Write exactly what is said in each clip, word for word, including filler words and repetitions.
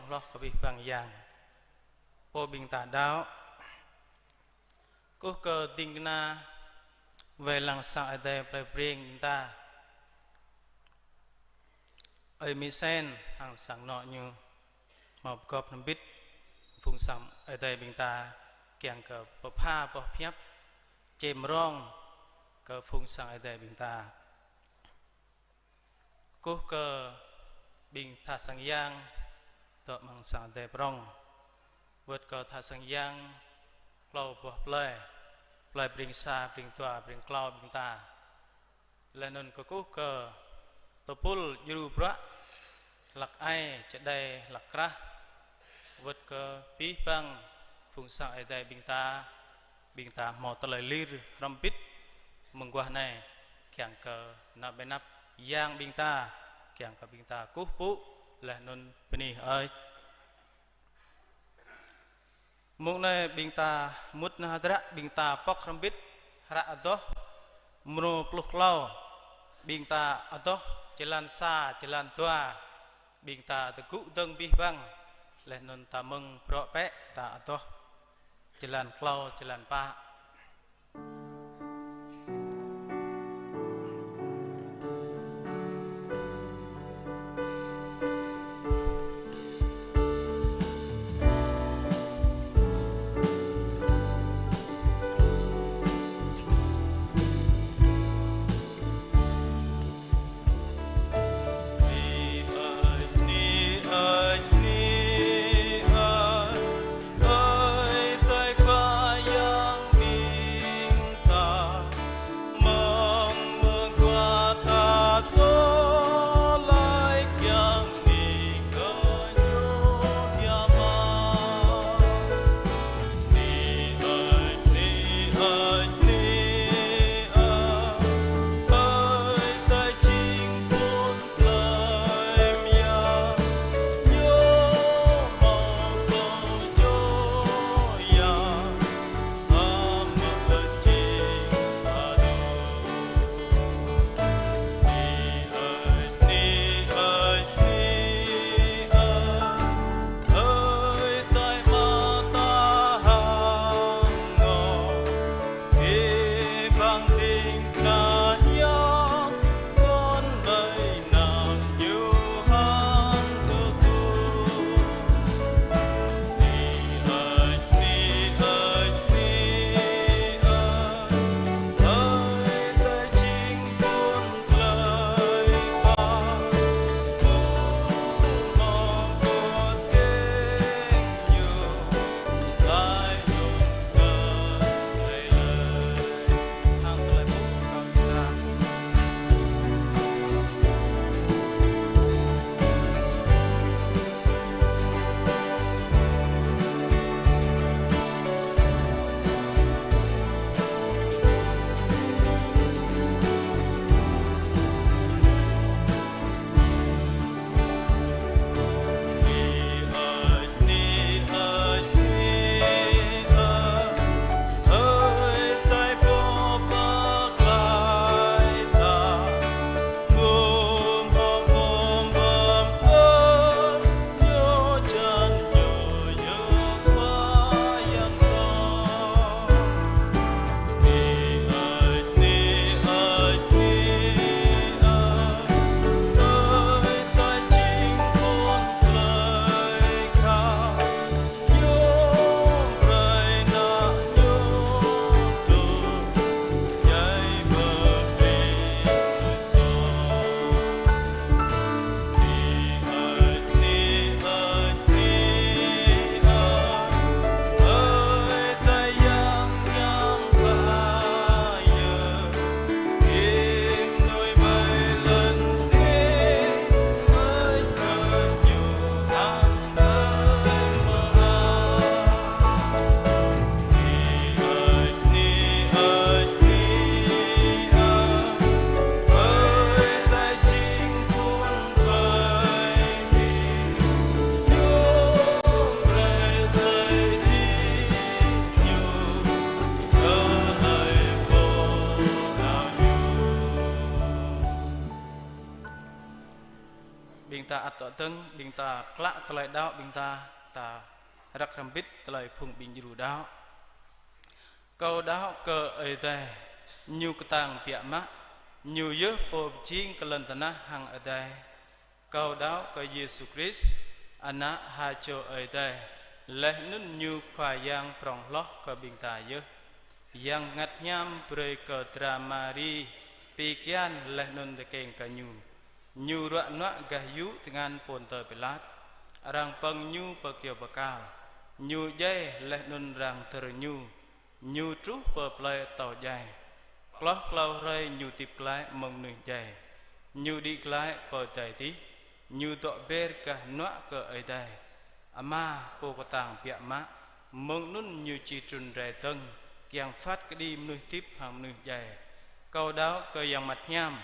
hloh kơ abih bang yang. Pô ƀing ta đaŏ, kơkuh kơ ding kơna wai lăng sang Ơi Adai plei Breng ƀing ta, ơi Misen hăng sang anŏ ñu, hmâo pơgop hrŏm hơbĭt phung sang Ơi Adai ƀing ta, kiăng kơ pơpha boh pơhiăp čem rong kơ phung sang Ơi Adai ƀing ta. Kơkuh kơ ƀing tha sang yang dŏ amăng sang Ơi Adai prong, wơ̆t kơ tha sang yang klâo boh plei, plei Breng Sa, Breng Dua, Breng Klâo ƀing ta. Laih anŭn kơkuh kơ tơpul djru bruă, hlăk ai, čơđai, hlăk krah, wơ̆t kơ abih bang phung sang Ơi Adai ƀing ta, ƀing ta hmâo tơlơi lir hrŏm hơbĭt mơguah anai, kiăng kơ nao ƀơi anăp yang ƀing ta, kiăng kơ ƀing ta kơkuh pơpŭ laih anŭn bơni hơơč. Mông anai ƀing ta mŭt nao hơdră, ƀing ta pŏk hrŏm hơbĭt hră adoh mrô pluh klâo, ƀing ta adoh jơlan sa, jơlan dua, ƀing ta tơgŭ dơ̆ng abih bang, laih anŭn ta mơ̆ng bruă bĕ, ta adoh jơlan klâo, jơlan pă. ăt tŏ dơ̆ng ƀing ta klă tơlơi đaŏ ƀing ta, ta răk hrŏm hơbĭt tơlơi phung ƀing djru đaŏ. Kâo đaŏ kơ Ơi Adai, Ñu kơtang biă mă, Ñu yơh Pô pơjing kơ lŏn tơnah hăng adai. Kâo đaŏ kơ Yêsu Krist, Ană ha čô Ơi Adai, laih anŭn Ñu Khua Yang prŏng hloh kơ ƀing ta yơh. Yang Bơngăt Hiam brơi kơ dra Mari pi kian laih anŭn tơkeng kơ Ñu. Ñu ruă nuă gah yŭ tơngan Pôntơ Pilat. Arăng pơ̆ng Ñu pơ kyâo bơkal. Ñu djai laih anŭn arăng dơr Ñu. Ñu truh pơ plơi atâo djai. Hloh klâo hrơi Ñu hơdip glaĭ mơ̆ng mơnuih djai. Ñu đĭ glaĭ pơ adai adih. Ñu dŏ ber gah hơnuă kơ Ơi Adai Ama Pô kơtang biă mă. Mơ̆ng anŭn Ñu či trŭn rai dơ̆ng, kiăng phat kơđi mơnuih hơdip hăng mơnuih djai. Kâo đaŏ kơ Yang Bơngăt Hiam.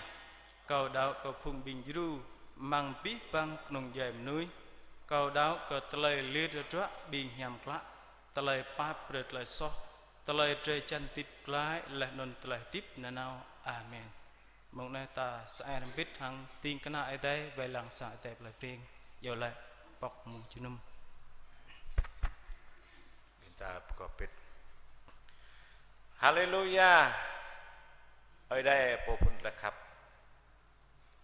Kâo đaŏ kơ phung ƀing djru amăng abih bang kơnung djuai mơnuih. Kâo đaŏ kơ tơlơi lir hơdră ƀing hiam klă, tơlơi pap brơi tơlơi soh, tơlơi drơi jan hơdip glaĭ laih anŭn tơlơi hơdip nanao. Amen. Mông anai ta sa ai hrŏm hơbĭt hăng ding kơna Ơi Adai wai lăng sang Ơi Adai plơi Breng, iâu laĭ pŏk mông jơnum. Ƀing ta pơkŏp hơbĭt. Haleluya. Ơi Adai Pô phŭn tơlơi khăp.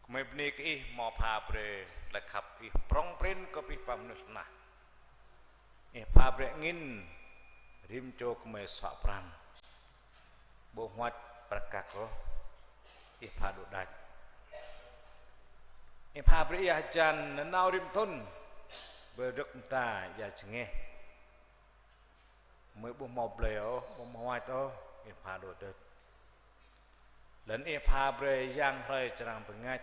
Gơmơi bơni kơ Ih hmâo pha brơi tơlơi khăp Ih prŏng prin kơ abih bang mơnuih tơnah. Ih pha brơi angĭn rĭm čô gơmơi suă pran. Ƀu hmâo prăk kăk ôh, Ih pha đôč đač. Ih pha brơi ia hơjan nanao rĭm thŭn, brơi rơ̆k mơda ia jơngeh. Gơmơi ƀu hmâo blơi ôh, ƀu hmâo wač ôh, Ih pha đôč đač. Laih anŭn Ih pha brơi yang hrơi čơrang bơngač,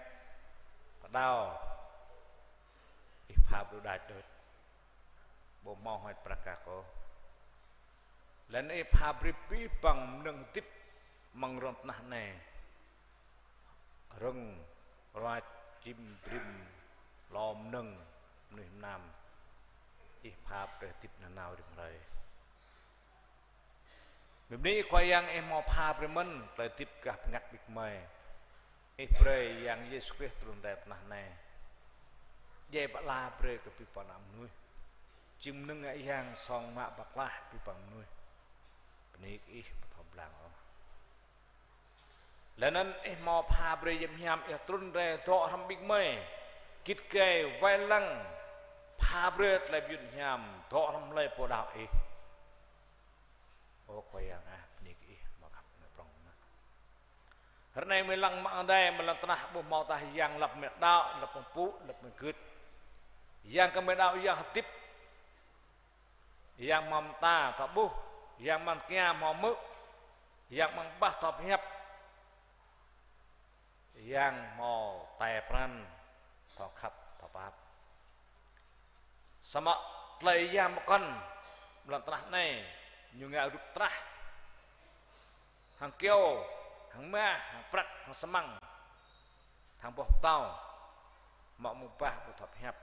pơđao, Ih pha brơi đôč đač. Ƀu hmâo wač prăk kăk ôh. Laih anŭn Ih pha brơi abih bang mơnơ̆ng hơdip amăng rŏng tơnah anai. Rơ̆ng, ruač, čim, brĭm, lŏm, mơnơ̆ng, mơnuih mơnam. Ih pha brơi hơdip nanao rĭm hrơi. Bơni Ih Khua Yang, Ih hmâo pha brơi mơ̆n tơlơi hơdip gah bơngăt ƀing gơmơi. Ih brơi Yang Yêsu Krist trŭn rai tơnah anai. Djai pơala brơi kơ abih bang ană mơnuih. Jing mơnơ̆ng ngă yang song mă pơklaih abih bang mơnuih. Bơni kơ Ih ƀu thâo blang ôh. Laih anŭn Ih hmâo pha brơi Yang Hiam Ih trŭn rai dŏ hrŏm ƀing gơmơi. Git gai wai lăng pha brơi tơlơi mơyun hiam dŏ hrŏm hlơi pô đaŏ Ih. Ơ Khua Yang ah, bơni kơ Ih hmâo khăp mơ̆n prŏng mơ̆n. Ră anai gơmơi lăng mơ̆ng adai, mơ̆ng lŏn tơnah ƀu hmâo tah yang lăp gơmơi đaŏ, lăp gơmơi pŭ, lăp gơmơi gưt. Yang gơmơi đaŏ yang hơdip. Yang hmâo mơta thâo ƀuh, yang mơ̆ng tơngia hmâo hmư̆, yang mơ̆ng bah thâo pơhiăp, yang hmâo tai pran thâo khăp, thâo pap. Samơ̆ tơlơi yang pơkŏn lŏn tơnah anai, ñu ngă rup trah. Hăng kyâo, hăng mah, hăng prăk, hăng samăng, hăng boh pơtâo, hmâo mơ̆ng bah ƀu thâo pơhiăp,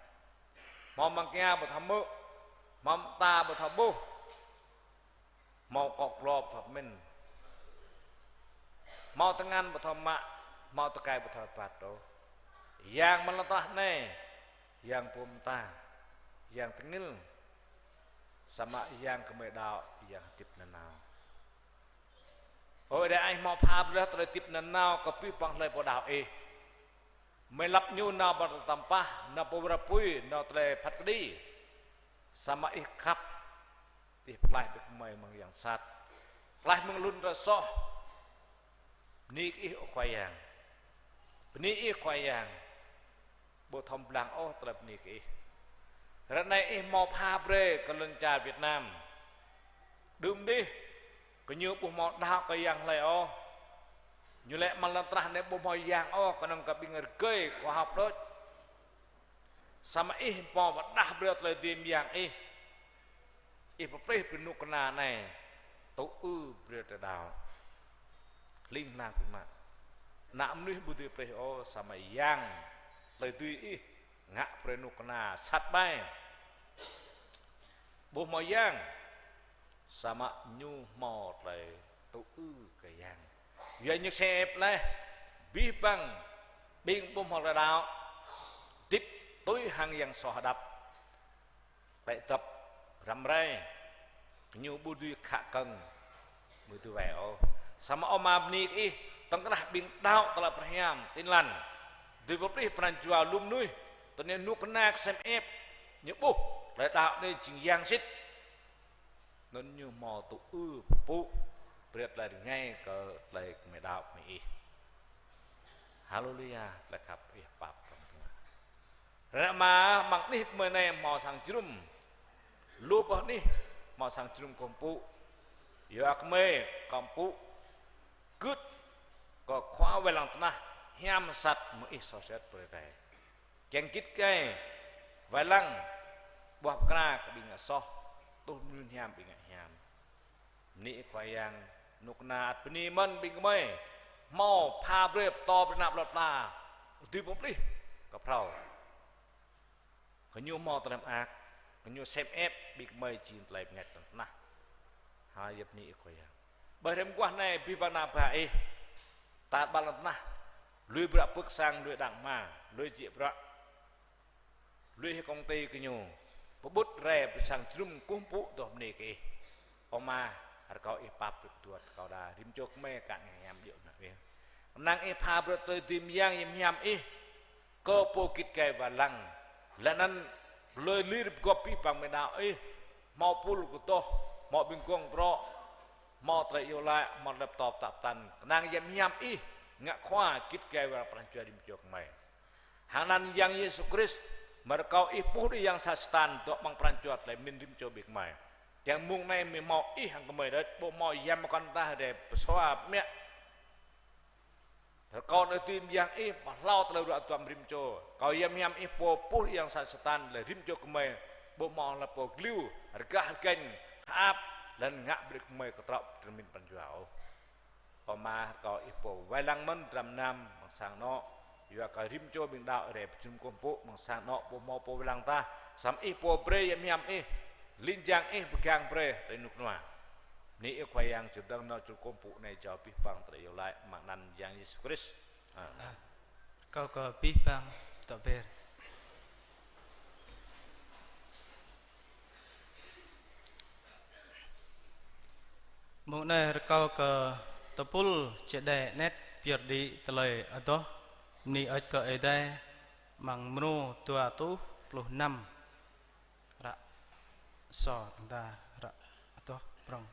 hmâo mơ̆ng tơngia ƀu thâo hmư̆, hmâo mơta ƀu thâo ƀuh, hmâo akŏ glô ƀu thâo pơmĭn, hmâo tơngan ƀu thâo mă, hmâo tơkai ƀu thâo rơbat ôh. Yang mơ̆ng lŏn tơnah anai, yang pô mơta, yang tơngil, samơ̆ yang gơmơi đaŏ, yang hơdip nanao. Ơ Ơi Adai, Ih hmâo pha brơi tơlơi hơdip nanao kơ abih bang hlơi pô đaŏ Ih. Gơmơi lăp ñu nao pơ tơlơi tăm pah, nao pơ wơr apui, nao tơlơi phat kơđi. Samơ̆ Ih khăp, Ih pơklaih brơi kơ gơmơi mơ̆ng yang sat, pơklaih mơ̆ng hlŭn tơlơi soh. Bơni kơ Ih ơ Khua Yang. Bơni Ih Khua Yang. Ƀu thâo blang ôh tơlơi bơni kơ Ih. Ră anai Ih hmâo pha brơi kơ lŏn čar Việt Nam. Đưm đih, gơñu ƀu hmâo đaŏ kơ yang hlơi ôh. Ñu laĭ mơ̆ng lŏn tơnah anai ƀu hmâo yang ôh, kơnơ̆ng kơ ƀing rơgơi khoa học đôč. Samơ̆ Ih hmâo pơrơđah brơi tơlơi dưi mơyang Ih. Ih pơplih brơi kơnuk kơna anai, tŭ ư brơi tơlơi đaŏ. Hling hlang biă mă. Ană mơnuih ƀu dưi pơplih ôh, samơ̆ yang tơlơi dưi Ih ngă brơi kơnuk kơna sat ƀai. Ƀu hmâo yang, samơ̆ ñu hmâo tơlơi tŭ ư kơ yang. Yua ñu kơsem laih, abih bang ƀing ƀu hmâo tơlơi đaŏ, hơdip tui hăng yang soh hơđăp. Klĕ dŏp răm rai, gơñu ƀu dưi khă kơ̆ng, ƀu dưi wai ôh. Samơ̆ Ama bơni kơ ih, tŏng krah ƀing đaŏ tơlơi pơhrăm, tin lành, dưi pơplih pran jua lu mơnuih, tui anŭn kơnang kơ sem ĕp, ñu ƀuh tơlơi đaŏ anai jing yang sĭt. Anŭn ñu hmâo tŭ ư pơpŭ, brơi tơlơi rơngai kơ tơlơi gơmơi đaŏ gơmơi ih. Haleluya, tơlơi khăp ih pap tŏng tơnah. Ră mă mơ̆ng anih gơmơi anai hmâo sang jơnum. Lu boh anih hmâo sang jơnum kơkuh pơpŭ. Yua kơ gơmơi kơkuh pơpŭ gưt kơ khua wai lăng tơnah hiam sat mơ̆ng ih soh sat brơi rai. Kiăng git gai wai lăng ƀuah pơkra kơ ƀing ngă soh, tuh mơnun hiam ƀing ngă hiam. Bơni ih Khua Yang, kơnuk kơna ăt bơni mơ̆n ƀing gơmơi hmâo pha brơi pơtô brơi ană plơi pla dưi pơplih kơ phrâo. Gơñu hmâo tơlơi mơak, gơñu sem ĕp ƀing gơmơi jing tơlơi bơngač lŏn tơnah. Haleluya, bơni ih Khua Yang. Ƀơi hrơi mơguah anai abih bang ană bă ih, tar ƀar lŏn tơnah, lui bruă pơ̆k sang, lui đang hma, lui jĕ bruă, lui hĭ kông ti gơñu, pơƀut rai ƀơi sang jơnum kơkuh pơpŭ dŏ bơni kơ ih. Ơ Ama, rơkâo ih pap brơi kơtuăt kâo đa, rĭm čô gơmơi kơ ngă hiam djơ̆ ană ih. Kơnang ih pha brơi tơlơi dưi mơyang hiam hiam ih kơ pô git gai wai lăng. Laih anŭn tơlơi lir pơgop abih bang gơmơi đaŏ ih, hmâo pul kơtoh, hmâo ƀing gong brŏ, hmâo tơlơi iâu laĭ, hmâo tơlơi pơtô pơtă pơtăn. Kơnang hiam hiam ih ngă khua git gai wai lăng pran jua rĭm čô gơmơi. Hăng anăn Yang Yêsu Krist, mơ̆ rơkâo ih puh đĭ yang sat Satan dŏ amăng pran jua tơlơi pơmĭn rĭm čô ƀing gơmơi. Kiăng mông anai mơ̆ hmâo ih hăng gơmơi đôč, ƀu hmâo hiam mơkŏn tah rai pơsua pơmĕ. Rơkâo anai dưi mơyang ih pơhlao tơlơi ruă duăm rĭm čô. Rơkâo hiam hiam ih pô puh đĭ yang sat Satan, laih rĭm čô gơmơi ƀu hmâo hlơi pô glêu, rơgah rơgeng, hơăp, laih anŭn ngă brơi gơmơi kơtrŏ tơlơi pơmĭn pran jua ôh. Ơ Ama, rơkâo ih pô wai lăng mơ̆n dram gơnam amăng sang anŏ. Yua kơ rĭm čô ƀing đaŏ rai pơjơnum kơkuh pơpŭ amăng sang anŏ ƀu hmâo pô wai lăng tah. Samơ̆ ih pô brơi hiam hiam ih, ling jang ih pơgang brơi tơlơi rơnŭk rơnua. Bơni ih Khua Yang, čơdơ̆ng anŏ jơnum kơkuh pơpŭ anai jao abih bang tơlơi iâu laĭ amăng anăn Yang Yêsu Krist. Amen. Rơkâo kơ abih bang tŏ ber. Mông anai rơkâo kơ tơpul čơđai anet pơyơr đĭ tơlơi adoh bơni hơơč kơ Ơi Adai amăng mrô dua rơtuh pluh năm. Ră sô tơnda ră adoh prŏng.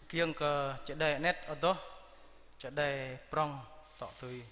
Kiăng kơ čơđai anet adoh, čơđai prŏng tŏ tui.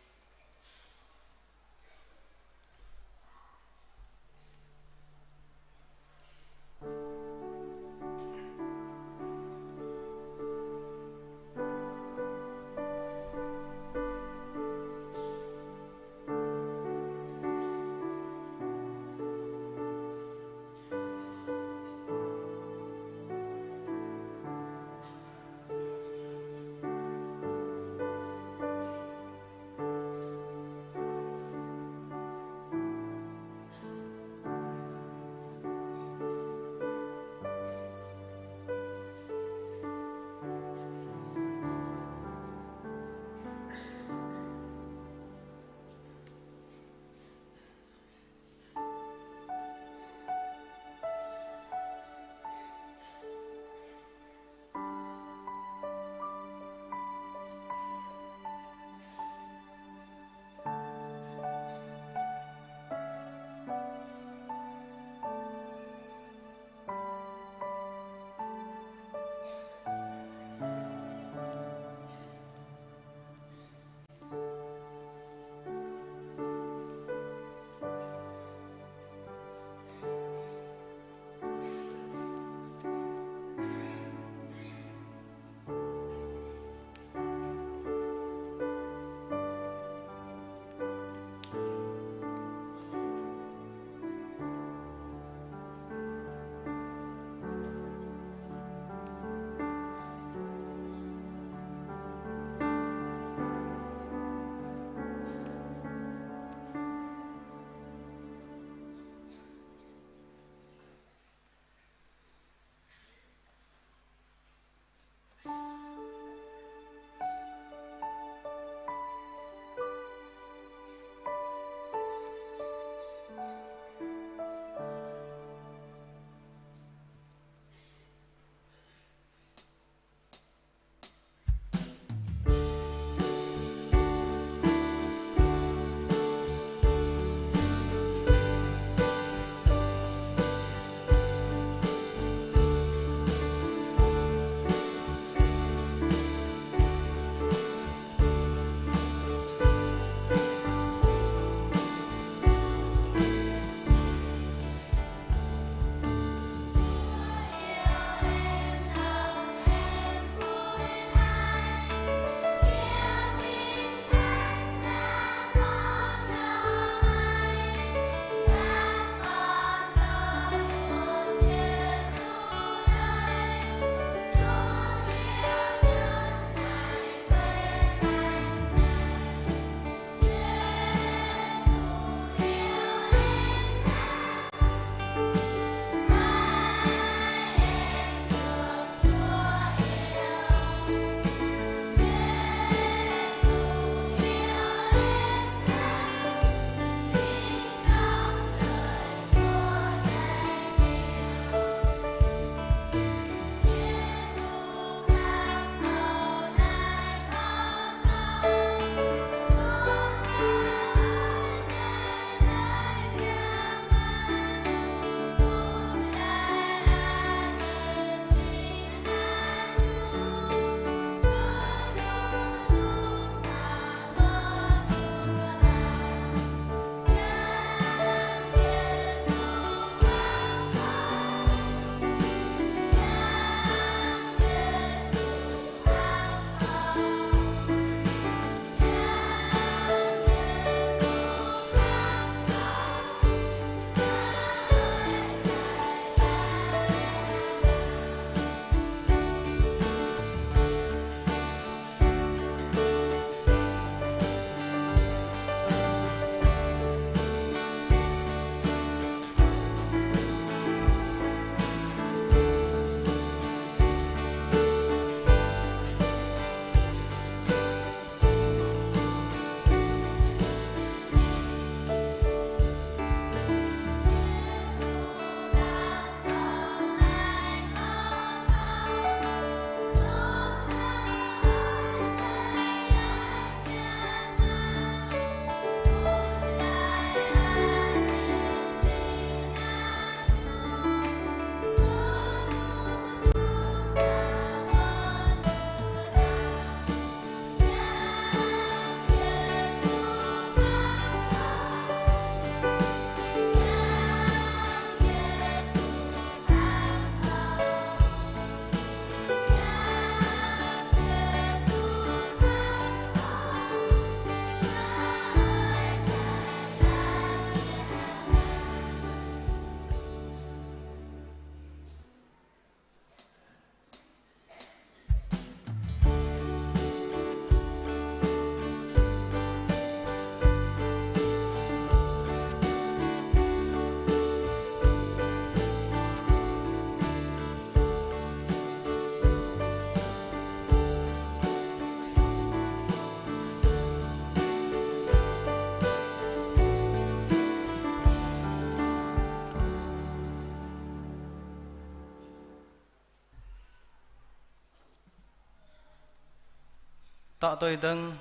Tŏ tui dơ̆ng,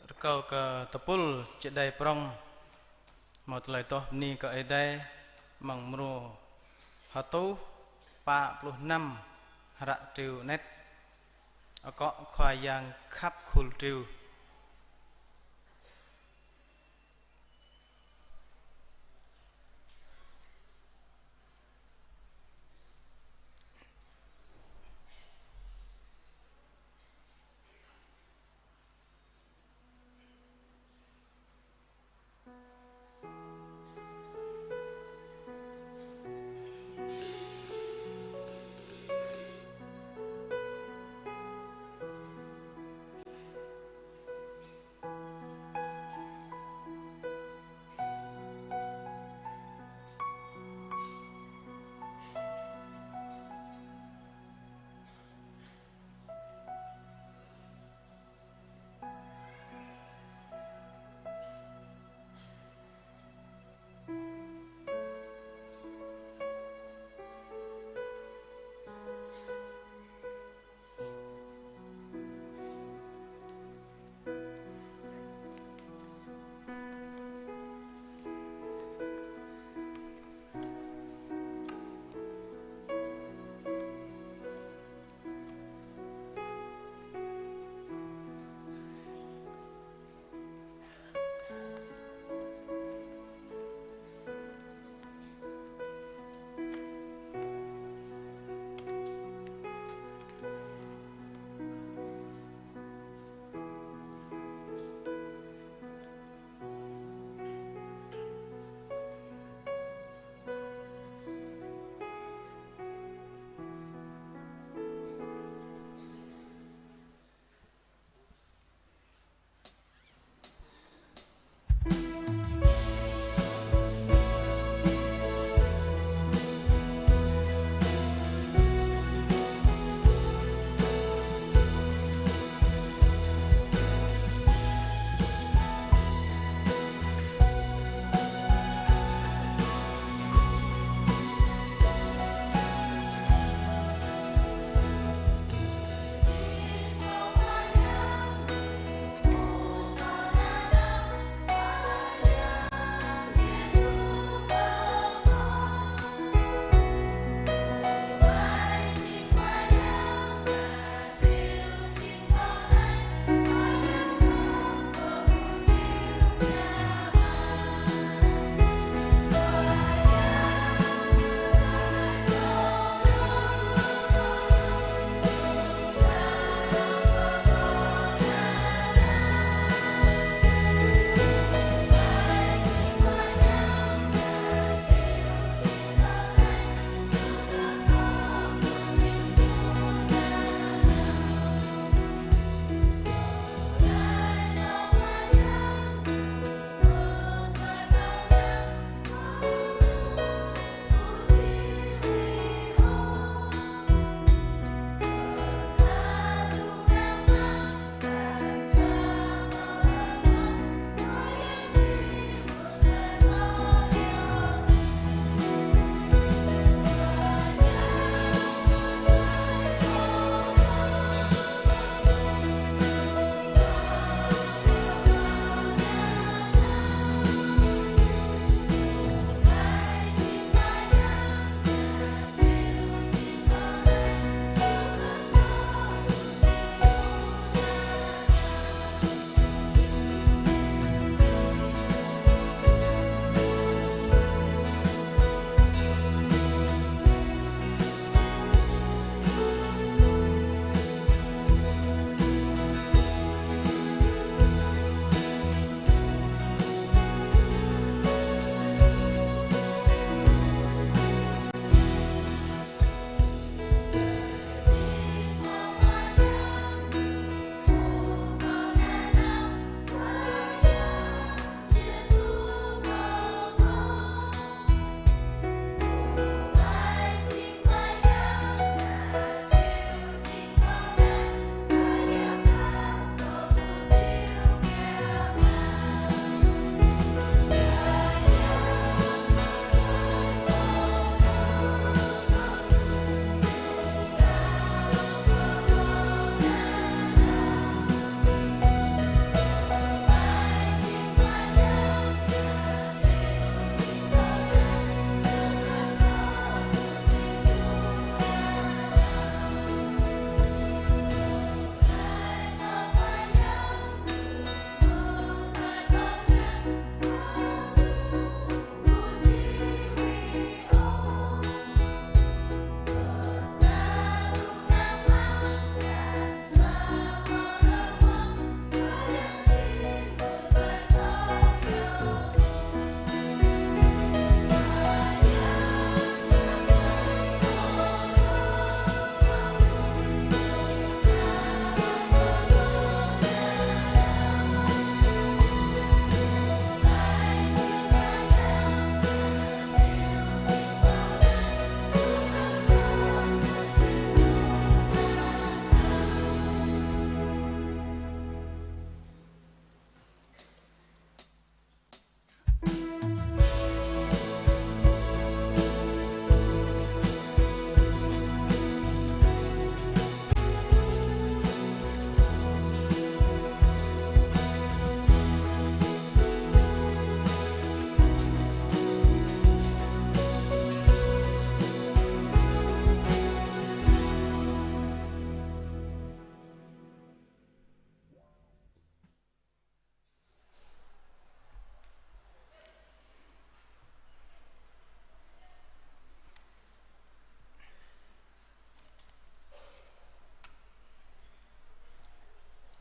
rơkâo kơ tơpul čơđai prŏng, hmâo tơlơi adoh bơni kơ Ơi Adai, amăng mrô hơtuh pă pluh năm hră triu anet, akŏ Khua Yang khăp khul triu.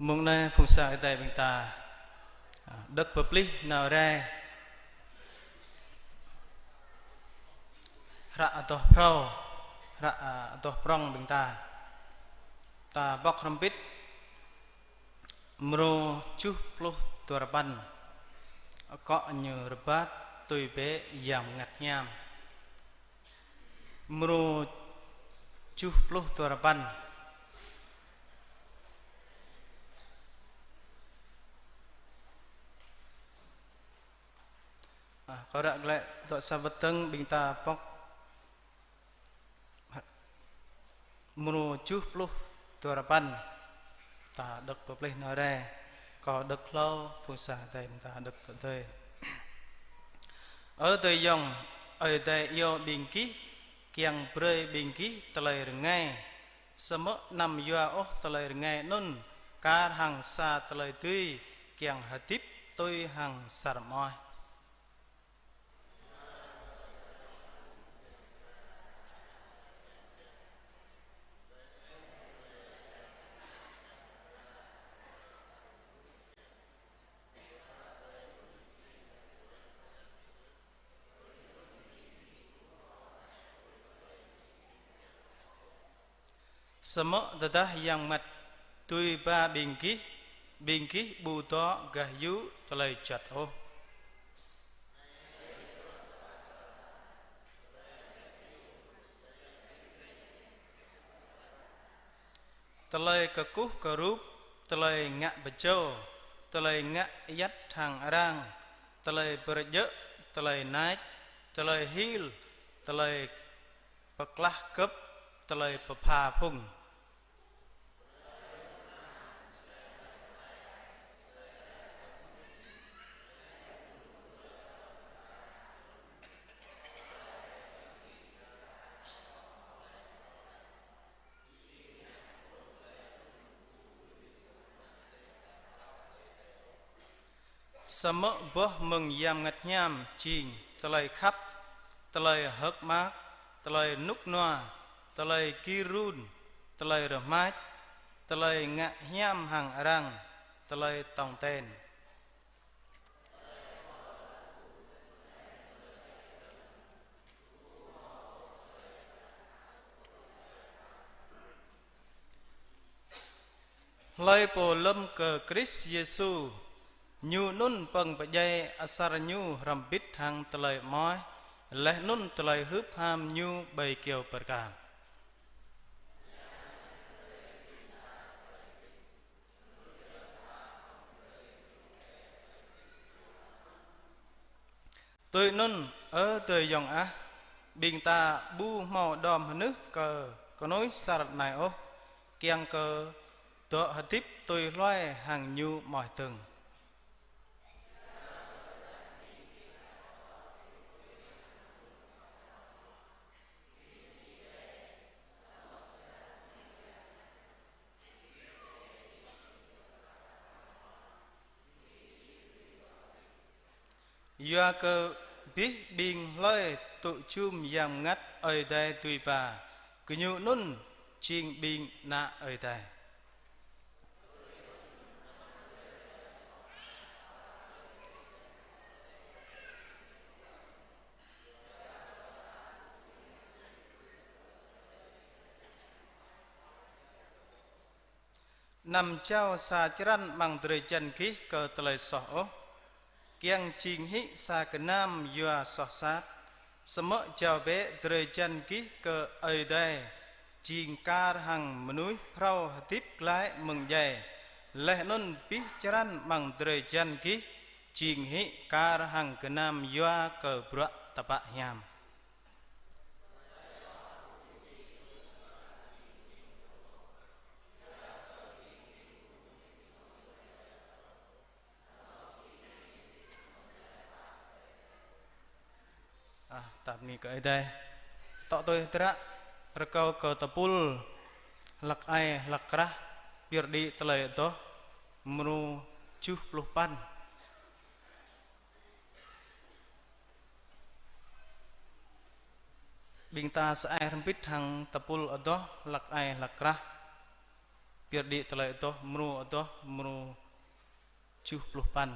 Mông anai phung sang Ơi Adai ƀing ta, a, đŏk pơplih nao rai hră adoh phrâo, hră, a, adoh prŏng ƀing ta. Ta pŏk hrŏm hơbĭt mrô tơjuh pluh duarơpăn, akŏ ñu Rơbat tui bĕ Yang Bơngăt Hiam. Mrô tơjuh pluh duarơpăn. A, kâo ră glaĭ dŏ sa wơ̆t dơ̆ng ƀing ta pŏk. Mrô tơjuh pluh duarơpăn. Ta đŏk pơplih nao rai. Kâo đŏk hlâo, phung sang Ơi Adai ƀing ta đŏk tơdơi. Ơ adơi ayŏng, Ơi Adai iâu ƀing gih, kiăng brơi ƀing gih tơlơi rơngai. Samơ̆ anăm yua ôh tơlơi rơngai anŭn, kar hăng sa tơlơi dưi, kiăng hơdip tui hăng sar mơ̆. Samơ̆ tơdah Yang Bơngăt dưi ba ƀing gih, ƀing gih ƀu dŏ gah yŭ tơlơi juăt ôh. Tơlơi kơkuh kơrup, tơlơi ngă pơjâo, tơlơi ngă ayăt hăng arăng, tơlơi pơrơjơ̆, tơlơi nač, tơlơi hil, tơlơi pơklah kơ̆p, tơlơi pơpha phung. Samơ̆ boh mơ̆ng Yang Bơngăt Hiam jing tơlơi khăp, tơlơi hơ̆k mơak, tơlơi rơnŭk rơnua, tơlơi gir run, tơlơi rơmač, tơlơi ngă hiam hăng arăng, tơlơi tong ten. Hlơi pô lơ̆m kơ Krist Yêsu, ñu anŭn pơ̆ng pơdjai asar ñu hrŏm hơbĭt hăng tơlơi amoaih, laih anŭn tơlơi hưp ham ñu ƀơi kyâo bơrkal. Tui anŭn, ơ adơi ayŏng ah, ƀing ta ƀu hmâo đom hơnưh kơ kơnuih sar anai ôh, kiăng kơ dŏ hơdip tui hluai hăng ñu amoaih dơ̆ng. Yua kơ abih ƀing hlơi tŭ jum Yang Bơngăt Ơi Adai dưi ba, gơñu anŭn jing ƀing ană Ơi Adai. Anăm jao sa črăn amăng drơi jăn gih kơ tơlơi soh ôh, kiăng jing hĭ sa gơnam yua soh sat, samơ̆ jao bĕ drơi jăn gih kơ Ơi Adai, jing kar hăng mơnuih phrâo hơdip glaĭ mơ̆ng djai, laih anŭn abih črăn amăng drơi jăn gih jing hĭ kar hăng gơnam yua kơ bruă tơpă hiam. A, ta bơni kơ Ơi Adai. Tŏ tui tơdră rơkâo kơ tơpul hlăk ai hlăk krah, pơyơr đĭ tơlơi adoh mrô tơjuh pluh păn. Ƀing ta sa ai hrŏm hơbĭt hăng tơpul adoh hlăk ai hlăk krah. Pơyơr đĭ tơlơi adoh, mrô adoh, mrô tơjuh pluh păn.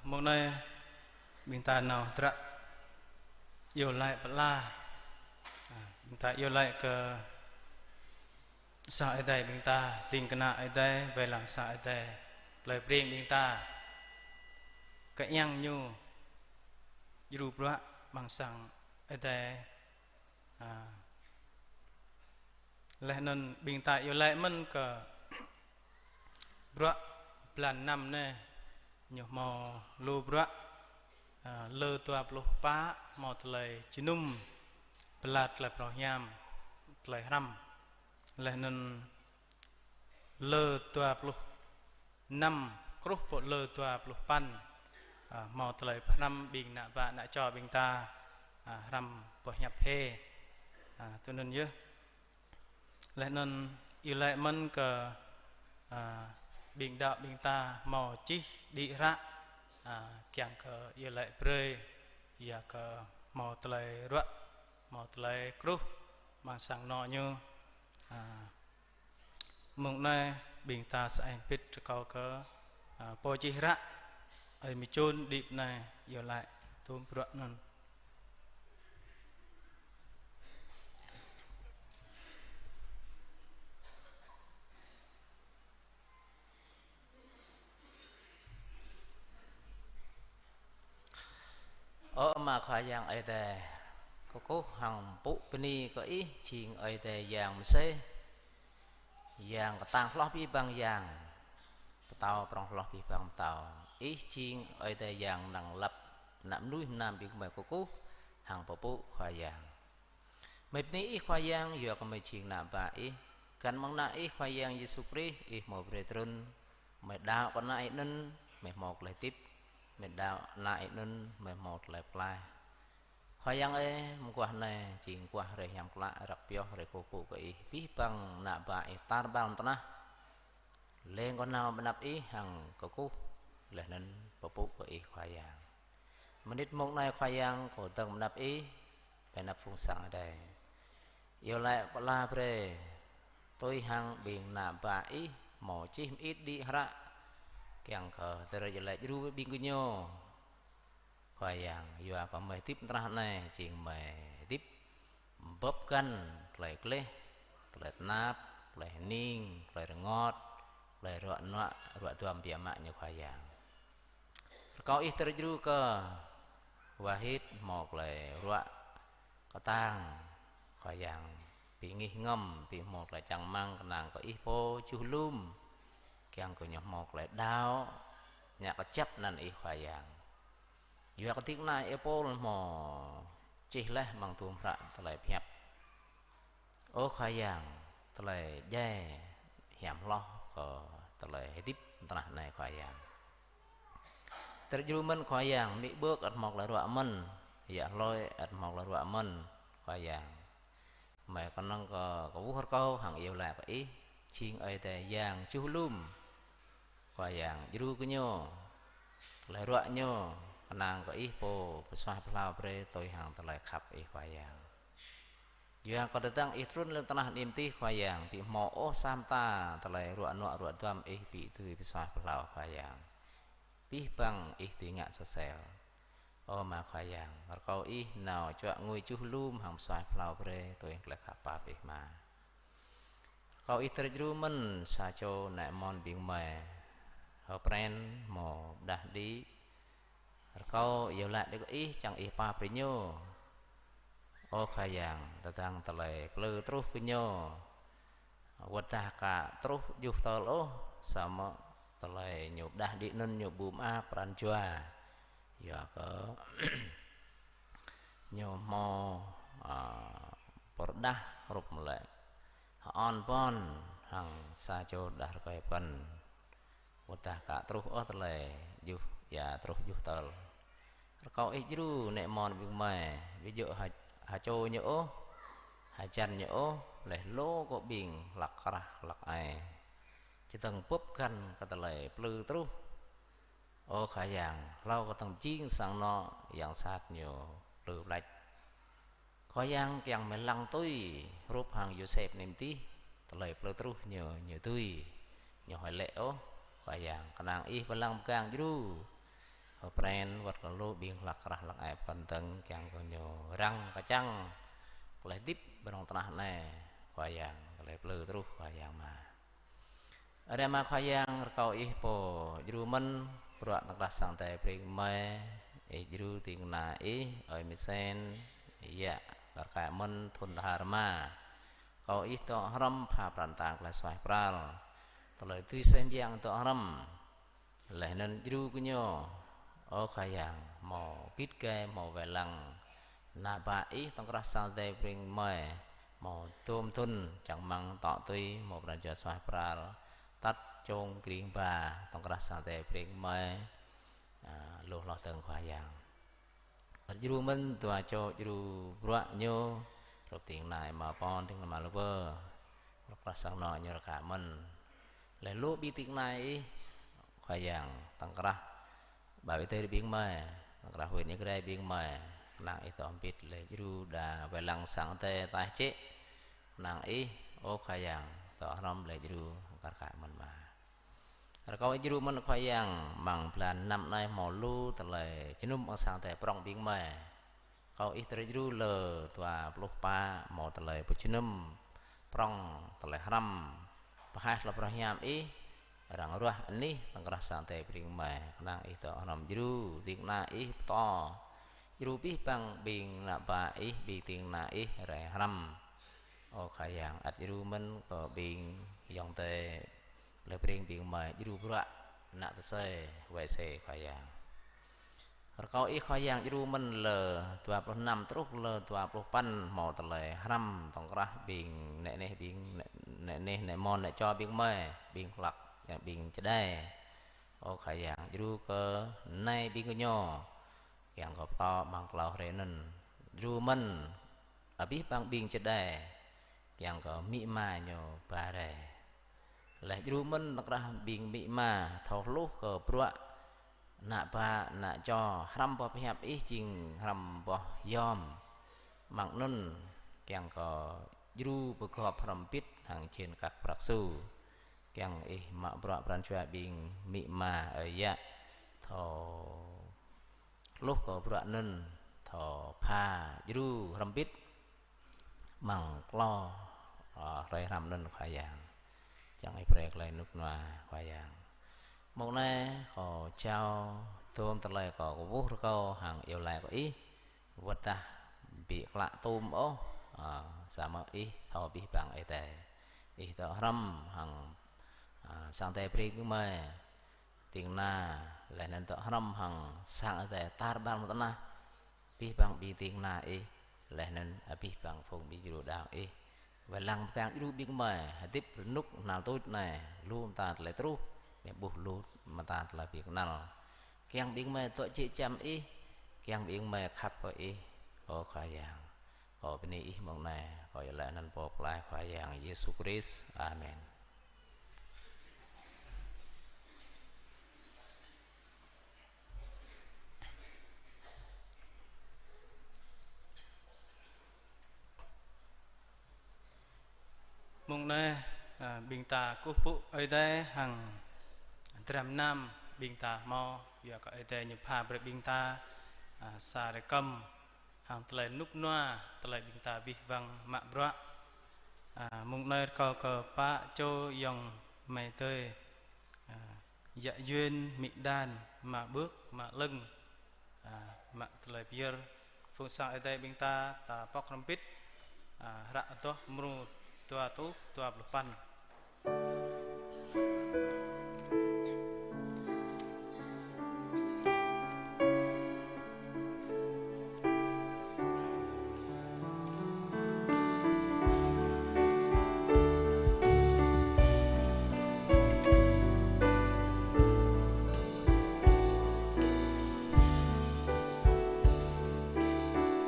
Mông anai ƀing ta nao hơdră iâu laĭ pơala. Ƀing ta iâu laĭ kơ sang Ơi Adai ƀing ta, ding kơna Ơi Adai, wai lăng sang Ơi Adai plei Breng ƀing ta. Kơ yang ñu djru bruă amăng sang Ơi Adai. Laih anŭn ƀing ta iâu laĭ mơ̆n kơ bruă blan năm anai ñu hmâo lu bruă, lơ dua pluh pă hmâo tơlơi jơnum, bơlat tơlơi phrâo hiam, tơlơi hrăm. Laih anŭn lơ dua pluh năm, truh pơ lơ dua pluh păn, hmâo tơlơi pơhrăm ƀing ană bă ană čô ƀing ta, hrăm boh hiăp Hê. Tui anŭn yơh. Laih anŭn iâu laĭ mơ̆n kơ ƀing đaŏ ƀing ta hmâo čih đĭ hră, kiăng kơ iâu laĭ brơi, yua kơ hmâo tơlơi ruă, hmâo tơlơi kruh amăng sang anŏ ñu. Mông anai ƀing ta sa ai bit rơkâo kơ pô čih hră, ơi Mi Čun đĭ pơ anai iâu laĭ tơm bruă anŭn. Ơ Ama Khua Yang Ơi Adai, kơkuh hăng pŭ bơni kơ Ih jing Ơi Adai Yang mơsêh, Yang kơtang hloh abih bang yang, pơtao prŏng hloh abih bang pơtao. Ih jing Ơi Adai Yang năng lăp ană mơnuih mơnam ƀing gơmơi kơkuh hăng pơpŭ Khua Yang. Gơmơi bơni Ih Khua Yang, yua kơ gơmơi jing ană bă Ih. Găn mơ̆ng ană Ih Khua Yang Yêsu Krist, Ih hmâo brơi trŭn. Gơmơi đaŏ kơ ană Ih anŭn, gơmơi hmâo tơlơi hơdip. Gơmơi đaŏ ană Ih anŭn, gơmơi hmâo tơlơi pơklaih. Khua Yang ơi, mơguah anai jing mơguah hrơi hiam klă, răk pioh hrơi kơkuh pơpŭ kơ Ih. Abih bang ană bă Ih tar ƀar tơnah leng kơ nao ƀơi anăp Ih hăng kơkuh, laih anŭn pơpŭ kơ Ih Khua Yang. Mơnit mông anai Khua Yang, kâo dơ̆ng ƀơi anăp Ih, ƀơi anăp phung sang Ơi Adai. Iâu laĭ pơala brơi, tui hăng ƀing ană bă Ih hmâo čih mơit đĭ hră, kiăng kơ tơlơi iâu laĭ djru ƀing gơñu. Khua Yang, yua kơ gơmơi hơdip tơnah anai, jing gơmơi hơdip bưp găn tơlơi gleh, tơlơi tơnap, tơlơi hơning, tơlơi rơngot, tơlơi ruă nuă, ruă duăm biă mă ñu Khua Yang. Rơkâo Ih tơlơi djru kơ wah hĭt hmâo tơlơi ruă kơtang, Khua Yang, ƀing ngih ngăm, ƀing hmâo tơlơi čang rơmang kơnang kơ Ih pô čuh lum, kiăng kơ ñu hmâo tơlơi đaŏ, ngă kơjăp anăn Ih Khua Yang. Yua kơ ding kơna Ih Pôl hmâo čih laih amăng tơm hră tơlơi pơhiăp. Ơ Khua Yang, tơlơi djai hiam hloh kơ tơlơi hơdip tơnah anai Khua Yang. Tơlơi djru mơ̆n Khua Yang, amĭ ƀơk ăt hmâo tơlơi ruă mơ̆n, yă hloi ăt hmâo tơlơi ruă mơ̆n Khua Yang. Gơmơi kơnơ̆ng kơ kơkuh rơkâo hăng iâu laĭ kơ Ih, jing Ơi Adai Yang čuh lum. Khua Yang djru kơ ñu, tơlơi ruă ñu, kơnang kơ Ih pô pơsuaih pơhlao brơi tui hăng tơlơi khăp Ih Khua Yang. Yua kơ tơdang Ih trŭn lăm tơnah anai mơ̆n tih Khua Yang, ƀu hmâo ôh sa mơta tơlơi ruă nuă ruă duăm Ih ƀu dưi pơsuaih pơhlao Khua Yang. Abih bang Ih dưi ngă soh sel. Ơ Ama Khua Yang, rơkâo Ih nao čuă ngui čuh lum hăng pơsuaih pơhlao brơi tui hăng tơlơi khăp pap Ih Ama. Rơkâo Ih tơlơi djru mơ̆n sa čô ană mơ̆n ƀing gơmơi, hơ pren hmâo pơđah đĭ. Rơkâo iâu laĭ đĭ kơ Ih čang Ih pap brơi ñu. Ơ Khua Yang, tơdang tơlơi plư truh kơ ñu, wơ̆t dah ka truh djuh tơl ôh, samơ̆ tơlơi ñu pơđah đĭ anŭn ñu ƀu mơak pran jua. Yua kơ ñu hmâo, a, pơrơđah hrup mơ̆ lĕ hơon ƀon hăng sa čô đah rơkơi pơkŏn. Wơ̆t dah ka truh ôh tơlơi djuh, ia truh djuh tơl. Rơkâo Ih djru ană mơ̆n ƀing gơmơi, ƀu djơ̆ ha, ha čô ñu ôh, ha jăn ñu ôh, laih lu kơ ƀing hlăk krah hlăk ai. Čơdơ̆ng bưp găn kơ tơlơi plư truh. Ơ Khua Yang, hlâo kơ tơ̆ng jing sang anŏ yang sat ñu plư pleč. Khua Yang kiăng gơmơi lăng tui, hrup hăng Yôsep anai mơ̆n tih, tơlơi plư truh ñu, ñu dưi, ñu hlơi lĕ ôh. Khua Yang, kơnang Ih pơlăng pơgang djru. Pren wơ̆t kơ lu ƀing hlăk krah hlăk ai pơkŏn dơ̆ng kiăng kơ ñu răng kơčăng tơlơi hơdip ƀơi lŏn tơnah anai, Khua Yang, tơlơi plư truh Khua Yang mơ̆n. Ơ Ama Khua Yang, rơkâo Ih pô djru mơ̆n bruă tơkrah sang Ơi Adai Breng mơi, Ih djru ding kơna Ih, ơi Misen, yă, rơkâo mơ̆n thŭn tơhar rơma. Rơkâo Ih dŏ hrŏm pha pran tang tơlơi suaih pral, tơlơi tui sem yang dŏ hrŏm. Laih anŭn djru kơ ñu, ơ Khua Yang, hmâo git gai, hmâo wai lăng, ană bă Ih tơkrah sang Ơi Adai Breng mơi, hmâo tôm thŭn čang rơmang tŏ tui, hmâo pran jua suaih pral, tăt čong kring ba tơkrah sang Ơi Adai Breng mơi, a, lu hloh dơ̆ng Khua Yang. Ăt djru mơ̆n dua čô djru bruă ñu, hrup ding kơna Ama Pon, ding kơna Ama Lơwơ, tơkrah sang anŏ ñu rơka mơ̆n. Laih lu ƀing ding kơna Ih, Khua Yang, tơkrah Bảo Vệ Ơi Adai Breng mơi, tơkrah huyện Ia Grai Breng mơi, kơnang Ih dŏ hơbĭt laih djru đa wai lăng sang Ơi Adai taih čĕ, kơnang Ih, ơ Khua Yang, dŏ hrŏm laih djru, rơka mơ̆n mơ̆n. Rơkâo Ih djru mơ̆n Khua Yang, amăng blan năm anai hmâo lu tơlơi jơnum ƀơi sang Ơi Adai prŏng Breng mơi. Rơkâo Ih tơlơi djru lơ dua pluh pă hmâo tơlơi pơjơnum prŏng tơlơi hrăm. Pơhaih tơlơi pơhrăm Ih, arăng ruah anih tơkrah sang Ơi Adai Breng mơi, kơnang Ih dŏ hrŏm djru ding kơna Ih pơtô. Djru abih bang ƀing ană bă Ih, ƀing ding kơna Ih rai hrăm. Ơ Khua Yang, ăt djru mơ̆n kơ ƀing ayŏng adơi Ơi Adai Breng Breng mơi, djru bruă ană tơsơi, wai sơi Khua Yang. Rơkâo Ih Khua Yang djru mơ̆n lơ dua pluh năm truh lơ dua pluh păn hmâo tơlơi hrăm tơkrah ƀing nĕ neh, ƀing nĕ, nĕ neh, nĕ mon, nĕ čô Breng mơi, ƀing hlăk, ƀing čơđai. Ơ Khua Yang, djru kơ nai ƀing gơñu, kiăng kơ pơtô amăng klâo hrơi anŭn. Djru mơ̆n abih bang ƀing čơđai, kiăng kơ amĭ ama ñu ba rai. Laih djru mơ̆n tơkrah ƀing amĭ ama thâo hluh kơ bruă ană bă, ană čô, hrăm boh pơhiăp Ih jing hrăm boh yom. Amăng anŭn kiăng kơ djru pơgop hrŏm hơbĭt hăng jên kăk prăk su. Kiăng Ih mă bruă pran jua ƀing amĭ ama ơi yă, thâo hluh kơ bruă anŭn, thâo pha djru hrŏm hơbĭt amăng klâo, a, hrơi hrăm anŭn Khua Yang. Čang Ih brơi tơlơi rơnŭk rơnua Khua Yang. Mông anai kâo jao tôm tơlơi kâo kwưh rơkâo hăng iâu laĭ kơ Ih, wơ̆t dah ƀu klă tôm ôh, a, samơ̆ Ih thâo abih bang Ơi Adai. Ih dŏ hrŏm hăng, a, sang Ơi Adai Breng Breng mơi, ding kơna, laih anŭn dŏ hrŏm hăng sang Ơi Adai tar ƀar lŏn tơnah. Abih bang ƀing ding kơna Ih, laih anŭn abih bang phung ƀing djru đaŏ Ih. Wai lăng pơgang djru ƀing gơmơi, hơdip rơnŭk hnal tuč anai, lu mơta tơlơi truh, mơ̆ ƀuh lu mơta tơlơi ƀing kơnăl. Kiăng ƀing gơmơi dŏ jĕ čăm Ih, kiăng ƀing gơmơi khăp kơ Ih, ơ Khua Yang. Kâo bơni Ih mông anai, kâo iâu laĭ anăn Pô Pơklaih Khua Yang Yêsu Krist. Amen. Mông anai, a, ƀing ta kơkuh pơpŭ Ơi Adai hăng dram gơnam ƀing ta hmâo, yua kơ Ơi Adai ñu pha brơi ƀing ta, a, sa rơkăm hăng tơlơi rơnŭk rơnua, tơlơi ƀing ta abih bang mă bruă. A, mông anai rơkâo kơ pă čô ayŏng amai adơi, a, Yă Yuên, amĭ Đan, ama Bưk, ama Lơ̆ng, a, mă tơlơi pơyơr. Phung sang Ơi Adai ƀing ta, ta pŏk hrŏm hơbĭt, a, hră adoh mrô dua rơtuh dua pluh păn.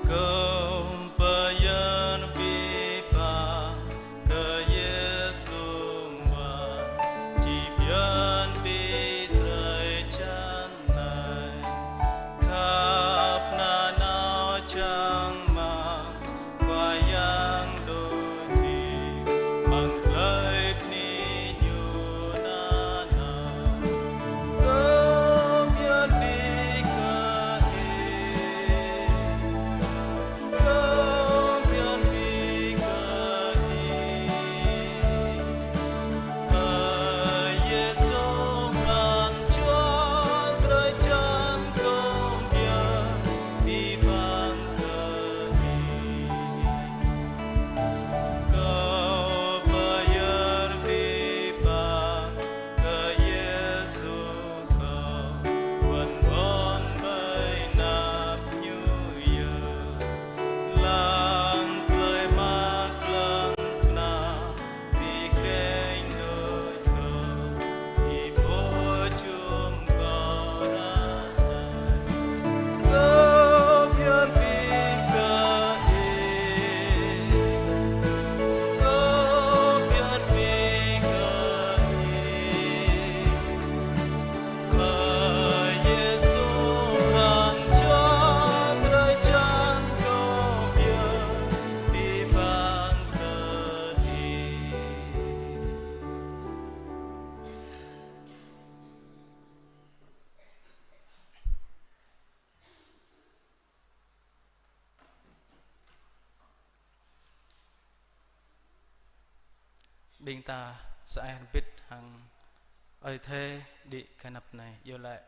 Kơm pơyơr pơpă kơ Yêsu mơ̆n. Ƀing ta sa ai hơbĭt hăng Ơi Adai đĭ kơnăp anai, iâu laĭ.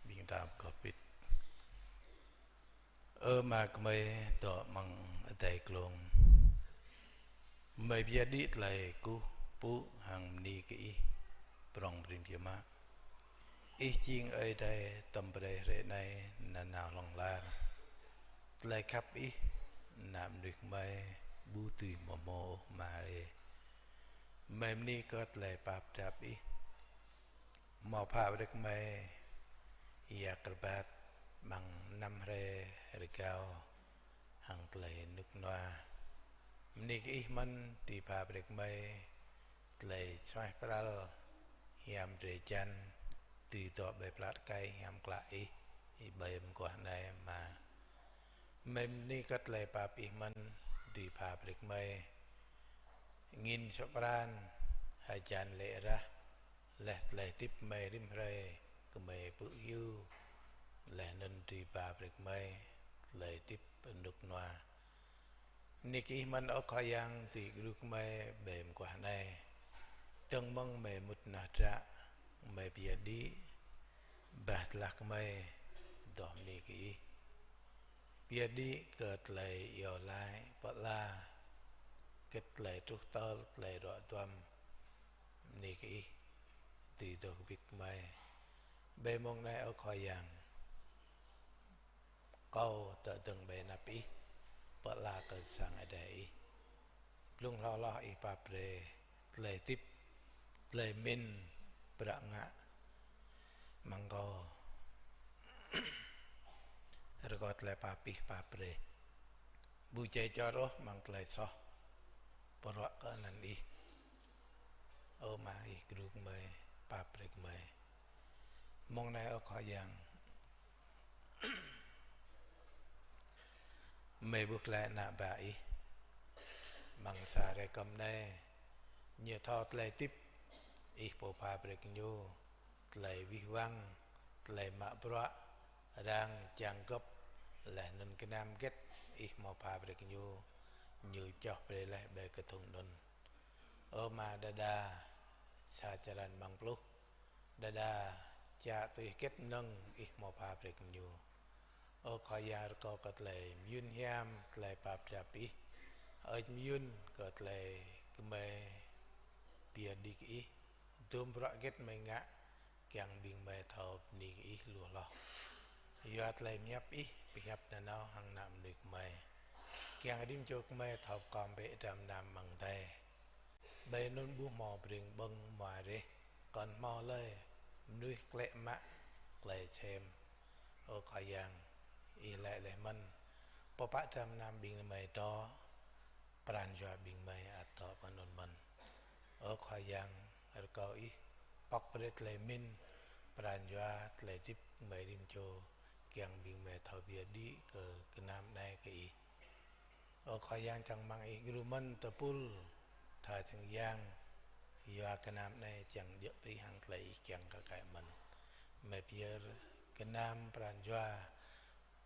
Ƀing ta kơpĭt. Ơ Ama gơmơi dŏ amăng adai glông. Gơmơi pơyơr đĭ tơlơi kơkuh pơpŭ hăng bơni kơ Ih prŏng prin biă mă. Ih jing Ơi Adai tơm brơi hrơi anai nanao hlŏng lar. Tơlơi khăp Ih, ană mơnuih gơmơi ƀu dưi hmâo ôh Ama ơi. Gơmơi bơni kơ tơlơi pap drap Ih. Hmâo pha brơi kơ gơmơi ia kơrbat amăng năm hrơi rơgao hăng tơlơi rơnŭk rơnua. Bơni kơ Ih mơ̆n dưi pha brơi kơ gơmơi tơlơi suaih pral hiam drơi jăn, dưi dŏ ƀơi plă tơkai hiam klă Ih, Ih ƀơi mơguah anai Ama. Gơmơi bơni kơ tơlơi pap Ih mơ̆n dưi pha brơi kơ gơmơi angin suaih pran, hơjan lê̆ rah, laih tơlơi hơdip gơmơi rĭm hrơi, gơmơi pơyơr, laih anŭn dưi pha brơi kơ gơmơi tơlơi hơdip rơnŭk rơnua. Bơni kơ Ih mơ̆n ơ Khua Yang dưi djru kơ gơmơi ƀơi mơguah anai. Dơ̆ng mơ̆ng gơmơi mŭt nao hơdră, gơmơi pơyơr đĭ, bah tơlăh kơ gơmơi, dŏ bơni kơ Ih. Pơyơr đĭ kơ tơlơi iâu laĭ, pơala, kơ tơlơi truh tơl, tơlơi ruă duăm. Bơni kơ Ih dưi dŏ hơbĭt kơ gơmơi. Ƀơi mông anai ơ Khua Yang, kâo dŏ dơ̆ng ƀơi anăp Ih, pơala kơ sang Ơi Adai Ih. Blung hloh hloh Ih pap brơi tơlơi hơdip, tơlơi pơmĭn, bruă ngă amăng kâo. Rơkâo tơlơi pap Ih pap brơi. Ƀu djai čor ôh amăng tơlơi soh, pơruă kơ anăn Ih. Ơ Ama, Ih djru kơ gơmơi, pap brơi kơ gơmơi. Mông anai ơ Khua Yang, gơmơi ƀuh glaĭ ană bă Ih amăng sa hrơi kơm anai, ñu thâo tơlơi hơdip Ih pô pha brơi kơ ñu, tơlơi wih wăng, tơlơi mă bruă, arăng čang gŏp, laih anŭn gơnam hơget Ih hmâo pha brơi kơ ñu, ñu čoh brơi laih ƀơi kơthŭng anŭn. Ơ Ama, đơđa sa črăn amăng pluh, đơđa čă tui hơget mơnơ̆ng Ih hmâo pha brơi kơ ñu. Ơ Khua Yang, rơkâo kơ tơlơi mơyŭn hiam, tơlơi pap drap Ih, hơơč mơyŭn kơ tơlơi gơmơi pơyơr đĭ kơ Ih, dôm bruă hơget gơmơi ngă, kiăng ƀing gơmơi thâo bơni kơ Ih lu hloh. Yua tơlơi pơhiăp Ih, pơhiăp nanao hăng ană mơnuih gơmơi. Kiăng rĭm čô gơmơi thâo pơkom bĕ dram gơnam amăng adai. Ƀơi anŭn ƀu hmâo ƀring ƀơ̆ng hmua reh, kŏn hmâo lơi mơnuih klĕ mă tơlơi sem. Ơ Khua Yang, Ih laĭ laih mơ̆n, pơpă dram gơnam ƀing gơmơi dŏ, pran jua ƀing gơmơi ăt dŏ pơ anŭn mơ̆n. Ơ Khua Yang, rơkâo Ih pŏk brơi tơlơi pơmĭn, pran jua, tơlơi hơdip gơmơi rĭm čô, kiăng ƀing gơmơi thâo pơyơr đĭ kơ gơnam anai kơ Ih. Ơ Khua Yang, čang rơmang Ih djru mơ̆n tơpul tha sang yang, yua gơnam anai čang djơ̆ tui hăng tơlơi Ih kiăng kơ kâo mơ̆n. Gơmơi pơyơr gơnam pran jua,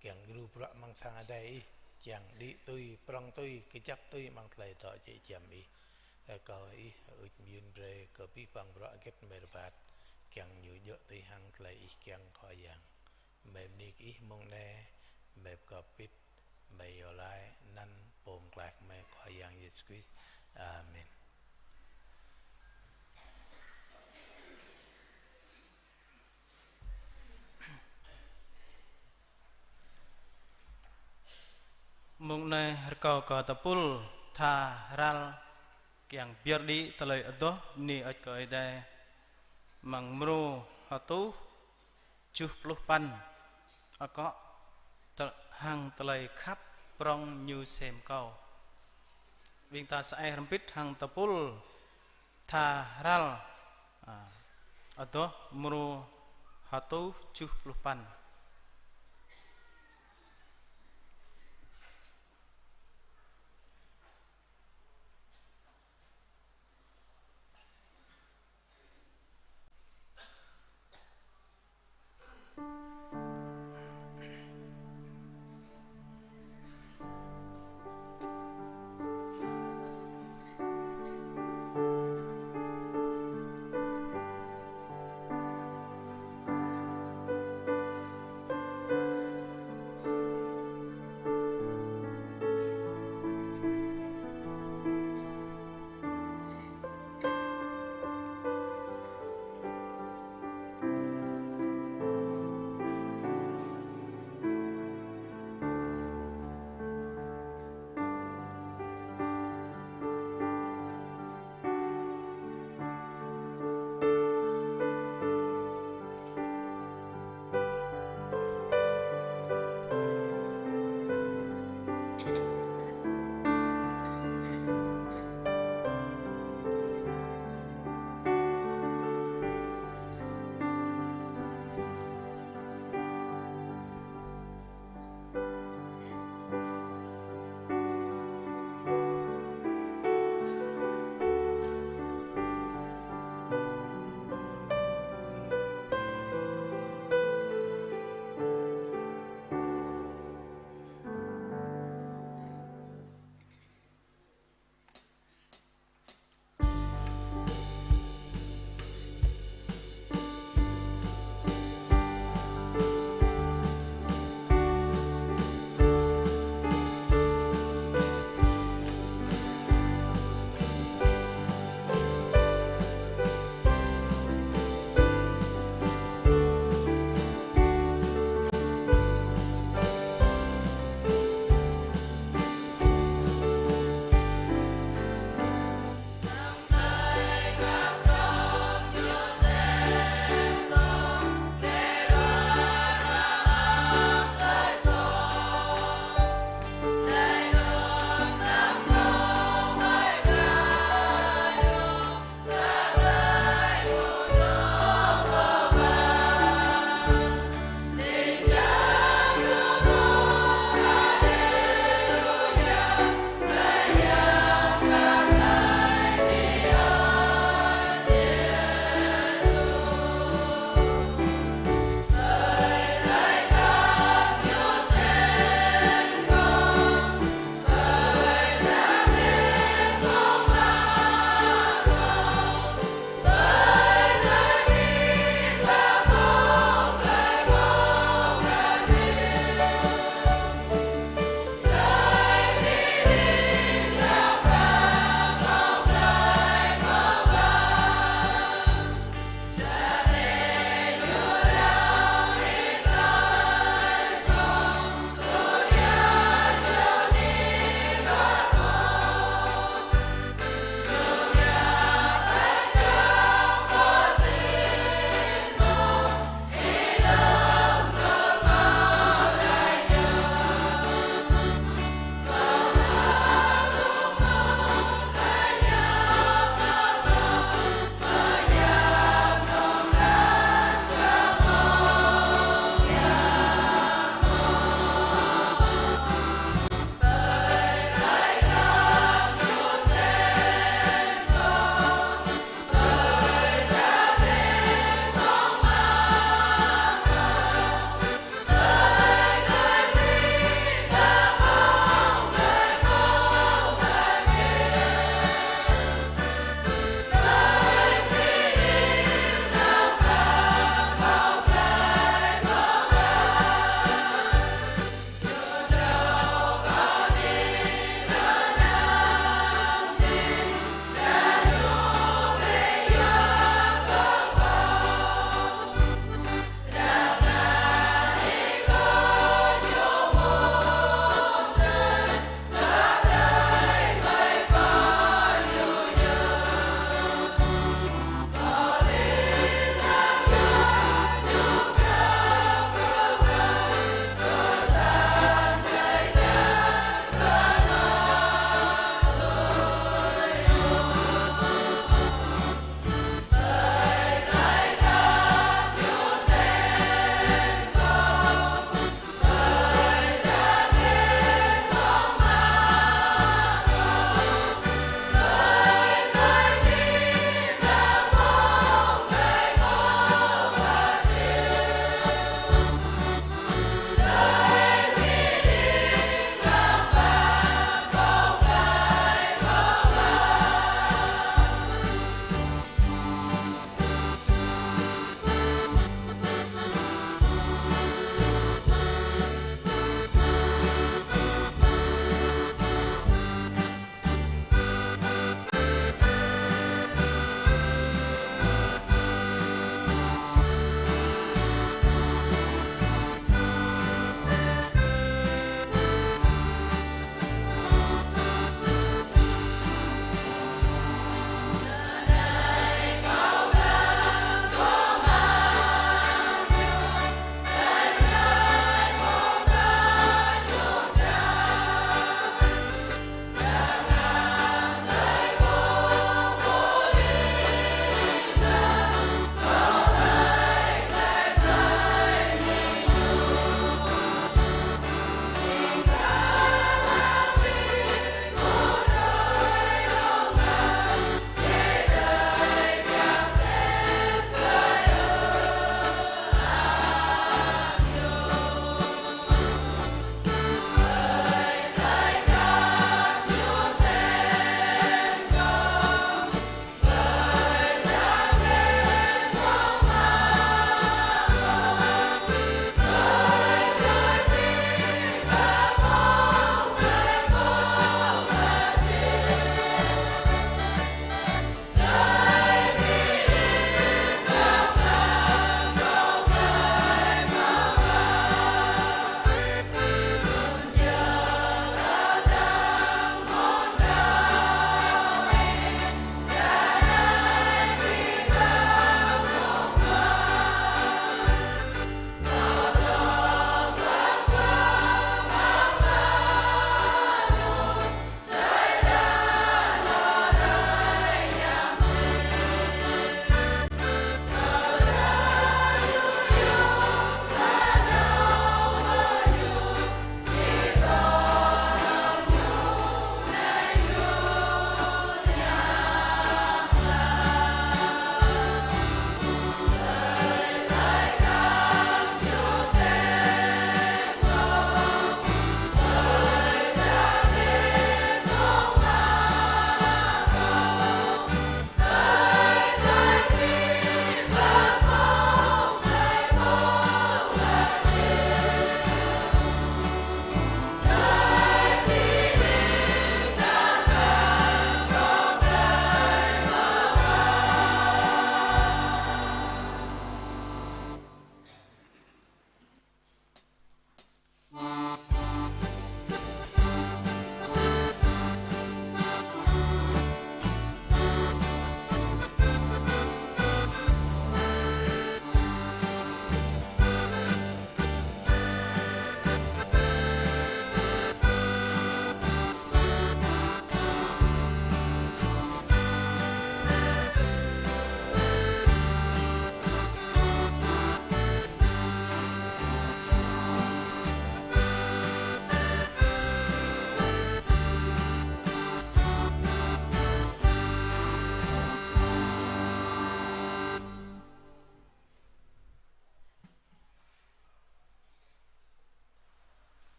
kiăng djru bruă amăng sang Ơi Adai Ih, čang đĭ tui, prŏng tui, kơjăp tui amăng tơlơi dŏ jĕ giăm Ih. Rơkâo Ih hơơč mơyŭn brơi kơ abih bang bruă hơget gơmơi rơbat, kiăng ñu djơ̆ tui hăng tơlơi Ih kiăng Khua Yang. Gơmơi bơni kơ Ih mông anai, gơmơi pơkŏp pĭt, gơmơi iâu laĭ anăn Pô Pơklaih gơmơi Khua Yang Yêsu Krist. Amen. Mông anai rơkâo kơ tơpul tha ral kiăng pơyơr đĭ tơlơi adoh bơni hơơč kơ Ơi Adai amăng mrô hơtuh tơjuh pluh păn, akŏ tơ-, hăng tơlơi khăp prŏng Ñu sem kâo. Ƀing ta sa ai hrŏm hơbĭt hăng tơpul tha ral, a, adoh mrô hơtuh tơjuh pluh păn.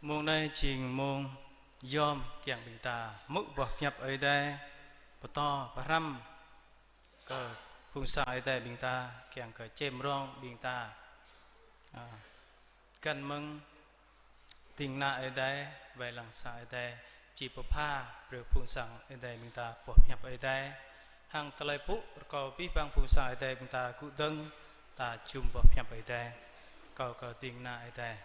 Mông anai jing mông yom kiăng ƀing ta hmư̆ boh hiăp Ơi Adai, pơtô pơhrăm kơ phung sang Ơi Adai ƀing ta, kiăng kơ čem rong ƀing ta, a, găn mơ̆ng ding kơna Ơi Adai, wai lăng sang Ơi Adai, či pơpha brơi phung sang Ơi Adai ƀing ta boh hiăp Ơi Adai. Hăng tơlơi pơpŭ rơkâo abih bang phung sang Ơi Adai ƀing ta gŭ dơ̆ng, ta jum boh hiăp Ơi Adai. Rơkâo kơ ding kơna Ơi Adai.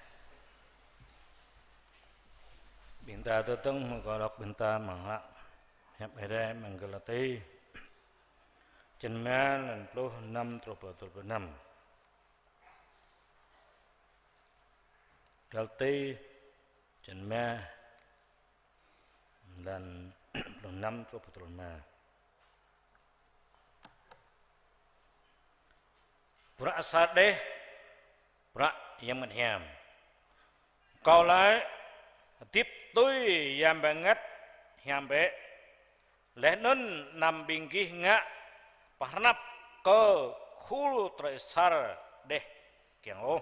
Ƀing ta tơtơ̆ng mơ̆ng kơ đŏk ƀing ta mơ̆ng hră hiăp Ơi Adai mơ̆ng Galati. Črăn rơma, lăn pluh năm truh pơ tơl pluh năm. Galati, črăn rơma, lăn pluh năm truh pơ tơl rơma. Bruă sa đeh, bruă Yang Bơngăt Hiam. Kâo laĭ, hơdip tui Yang Bơngăt Hiam bĕ. Laih anŭn anăm ƀing gih ngă pơhrăp kơ khul tơlơi sa đeh kiăng ôh.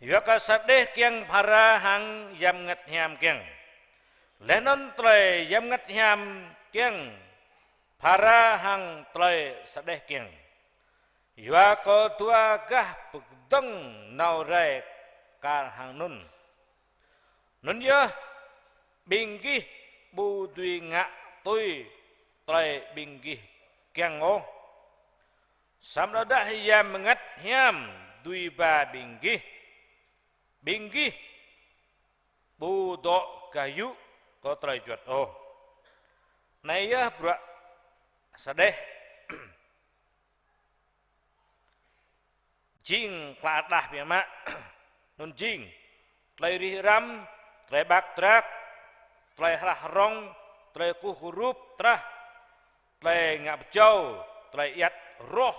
Yua kơ sa đeh kiăng phara hăng Yang Bơngăt Hiam kiăng. Laih anŭn tơlơi Yang Bơngăt Hiam kiăng phara hăng tơlơi sa đeh kiăng. Yua kơ dua gah pơkơdơ̆ng nao rai kar hăng anŭn. Anŭn yơh, ƀing gih ƀu dưi ngă tui tơlơi ƀing gih kiăng ôh. Samơ̆ tơdah Yang Bơngăt Hiam dưi ba ƀing gih, ƀing gih ƀu dŏ gah yŭ kơ tơlơi juăt ôh. Anai yơh bruă sa đeh. Jing klă đah biă mă. Anŭn jing tơlơi rĭh răm, tơlơi ƀak drak, tơlơi hrah rŏng, tơlơi kơkuh kơrup trah, tơlơi ngă pơjâo, tơlơi iăt roh,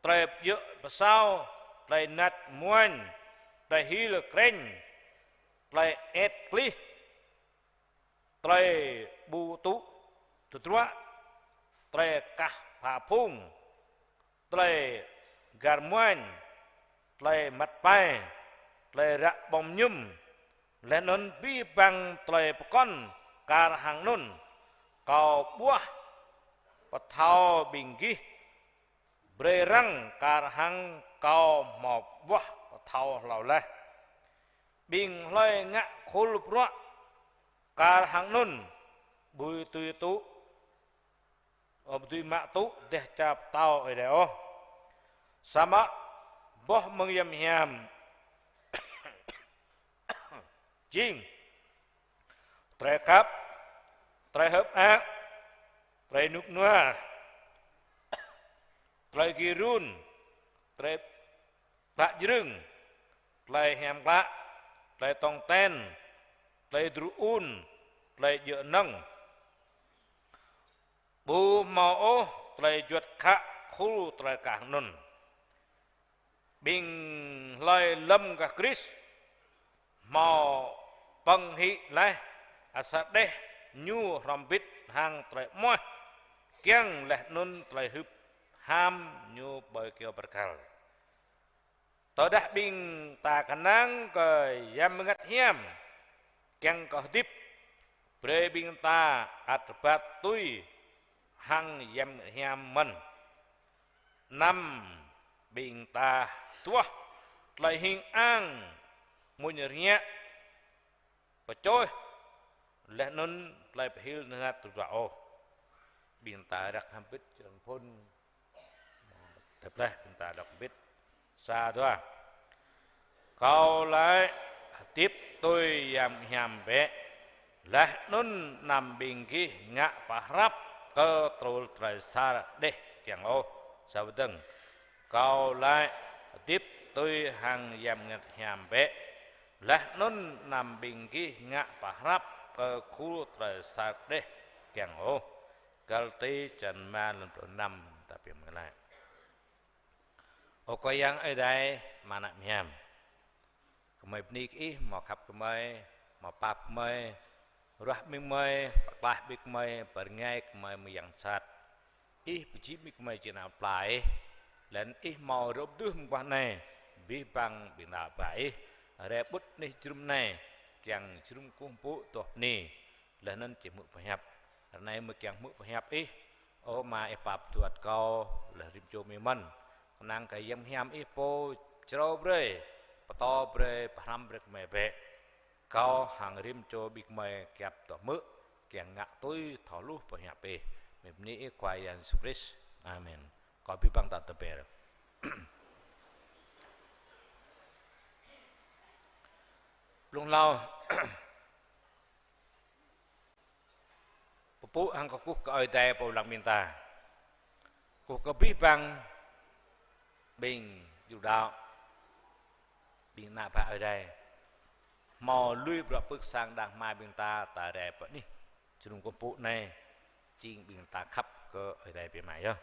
tơlơi pơjơ̆ pơsao, tơlơi nač muañ, tơlơi hil krĕñ, tơlơi et klih, tơlơi ƀu tŭ tơdruă, tơlơi kah pha phung, tơlơi gar muañ, tơlơi măt pai, tơlơi ră ƀơ̆ng mơñum, laih anŭn abih bang tơlơi pơkŏn kar hăng anŭn. Kâo ƀuah pơthâo ƀing gih, brơi arăng kar hăng kâo hmâo ƀuah pơthâo hlâo laih. Ƀing hlơi ngă khul bruă kar hăng anŭn, ƀu dưi tŭ, ơ, ƀu dưi mă tŭ dêh čar pơtao Ơi Adai ôh. Samơ̆ boh mơ̆ng Yang Hiam jing tơlơi khăp, tơlơi hơ̆k mơak, tơlơi rơnŭk rơnua, tơlơi gir run, tơlơi klă jrưng, tơlơi hiam klă, tơlơi tong ten, tơlơi dru un, tơlơi djơ̆ kơnơ̆ng. Ƀu hmâo ôh tơlơi juăt khă khul tơlơi kah anŭn. Ƀing hlơi lơ̆m gah Krist hmâo pơ̆ng hĭ laih, a, sa đeh ñu hrŏm bĭt hăng tơlơi amoah kiăng laih anŭn tơlơi hưp ham ñu ƀơi kyâo bơrkal. Tơdah ƀing ta kơnang kơ Yang Bơngăt Hiam kiăng kơ hơdip, brơi ƀing ta ăt rơbat tui hăng Yang Bơngăt Hiam mơ̆n. Anăm ƀing ta duah tơlơi hing ang mŭñ rơngiă pơčoh, laih anŭn tơlơi pơhil tơnap tơdruă ôh. Ƀing ta răk hơbĭt črăn phŭn. Tơdah ƀing ta đŏk hơbĭt. Sa dua. Kâo laĭ, hơdip tui Yang Hiam bĕ. Laih anŭn anăm ƀing gih ngă pơhrăp kơ tơlơi sa đeh kiăng ôh. Sa pơdơ̆ng. Kâo laĭ, hơdip tui hăng Yang Bơngăt Hiam bĕ. Laih anŭn anăm ƀing gih ngă pơhrăp kơ khul tơlơi sa đeh kiăng ôh. Galati črăn rơma lăn pluh năm, ta pơmĭn laĭ. Ơ Khua Yang Ơi Adai, Ama Ană Hiam. Gơmơi bơni kơ Ih, hmâo khăp kơ gơmơi, hmâo pap kơ gơmơi, ruah ƀing gơmơi, pơklaih ƀing gơmơi, pơrơngai kơ gơmơi mơ̆ng yang sat. Ih pơjing ƀing gơmơi jing ană plei Ih, laih anŭn Ih hmâo rơ̆p tơjuh mơguah anai, abih bang ƀing đaŏ ba Ih, Rai ƀut anih jơnum anai, kiăng jơnum kơkuh pơpŭ tŏh bơni, laih anŭn či hmư̆ pơhiăp. Ră anai mơ̆ kiăng hmư̆ pơhiăp Ih, ơ Ama, Ih pap duat kâo, laih rĭm čô gơmơi mơ̆n. Kơnang kơ Yang Hiam Ih pô črâo brơi, pơtô brơi, pơhrăm brơi kơ gơmơi bĕ. Kâo hăng rĭm čô ƀing gơmơi kiăp tŏ hmư̆, kiăng ngă tui thâo hluh pơhiăp Ih. Mơi bơni Ih Khua Yang Yêsu Krist. Amen. Kâo abih bang ta tơber. Blung hlâo pơpŭ hăng kơkuh kơ Ơi Adai pô lăng ƀing ta. Kơkuh kơ abih bang ƀing djuai đaŏ, ƀing ană bă Ơi Adai. Hmâo lui bruă pơ̆k sang đang hmua ƀing ta, ta rai pơ anih jơnum kơkuh pơpŭ anai, jing ƀing ta khăp kơ Ơi Adai biă mă yơh.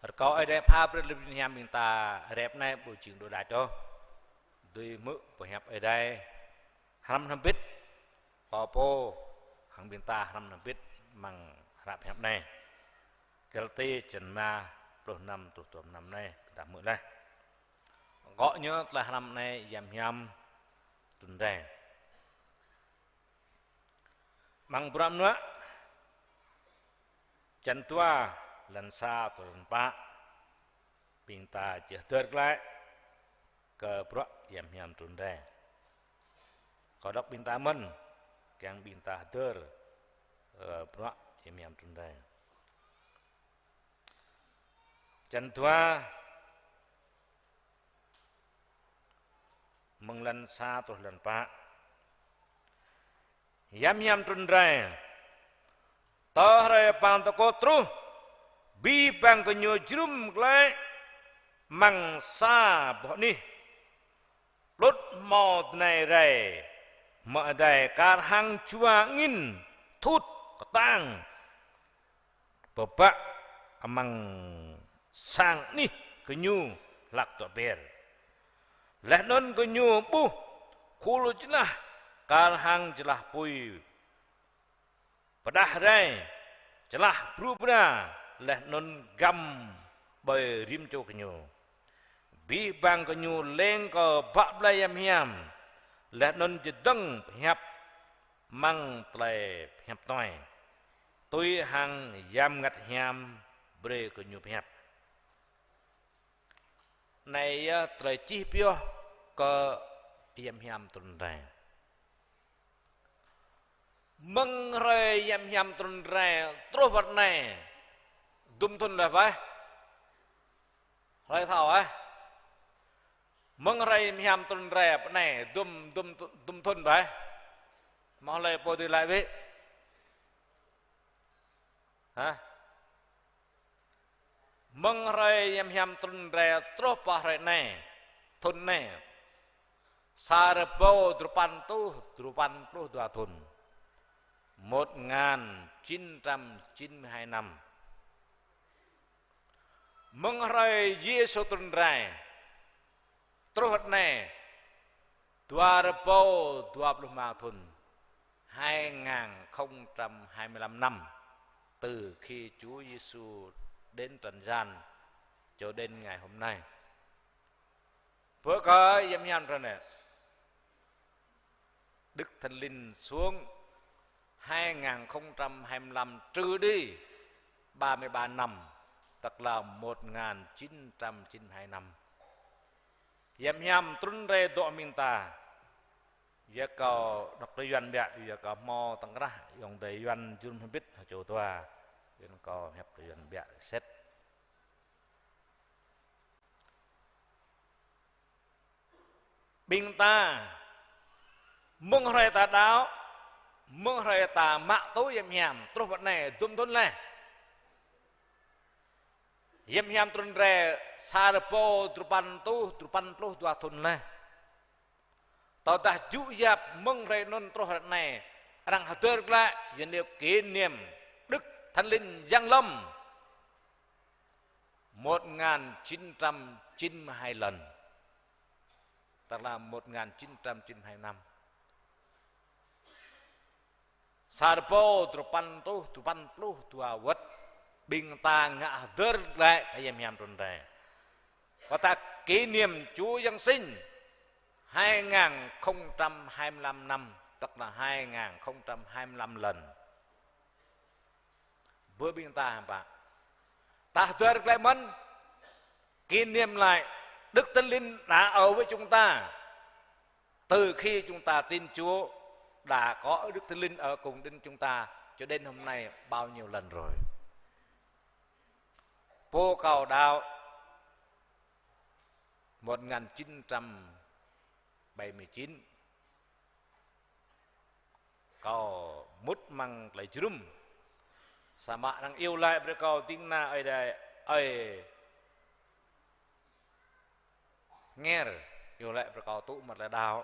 Rơkâo Ơi Adai pha brơi lĕ ƀing hiam ƀing ta rai pơ anai ƀu jing đôč đač ôh. Dưi hmư̆ pơhiăp Ơi Adai hrăm hrŏm hơbĭt. Pô pô hăng ƀing ta hrăm hrŏm hơbĭt amăng hră pơhiăp anai. Galati črăn rơma, pluh năm truh truh năm anai, ƀing ta hmư̆ laih. Akŏ ñu tơlơi hrăm anai Yang Hiam trŭn rai. Amăng bruă mơnuă, črăn dua, lăn sa truh lăn pă, ƀing ta či hơdơr glaĭ kơ bruă Yang Hiam trŭn rai. Kâo đŏk ƀing ta mơ̆n, kiăng ƀing ta hơdơr, ơ, bruă Yang Hiam trŭn rai. Črăn dua, mơ̆ng lăn sa truh lăn pă. Yang Hiam trŭn rai. Tơ hrơi Pantơkôt truh, abih bang gơñu jơnum glaĭ amăng sa boh anih. Pluh hmâo tơnai rai, hmư̆ adai kar hăng jua angin thut kơtang pơbă amăng sang anih gơñu hlak dŏ ber. Laih anŭn gơñu ƀuh khul jơlah kar hăng jơlah apui pơdah rai, jơlah bru bra, laih anŭn găm ƀơi rĭm čô gơñu. Abih bang gơñu leng kơ bă blai Yang Hiam, laih anŭn čơdơ̆ng pơhiăp amăng tơlơi pơhiăp tuai, tui hăng Yang Bơngăt Hiam brơi kơ gơñu pơhiăp. Anai yơh tơlơi čih pioh kơ Yang Hiam trŭn rai. Mơ̆ng hrơi Yang Hiam trŭn rai truh wơ̆t anai, dŭm thŭn laih wơ̆t? Hlơi thâo ôh? Mơ̆ng hrơi Yang Hiam trŭn rai pơ anai, dŭm, dŭm, dŭm thŭn wơ̆t? Hmâo hlơi pô dưi laĭ bĕ? Hă? Mơ̆ng hrơi Yang Hiam trŭn rai truh pơ hrơi anai, thŭn anai, sa rơbâo duapăn rơtuh duapăn pluh dua thŭn. Một ngàn chín trăm chín mươi hai năm. Mơ̆ng hrơi Yêsu trŭn rai truh wơ̆t anai, dua rơbâo dua pluh rơma thŭn, hai ngàn không trăm hai mươi lăm năm, từ khi Chúa Giêsu đến trần gian cho đến ngày hôm nay. Bơ kơ Yang Hiam trŭn rai, Đức Thánh Linh xuống, hai ngàn không trăm hai mươi lăm trừ đi ba mươi ba năm, tức là một ngàn chín trăm chín mươi hai năm. Yang Hiam trŭn rai dŏ ƀing ta. Yua kơ đŏk tơlơi Yuan biă, yua kơ hmâo tơ̆ng krah, ayŏng adơi Yuan jơnum hơbĭt hơčô dua. Yuan kơ hiăp tơlơi Yuan biă sĭt. Ƀing ta, mơ̆ng hrơi ta đaŏ, mơ̆ng hrơi ta mă tŭ Yang Hiam, truh wơ̆t anai, dŭm thŭn laih. Yang Hiam trŭn rai sa rơbâo duapăn rơtuh duapăn pluh dua thŭn laih. Tơdah djŭ yap mơ̆ng hrơi anŭn truh hrơi anai, arăng hơdơr glaĭ, Yuan iâu kỷ niệm Đức Thánh Linh dâng lâm. Một ngàn chín trăm chín mươi hai lần. Tức là một ngàn chín trăm chín mươi hai năm. Sa rơbâo duapăn rơtuh duapăn pluh dua wơ̆t, ƀing ta ngă hơdơr glaĭ kơ Yang Hiam trŭn rai. Wơ̆t ta kỷ niệm Chúa Giáng sinh. hai ngàn không trăm hai mươi lăm năm, tức là hai ngàn không trăm hai mươi lăm lần. Bơ ƀing ta hăm pă? Ta hơdơr glaĭ mơ̆n, kỷ niệm lại Đức Thánh Linh đã ở với chúng ta. Từ khi chúng ta tin Chúa, đã có Đức Thánh Linh ở cùng đến chúng ta cho đến hôm nay bao nhiêu lần rồi? Pô kâo đaŏ một ngàn chín trăm bảy mươi chín. Kâo mŭt amăng tơlơi jơnum. Samơ̆ arăng iâu laĭ brơi kâo ding kơna Ơi Adai, Ơi Nger, iâu laĭ brơi kâo tŭ mă tơlơi đaŏ.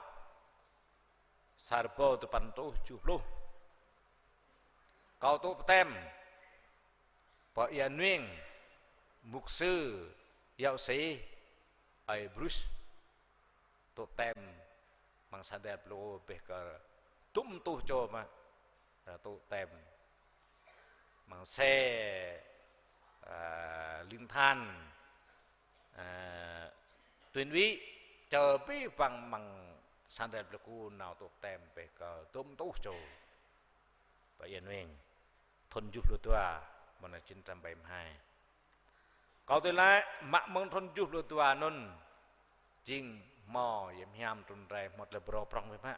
Sa rơbâo tơpăn rơtuh tơjuh pluh. Kâo tŭ baptem pơ Ia Nueng, mục sư, giáo sĩ, Ơi Bruce. Tŭ baptem amăng sang Đêl Plu pĕh kơ tŭm tuh čô mă. Tŭ baptem amăng xe, à, liên thanh, à, tuyên úy, čơ abih bang amăng sang Đêl Plu nao tŭ baptem pĕh kơ tŭm tuh čô. Pơ Ia Nueng, thŭn tơjuh pluh dua, một ngàn chín trăm bảy mươi hai. Kâo tui laĭ, mă mơ̆ng thŭn tơjuh pluh dua anŭn, jing hmâo yăm hiam trŭn rai hmâo tơlơi pơrâo prŏng biă mă.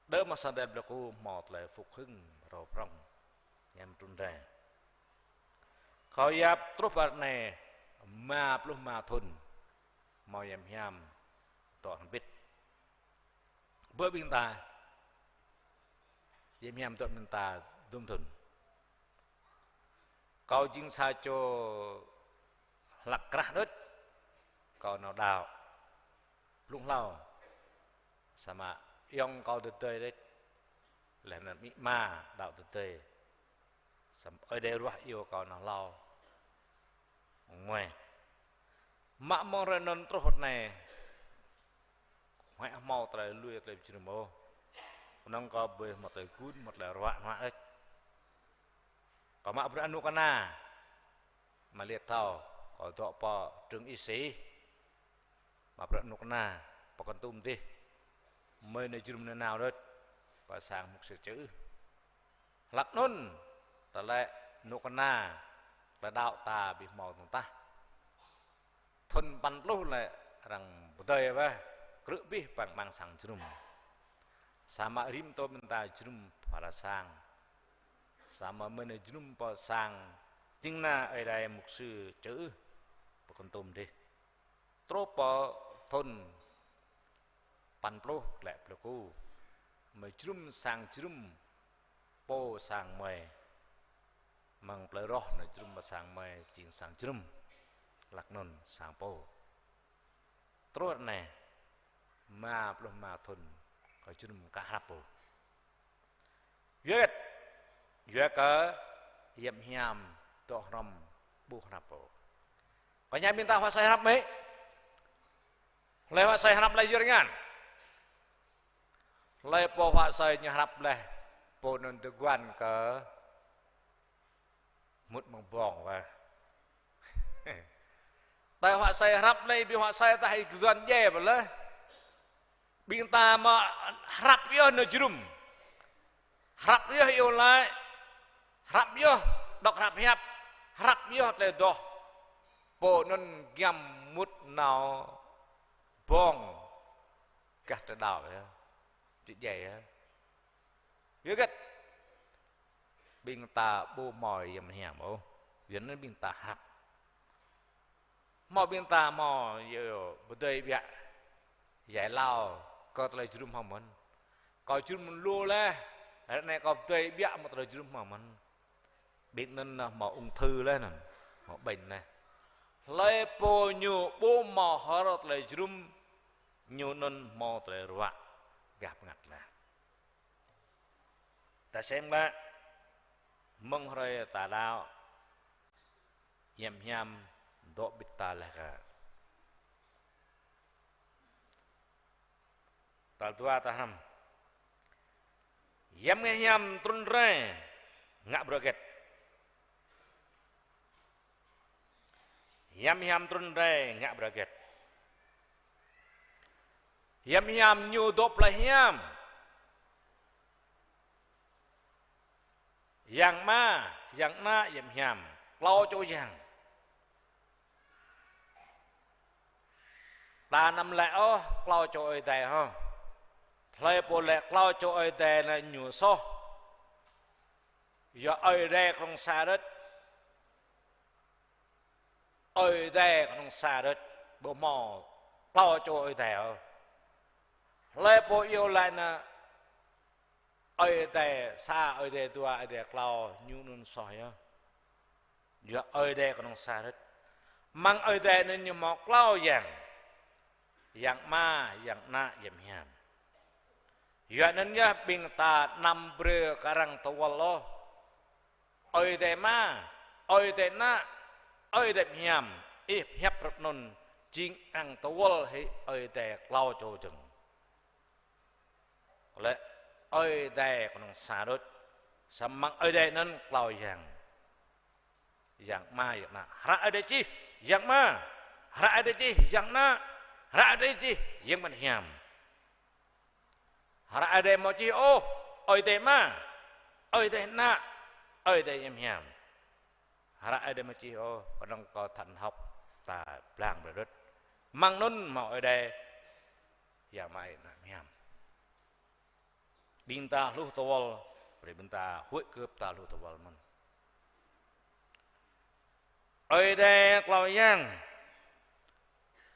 Đơ mơ̆ng sang Đêl Plu hmâo tơlơi phục hưng pơrâo prŏng, hiam trŭn rai. Kâo yap truh pơ anai rơma pluh rơma thŭn, hmâo yăm hiam dŏ hrŏm hơbĭt. Bơ ƀing ta, yăm hiam dŏ ƀing ta dŭm thŭn. Kâo jing sa čô hlăk krah đôč, kâo nao đaŏ blung hlâo. Samơ̆ ayŏng kâo tơdơi đôč, laih anŭn amĭ ama đaŏ tơdơi. Samơ̆ Ơi Adai ruah iâu kâo nao hlâo mơ̆ng mơai. Mă mơ̆ng hrơi anŭn truh ră anai, huăi hmâo tơlơi lui tơlơi jơnum ôh. Kơnơ̆ng kâo ƀuh hmâo tơlơi gun, hmâo tơlơi ruă nuă đôč. Kâo mă bruă anŭk kơna, mă liat thâo, kâo dŏ pơ trường y sĩ. Mă bruă anŭk kơna, pơkơntum dih. Mơi nao jơnum nanao đôč, pơ sang mục sư Čư̆. Hlăk anŭn, tơlơi anŭk kơna, tơlơi đaŏ ta ƀu hmâo dơ̆ng tah. Thŭn păn pluh lĕ arăng pơdơi wơ̆t, krư̆ abih bang amăng sang jơnum. Samơ̆ rĭm čô ƀing ta jơnum pha ra sang. Samơ̆ mơi nao jơnum pơ sang, ding kơna Ơi Adai mục sư Čư̆ pơkơntum dih. Truh pơ thŭn păn pluh lĕ Pleiku. Mơi jơnum sang jơnum pô sang mơi. Mơ̆ng plơi Roh nao jơnum pơ sang mơi jing sang jơnum. Hlăk anŭn sang pô. Truh ră anai, rơma pluh rơma thŭn, kơ jơnum aka hrăp pô. Yua hơget? Yua kơ yăm hiam dŏ hrŏm ƀu hrăp ôh. Kơ ñu ƀing ta huă asơi hrăp mơ̆? Hlơi huă asơi hrăp lĕ yua rơngan. Hlơi pô huă asơi ñu hrăp lĕ, pô anŭn tơguan kơ mŭt mơ̆ng ƀơ̆ng wơ̆t. Tơdah huă asơi hrăp lĕ, ƀing huă asơi tah ih kơduan djai pơ lĕ. Ƀing ta mơ̆ hrăp yơh nao jơnum. Hrăp yơh iâu laĭ. Hrăp yơh đŏk hrăp hiăp. Hrăp yơh tơlơi adoh. Pô anŭn giăm mŭt nao ƀơ̆ng. Gah tơlơi đaŏ yơh. Či djai yơh. Yua hơget? Ƀing ta ƀu hmâo yăm hiam ôh. Yua anŭn ƀing ta hrăp. Hmâo ƀing ta hmâo yơh pơdơi ƀiă. Yai lao, kơ tơlơi jơnum hmâo mơ̆n. Kơ jơnum lu laih, ră anai kơ pơdơi ƀiă mơ̆ tơlơi jơnum hmâo mơ̆n. Ƀing anŭn hmâo ung thư laih anŭn, hmâo bệnh laih. Hlơi pô ñu ƀu hmâo hơr tơlơi jơnum, ñu anŭn hmâo tơlơi ruă gah bơngăt laih. Ta sem ƀă, mơ̆ng hrơi ta đaŏ, yăm hiam dŏ ƀơi ta laih kơ. Tal dua ta hrăm. Yăm ngă hiam trŭn rai, ngă bruă hơget? Yăm hiam trŭn rai, ngă bruă hơget? Yăm hiam ñu dŏ plơi hiam. Yang Ama, Yang Ană, Yăm hiam. Klâo čô Yang. Ta anăm laĭ ôh klâo čô Ơi Adai hŏ. Hlơi pô laĭ klâo čô Ơi Adai anŭn ñu soh. Yua Ơi Adai kơnơ̆ng sa đôč. Ơi Adai kơnơ̆ng sa đôč. Ƀu hmâo klâo čô Ơi Adai ôh. Hlơi pô iâu laĭ anŭn Ơi Adai sa, Ơi Adai dua, Ơi Adai klâo, ñu anŭn soh yơh. Yua Ơi Adai kơnơ̆ng sa đôč. Amăng Ơi Adai anŭn ñu hmâo klâo Yang. Yang Ama, Yang Ană, Yăm hiam. Yua anŭn yơh ƀing ta anăm brơi kơ arăng tơwăl ôh. Ơi Adai Ama, Ơi Adai Ană, Ơi Adai Yăm hiam. Ih pơhiăp hrup anŭn jing arăng tơwăl hĭ Ơi Adai klâo čô jơ̆ng. Lĕ Ơi Adai kơnơ̆ng sa đôč. Samơ̆ amăng Ơi Adai anŭn klâo Yang. Yang Ama, Yang Ană. Hră Ơi Adai čih Yang Ama. Hră Ơi Adai čih Yang Ană. Hră Ơi Adai čih Yang Bơngăt Hiam. Hră Ơi Adai ƀu čih ôh Ơi Adai Ama, Ơi Adai Ană, Ơi Adai Yăm hiam. Hră Ơi Adai ƀu čih ôh, kơnơ̆ng kơ thần học ta blang brơi đôč. Amăng anŭn hmâo Ơi Adai, Yang Ama, Yang Ană, Yăm hiam. Ƀing ta hluh tơwăl, brơi ƀing ta huĭ kơ ta hluh tơwăl mơ̆n. Ơi Adai klâo Yang,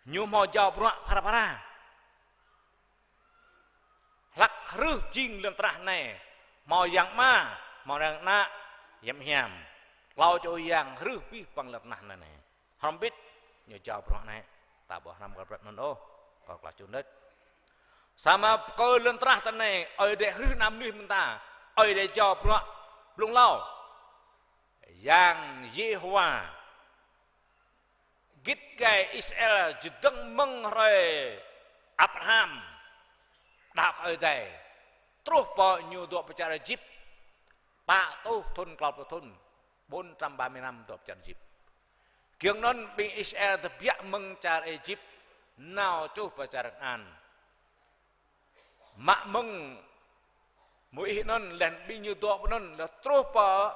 ñu hmâo jao bruă phara phara. Hlăk hrih jing lŏn tơnah anai, hmâo Yang Ama, hmâo Yang Ană, Yăm hiam. Klâo čô Yang hrih abih bang lŏn tơnah anai. Hrŏm hơbĭt ñu jao bruă anai. Ta ƀu hrăm kơ bruă anŭn ôh, kơ klâo čô đôč. Samơ̆ kơ lŏn tơnah anai, Ơi Adai hrih ană mơnuih ƀing ta, Ơi Adai jao bruă blung hlâo. Yang Yêhôwa git gai Israel čơdơ̆ng mơ̆ng hrơi Abraham đaŏ kơ Ơi Adai. Truh pơ ñu dŏ pơ čar Êjip, pă rơtuh thŭn, klâo pluh thŭn, bốn trăm ba mươi năm dŏ pơ čar Êjip. Giŏng anŭn ƀing Israel tơbiă mơ̆ng čar Êjip, nao čuh pơ čar Kanaan. Mă mơ̆ng Môis anŭn, laih anŭn ƀing ñu dŏ pơ anŭn, laih truh pơ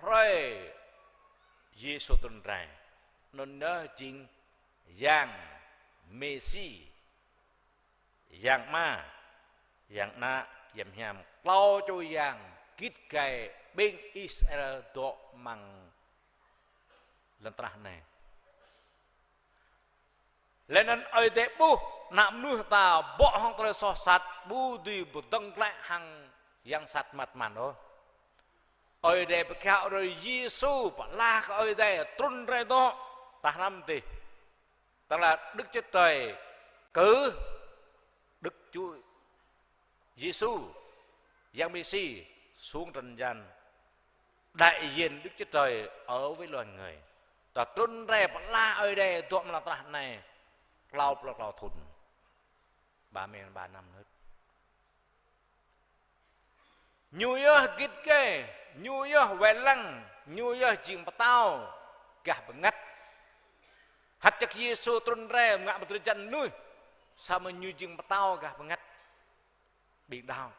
hrơi Yêsu trŭn rai. Anŭn yơh jing Yang Mêsi, Yang Ama, Yang Ană, Yăm hiam, klâo čô Yang git gai ƀing Israel dŏ amăng lŏn tơnah anai. Laih anŭn Ơi Adai ƀuh ană mơnuih ta bŏ hăng tơlơi soh sat, ƀu dưi pơdơ̆ng glaĭ hăng yang sat mơ̆n ôh. Ơi Adai pơkiaŏ rai Yêsu, pơala kơ Ơi Adai trŭn rai dŏ, ta hrăm dih. Tức là Đức Chúa Trời cử Đức Chúa Giêsu, Yang Mêsi, xuống trần gian, đại diện Đức Chúa Trời ở với loài người. Ta trŭn rai pơala Ơi Adai dŏ amăng lŏn tơnah anai klâo pluh klâo thŭn, ba mươi ba năm nữa. Ñu yơh git gai, ñu yơh wai lăng, ñu yơh jing pơtao gah bơngăt. Hơčăk Yêsu trŭn rai ngă pơtrŭn jăn mơnuih, samơ̆ ñu jing pơtao gah bơngăt. Ƀing đaŏ.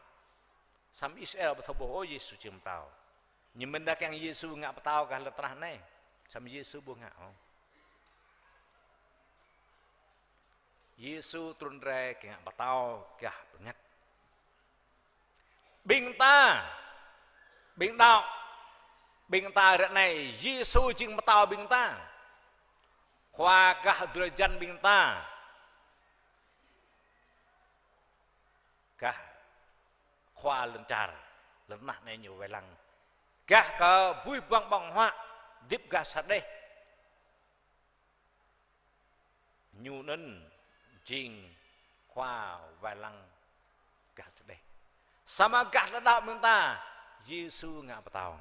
Samơ̆ Israel ƀu thâo ƀuh ôh Yêsu jing pơtao. Ñu mĭn đa kiăng Yêsu ngă pơtao gah lŏn tơnah anai. Samơ̆ Yêsu ƀu ngă ôh. Yêsu trŭn rai kiăng ngă pơtao gah bơngăt. Ƀing ta, ƀing đaŏ, ƀing ta ră anai, Yêsu jing pơtao ƀing ta. Khua gah drơi jăn ƀing ta. Gah khua lŏn čar, lŏn tơnah anai ñu wai lăng. Gah kơ abih bang ƀơ̆ng huă, hơdip gah čar dêh. Ñu anŭn jing khua wai lăng gah čar dêh. Samơ̆ gah đaŏ ƀing ta, Yêsu ngă pơtao.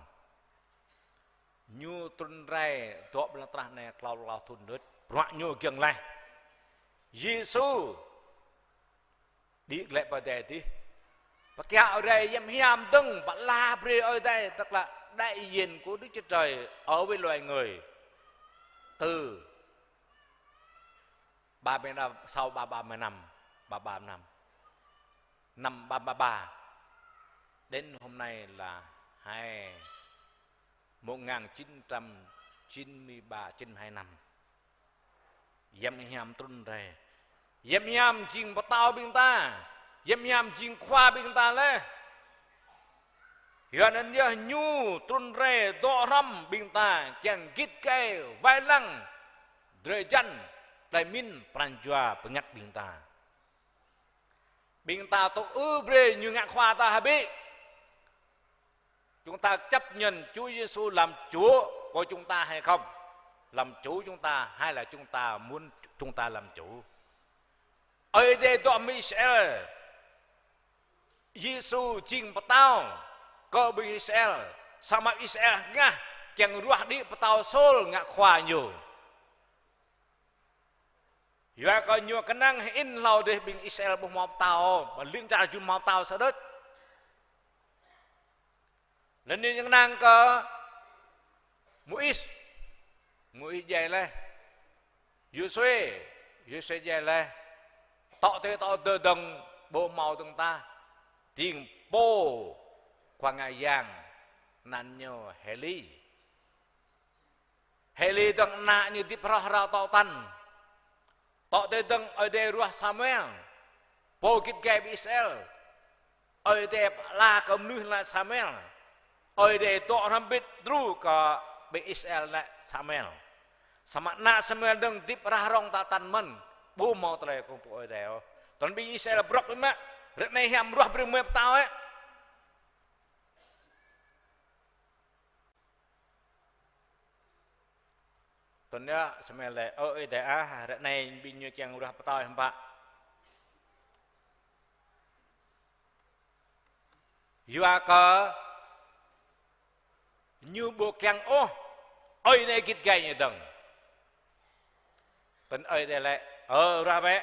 Ñu trŭn rai dŏ amăng lŏn tơnah anai klâo pluh klâo thŭn đôč. Bruă ñu giŏng laih. Yêsu đĭ glaĭ pơ adai adih. Pơkiaŏ rai Yăm hiam dơ̆ng, pơala brơi Ơi Adai, tức là đại diện của Đức Chúa Trời ở với loài người. Từ ba mươi năm, sau ba, ba mươi năm, ba ba năm. Năm ba ba ba. Đến hôm nay là hai, một ngàn chín trăm chín mươi ba, chín mươi hai năm. Yăm Hiam trŭn rai. Yăm Hiam jing pơtao ƀing ta. Yăm Hiam jing khua ƀing ta laih. Yua anŭn yơh ñu trŭn rai dŏ hrŏm ƀing ta, kiăng git gai wai lăng drơi jăn, đơi mĭn pran jua bơngăt ƀing ta. Ƀing ta tŭ ư brơi ñu ngă khua ta hă ƀĭ? Chúng ta chấp nhận Chúa Giêsu làm Chúa của chúng ta hay không? Làm chủ chúng ta hay là chúng ta muốn chúng ta làm chủ? Ơi Adai dŏ mơ̆ng Israel. Yêsu jing pơtao kơ ƀing Israel. Samơ̆ Israel hơngah kiăng ruah đĭ pơtao Saul ngă khua ñu. Yua kơ ñu kơnang hơĭn hlâo dêh ƀing Israel ƀu hmâo pơtao, ƀu lin čar jum hmâo pơtao sa đôč. Anŭn ñu kơnang kơ Môis, Môis djai laih. Yôsuê, Yôsuê djai laih. Tŏ tê tŏ dơ dơ̆ng ƀu hmâo dơ̆ng tah. Ding pô khua ngă yang, anăn ñu Hêli. Hêli dơ̆ng ană ñu hơdip hrŏh hrao tŏ tăn. Tŏ tê dơ̆ng Ơi Adai ruah Samuel, pô git gai ƀing Israel. Ơi Adai pơala kơ mơnuih laĭ Samuel. Ơi Adai dŏ hrŏm hơbĭt djru kơ ƀing Israel laĭ Samuel. Samơ̆ ană Samuel dơ̆ng hơdip rah rong tŏ tăn mơ̆n, ƀu hmâo tơlơi kơkuh pơpŭ Ơi Adai ôh. Tơl ƀing Israel brŏk biă mă, ră anai hiam ruah brơi mơi pơtao ĕ. Tơl anŭn Samuel laĭ: Ơ Ơi Adai ah, ră anai ƀing ñu kiăng ruah pơtao hiư̆m pă? Yua kơ ñu ƀu kiăng ôh Ơi Adai git gai ñu dơ̆ng. Tơl Ơi Adai laĭ: Ơ, ruah bĕ.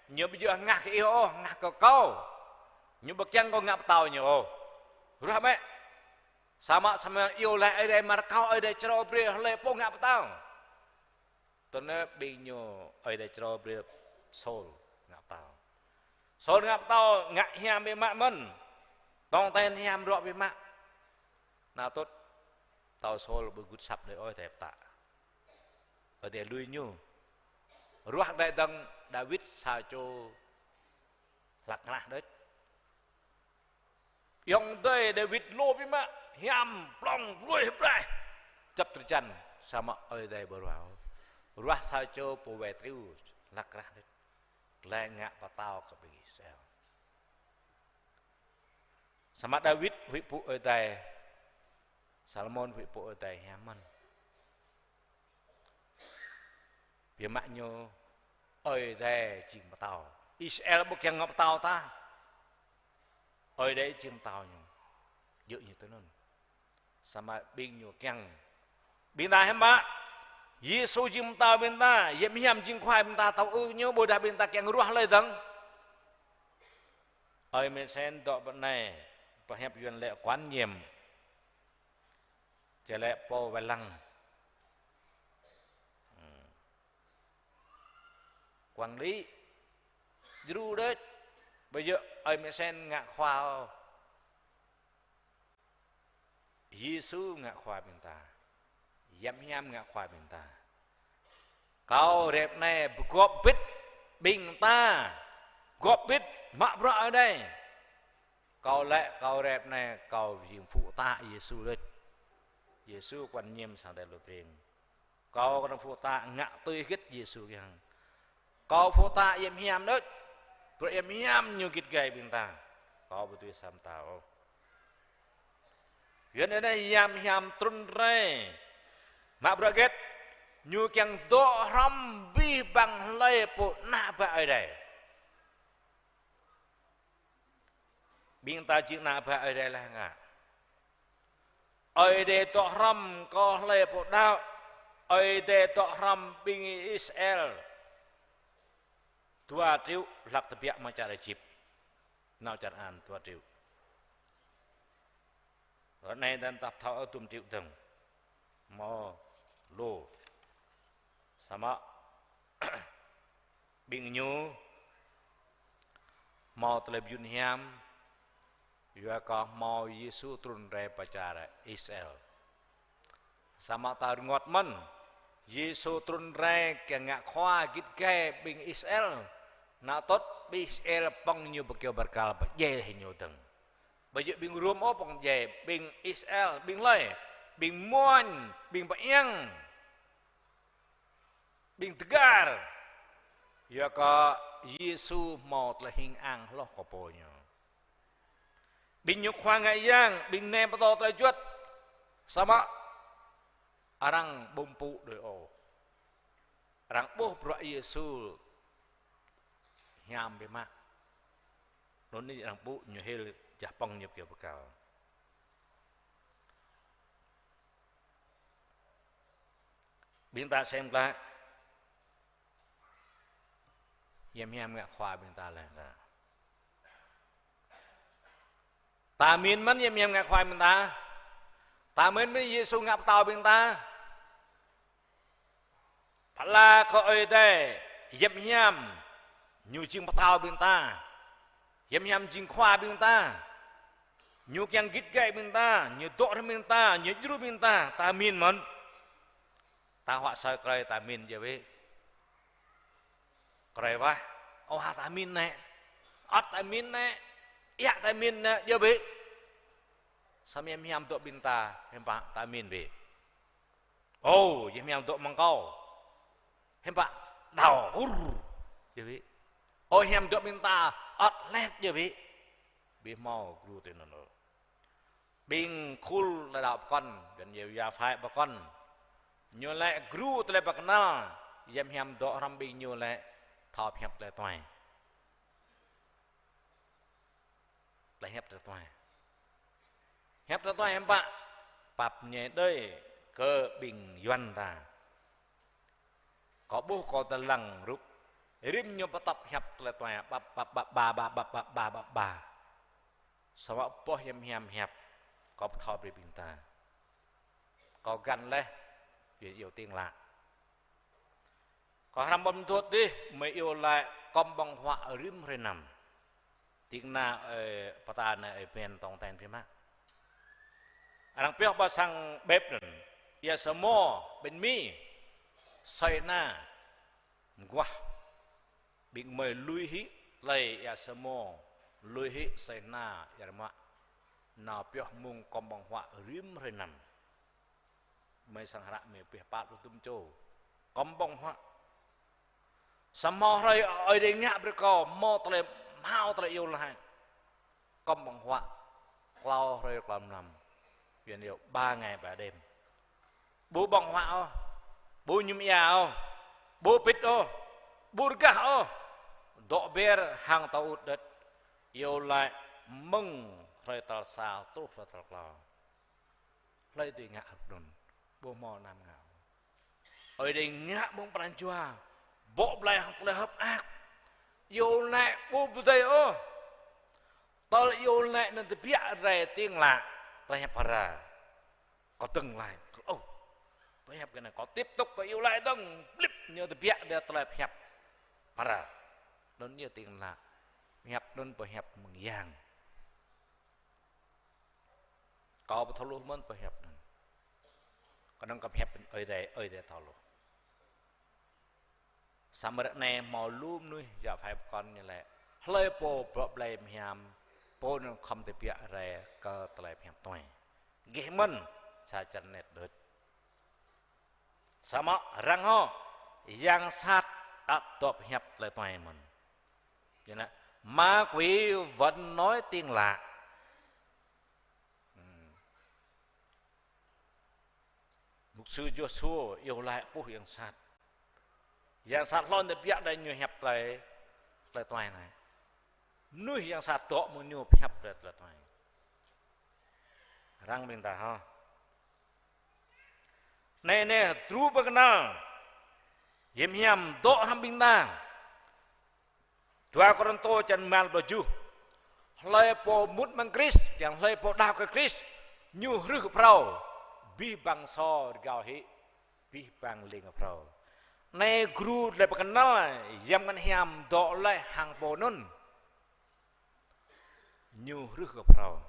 Ñu ƀu djơ̆ hơngah kơ ih ôh, hơngah kơ kâo. Ñu ƀu kiăng kâo ngă pơtao ñu ôh. Ruah bĕ. Samơ̆ Samuel iâu laĭ Ơi Adai, mơ̆ rơkâo Ơi Adai črâo brơi hlơi pô ngă pơtao. Tơl anŭn ƀing ñu Ơi Adai črâo brơi Saul ngă pơtao. Saul ngă pơtao ngă hiam biă mă mơ̆n. Tong ten hiam ruă biă mă. Anŭn tŭt pơtao Saul ƀu gưt asăp đơi Ơi Adai pơtă. Ơi Adai lui ñu. Ruah đơi dơ̆ng Dawid sa čô hlak krah đôč. Ayŏng adơi Dawid lu biă mă, hiam, plŏng, pluih, braih. Djŏp drơi jăn, samơ̆ Ơi Adai ƀu ruah. Ruah sa čô pô wai triu hlak krah đôč. Glaĭ ngă pơtao kơ ƀing Israel. Samơ̆ Dawid huĭ pơpŭ Ơi Adai, Salômôn huĭ pơpŭ Ơi Adai hiam mơ̆n. Biă mă ñu Ơi Adai jing pơtao. Israel ƀu kiăng ngă pơtao tah. Ơi Adai jing pơtao ñu. Djơ̆ ñu tui anŭn. Samơ̆ ƀing ñu kiăng. Ƀing ta hiư̆m pă? Yêsu jing pơtao ƀing ta, Yăm Hiam jing khua ƀing ta, tơl ư ñu ƀôdah ƀing ta kiăng ruah hlơi dơ̆ng? Ơi Mĕsen dŏ pơ anai, pơhiăp Yuan laĭ quản nhiệm. Či laĭ pô wai lăng. Hmm. Quản lý. Djru đôč. Ƀu djơ̆ Ơi Mĕsen ngă khua ôh. Yêsu ngă khua ƀing ta. Yăm Hiam ngă khua ƀing ta. Kâo rep anai pơgop bit ƀing ta. Pơgop bit mă bruă Ơi Adai. Kâo laĭ kâo rep anai kâo jing phu ta Yêsu đôč. Yêsu quản nhiệm sang Ơi Adai lu pring. Kâo kơnơ̆ng phu ta ngă tui hơget Yêsu kiăng. Kâo phu ta Yăm Hiam đôč. Bruă Yăm Hiam ñu git gai ƀing ta. Kâo ƀu tui sa mơta ôh. Yua anŭn Yăm Hiam trŭn rai. Mă bruă hơget? Ñu kiăng dŏ hrŏm abih bang hlơi pô ană bă Ơi Adai. Ƀing ta jing ană bă Ơi Adai laih ngă? Ơi Adai dŏ hrŏm kơ hlơi pô đaŏ. Ơi Adai dŏ hrŏm ƀing Israel dua triệu hlak tơbiă mơ̆ng čar Êjip. Nao čar An dua triệu. Ră anai ta pơthâo dum triệu dơ̆ng. Hmâo lu. Samơ̆ ƀing ñu Hmâo tơlơi mơyun hiam, yua kơ hmâo Yêsu trŭn rai pơ čar Israel. Samơ̆ ta rơngot mơ̆n, Yêsu trŭn rai kiăng ngă khua git gai ƀing Israel. Anŭn tŭt ƀing Israel pơ̆ng ñu pơ kyâo bơrkal pơdjai hĭ ñu dơ̆ng. Ƀu djơ̆ ƀing Rôm ôh pơ̆ng pơdjai, ƀing Israel, ƀing hlơi, ƀing muañ, ƀing pơiăng, ƀing tơgar. Yua kơ Yêsu hmâo tơlơi hing ang hloh kơ pô ñu. Ƀing ñu khua ngă yang, ƀing nai pơtô tơlơi juăt. Samơ̆ arăng ƀu pŭ đơi ôh. Arăng ƀuh bruă Yêsu hiam biă mă. Anŭn anai arăng pŭ ñu hil jah pơ̆ng ñu pơ kyâo bơrkal. Ƀing ta sem klă. Hiam hiam ngă khua ƀing ta laih ta. Ta mĭn mơ̆n hiam hiam ngă khua ƀing ta. Ta mĭn mơ̆n Yêsu ngă pơtao ƀing ta. Pơala kơ Ơi Adai, hiam hiam ñu jing pơtao ƀing ta. Hiam hiam jing khua ƀing ta. Ñu kiăng git gai ƀing ta, ñu dŏ hrŏm ƀing ta, ñu djru ƀing ta, ta mĭn mơ̆n. Ta huă asơi krơi ta mĭn djơ̆ bĕ. Krơi wah, ôh ha ta mĭn nĕ. Ăt ta mĭn nĕ. Iă ta mĭn nĕ djơ̆ bĕ. Samơ̆ hiam hiam dŏ ƀing ta, hiư̆m pă ta mĭn bĕ. Ôh, hiam hiam dŏ mơ̆ng kâo. Hiư̆m pă đao hur djơ̆ bĕ. Ôh, hiam dŏ ƀing ta, ăt lĕt djơ̆ bĕ. Ƀu hmâo gru tui anŭn ôh. Ƀing khul tơlơi đaŏ pơkŏn, Yuan yơh ya phai pơkŏn. Ñu lĕ gru tơlơi pơkơnăl, hiam hiam dŏ hrŏm ƀing ñu lĕ thâo pơhiăp tơlơi tuai. Tơlơi hiăp tơlơi tuai. Hiăp tơlơi tuai hiư̆m pă? Pap ñe đơi kơ ƀing Yuan ta. Kâo ƀuh kâo tơlăng rup. Rĭm ñu pơtŏp hiăp tơlơi tuai, ƀap, ƀap, ƀap, ba, ba, ƀap, ƀap, ba, ƀap, ba. Samơ̆ boh hiam hiam hiăp, kâo pơthâo brơi ƀing ta. Kâo găn laih, yua iâu tiếng lạ. Kâo hrăm ƀôn thuôt dih, mơi iâu laĭ kơ̆m ƀơ̆ng huă rĭm hrơi năm. Tiếng Na, ơi, pơta anai ơi ƀen tong ten biă mă. Arăng pioh ƀơi sang bếp anŭn. Ia Samô, bánh mì, sơi na, mơguah. Ƀing mơi lui hĭ tơlơi ia Samô, lui hĭ sơi na, ia rơmă. Nao pioh mơ̆ng kơ̆m ƀơ̆ng huă rĭm hrơi năm. Mơi sang hră mơi pioh păt lu tŭm čô. Kơ̆m ƀơ̆ng huă. Samơ̆ hrơi Ơi Adai ngă brơi kâo, hmâo tơlơi, hmâo tơlơi iâu laĭ. Kơ̆m ƀơ̆ng huă. Klâo hrơi klâo mlam. Yuan iâu ba ngày ba đêm. Ƀu ƀơ̆ng huă ôh. Ƀu mơñum ia ôh. Ƀu pĭt ôh. Ƀu rơgah ôh. Dŏ ber hăng tơ ŭt đĕt. Iâu laĭ mơ̆ng hrơi tal sa truh hrơi tal klâo. Hlơi dưi ngă hrup anŭn, ƀu hmâo anăm ngă. Ơi Adai ngă mơ̆ng pran jua, bŏ blai hăng tơlơi hơ̆k mơak. Iâu laĭ ƀu pơdơi ôh. Tơl iâu laĭ anŭn tơbiă rai tiếng lạ, tơlơi hiăp phara. Kâo dơ̆ng laĭ, ôh, tơlơi hiăp kơ anai, kâo tiếp tục kâo iâu laĭ dơ̆ng, blip ñu tơbiă rai tơlơi hiăp phara. Anŭn yơh tiếng lạ, hiăp anŭn pơhiăp mơ̆ng yang. Kâo pơthâo hluh mơ̆n pơhiăp anŭn. Kơnơ̆ng kơ pơhiăp Ơi Adai, Ơi Adai thâo hluh. Samơ̆ ră anai hmâo lu mơnuih djă phai pơkŏn ñu laĭ. Hlơi pô bŏ blai hiam, pô anŭn khŏm tơbiă rai kơ tơlơi pơhiăp tuai. Gih mơ̆n, sa črăn net đôč. Samơ̆ răng hŏ, yang sat ăt dŏ pơhiăp tơlơi tuai mơ̆n. Cho nên, ma quỷ vẫn nói tiếng lạ. Ừm. Mục sư Joshua iâu laĭ ƀuh yang sat. Yang sat hlŏng tơbiă đơi ñu hiăp tơlơi, tơlơi tuai anai. Mơnuih yang sat dŏ mơ̆ng ñu pơhiăp tơlơi, tơlơi tuai. Răng ƀing ta hŏ. Anai, anai, djru pơkơnăl. Hiam hiam dŏ hrŏm ƀing ta. Dua Kôrintô črăn rơma pluh tơjuh. Hlơi pô mŭt mơ̆ng Krist, kiăng hlơi pô đaŏ kơ Krist, ñu hrih kơ phrâo, abih bang sô rơgao hĭ, abih bang leng kơ phrâo. Anai gru tơlơi pơkơnăl, hiam ngăn hiam dŏ laih hăng pô anŭn. Ñu hrih kơ phrâo.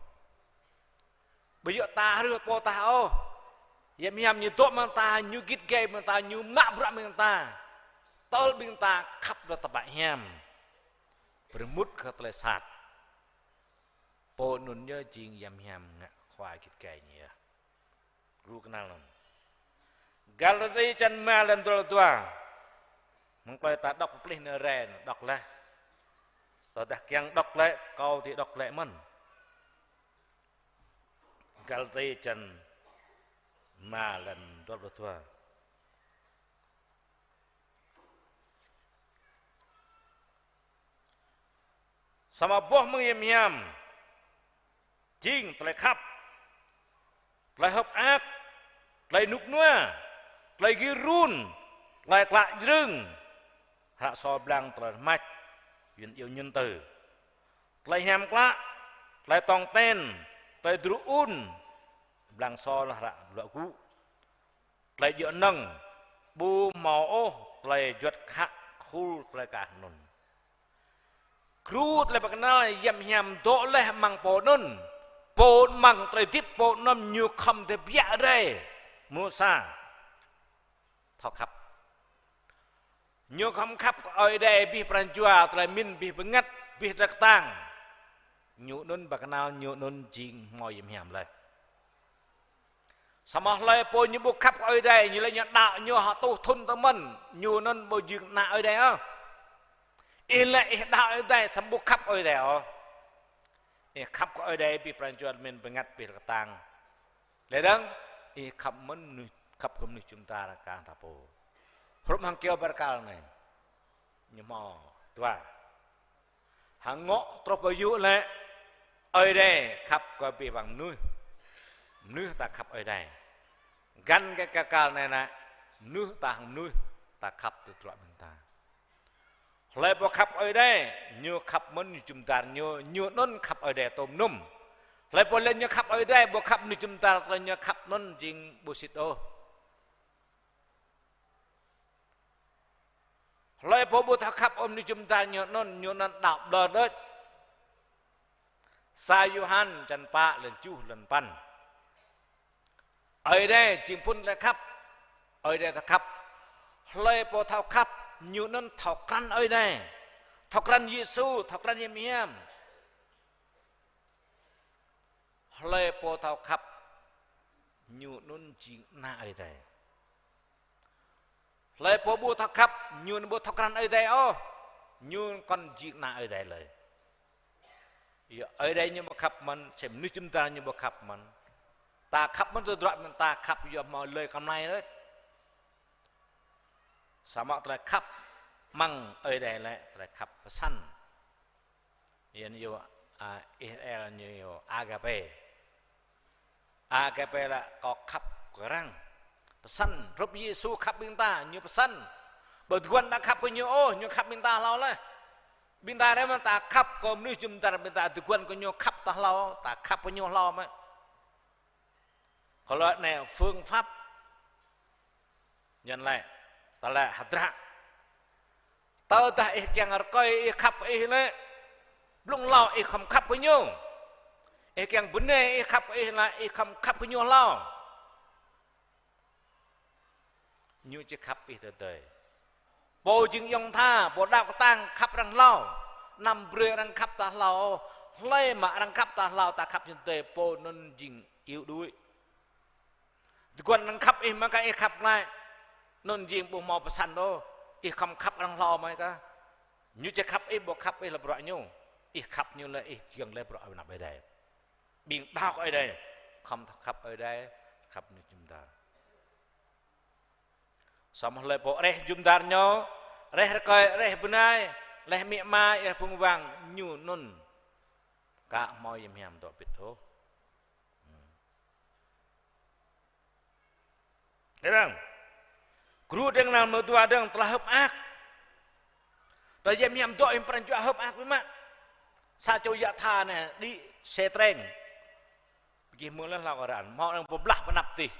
Ƀu djơ̆ ta hrih pô ta ôh. Yăm hiam ñu dŏ mơ̆ng ta, ñu git gai mơ̆ng ta, ñu mă bruă mơ̆ng ta. Tơl ƀing ta khăp dŏ tơpă hiam. Pơrơmut kơ tơlơi sat. Pô anŭn yơh jing yăm hiam ngă khua git gai ñu yơh. Gru kơnăl anŭn. Galati čăn rơma lăn dua pluh dua. Mơ̆ng tơlơi ta đŏk pơplih nao rai, đŏk laih. Tơdah kiăng đŏk laih, kâo či đŏk laih mơ̆n. Galati čăn rơma lăn dua pluh dua. Samơ̆ boh mơ̆ng yăm hiam jing tơlơi khăp, tơlơi hơ̆k mơak, tơlơi rơnŭk rơnua, tơlơi gir run, tơlơi klă jrưng, hră sô blang tơlơi rơmač, Yuan iâu nhân từ. Tơlơi hiam klă, tơlơi tong ten, tơlơi dru un, blang sô lah hră luă gŭ. Tơlơi djơ̆ nơ̆ng, ƀu hmâo ôh tơlơi juăt khă khul tơlơi kah anŭn. Gru tơlơi pơkơnăl yăm hiam dŏ laih amăng pô anŭn. Pô amăng tơlơi hơdip pô anŭn ñu khŏm tơbiă rai. Mơnuih sa. Thâo khăp. Ñu khŏm khăp kơ Ơi Adai abih pran jua, tơlơi mĭn abih bơngăt, abih tơlơi kơtang. Ñu anŭn pơkơnăl, ñu anŭn jing hmâo yăm hiam laih. Samơ̆ hlơi pô ñu ƀu khăp kơ Ơi Adai, ñu laĭ ñu đaŏ ñu hơtuh thŭn tơmơ̆n, ñu anŭn ƀu jing ană Ơi Adai ôh. Ih laĭ ih đaŏ Ơi Adai, samơ̆ ƀu khăp Ơi Adai ôh. Ih khăp kơ Ơi Adai abih pran jua, mĭn bơngăt, abih tơlơi kơtang. Lĕ dơ̆ng, ih khăp mơ̆n mơnuih, khăp kơ mơnuih jum dar kah ta pô. Hrup hăng kyâo bơrkal anai. Ñu hmâo dua. Hăng ngŏ truh pơ yŭ lĕ, Ơi Adai khăp kơ abih bang mơnuih. Mơnuih ta khăp Ơi Adai. Găn kơ kơkal anai nă, mơnuih ta hăng mơnuih ta khăp tơdruă ƀing ta. Hlơi pô khăp Ơi Adai, ñu khăp mơ̆n mơnuih jum dar ñu, ñu anŭn khăp Ơi Adai tôm num. Hlơi pô lĕ ñu khăp Ơi Adai, ƀu khăp mơnuih jum dar, tơlơi ñu khăp anŭn jing ƀu sĭt ôh. Hlơi pô ƀu thâo khăp ôh mơnuih jum dar ñu anŭn, ñu anŭn đaŏ ƀlŏr đôč. Sa Yôhan čăn pă lăn tơjuh lăn păn. Ơi Adai jing phŭn tơlơi khăp. Ơi Adai thâo khăp. Hlơi pô thâo khăp, ñu anŭn thâo krăn Ơi Adai. Thâo krăn Yêsu, thâo krăn yăm hiam. Hlơi pô thâo khăp, ñu anŭn jing ană Ơi Adai. Hlơi pô ƀu thâo khăp, ñu anŭn ƀu thâo krăn Ơi Adai ôh, ñu kŏn jing ană Ơi Adai lơi. Yua Ơi Adai ñu ƀu khăp mơ̆n, sĭt mơnuih jum dar ñu ƀu khăp mơ̆n. Ta khăp mơ̆n tơdruă mơ̆n, ta khăp yua hmâo lơi kơmlai đôč. Samơ̆ tơlơi khăp amăng Ơi Adai lĕ tơlơi khăp pơsăn. Yuan iâu, a, Israel ñu iâu agape. Agape lĕ kâo khăp kơ arăng. Pơsăn, hrup Yêsu khăp ƀing ta, ñu pơsăn. Ƀu tơguan ta khăp kơ ñu ôh, ñu khăp ƀing ta hlâo laih. Ƀing ta rai mơ̆n ta khăp kơ mơnuih jum dar ƀing ta, tơguan kơ ñu khăp ta hlâo, ta khăp kơ ñu hlâo mơ̆n. Kơ lŏ anai phương pháp. Yuan lĕ, ta lĕ hơdră. Tơdah ih kiăng rơkơi ih khăp ih lĕ, blung hlâo ih khŏm khăp kơ ñu. Ih kiăng bơnai ih khăp ih lĕ, ih khŏm khăp kơ ñu hlâo. Ñu či khăp ih tơdơi. Pô jing ayŏng tha, pô đaŏ kơtang khăp arăng hlâo. Anăm brơi arăng khăp ta hlâo. Hlơi mă arăng khăp ta hlâo, ta khăp ñu tơdơi, pô anŭn jing iu đuič. Tơguan arăng khăp ih mă kơ ih khăp glaĭ. Anŭn jing ƀu hmâo pơsăn ôh. Ih khŏm khăp arăng hlâo mơ̆ kah. Ñu či khăp ih, ƀu khăp ih lĕ bruă ñu. Ih khăp ñu lĕ ih jing lĕ bruă ană Ơi Adai. Ƀing đaŏ kơ Ơi Adai. Khŏm khăp Ơi Adai, khăp mơnuih jum dar. Samơ̆ hlơi pô reh jum dar ñu, reh rơkơi, reh bơnai, reh amĭ ama, reh phung wang, ñu anŭn aka hmâo yăm hiam dŏ pĭt ôh. Dơ̆ng. Gru dơ̆ng nal mơdua dơ̆ng tơlơi hơ̆k mơak. Tơlơi yăm hiam dŏ ih pran jua hơ̆k mơak biă mă. Sa čô yă tha anai đĭ xe treng. Pơgih mơ̆ leh hlâo kơ arăng. Hmâo arăng pơblah pơnăp tih.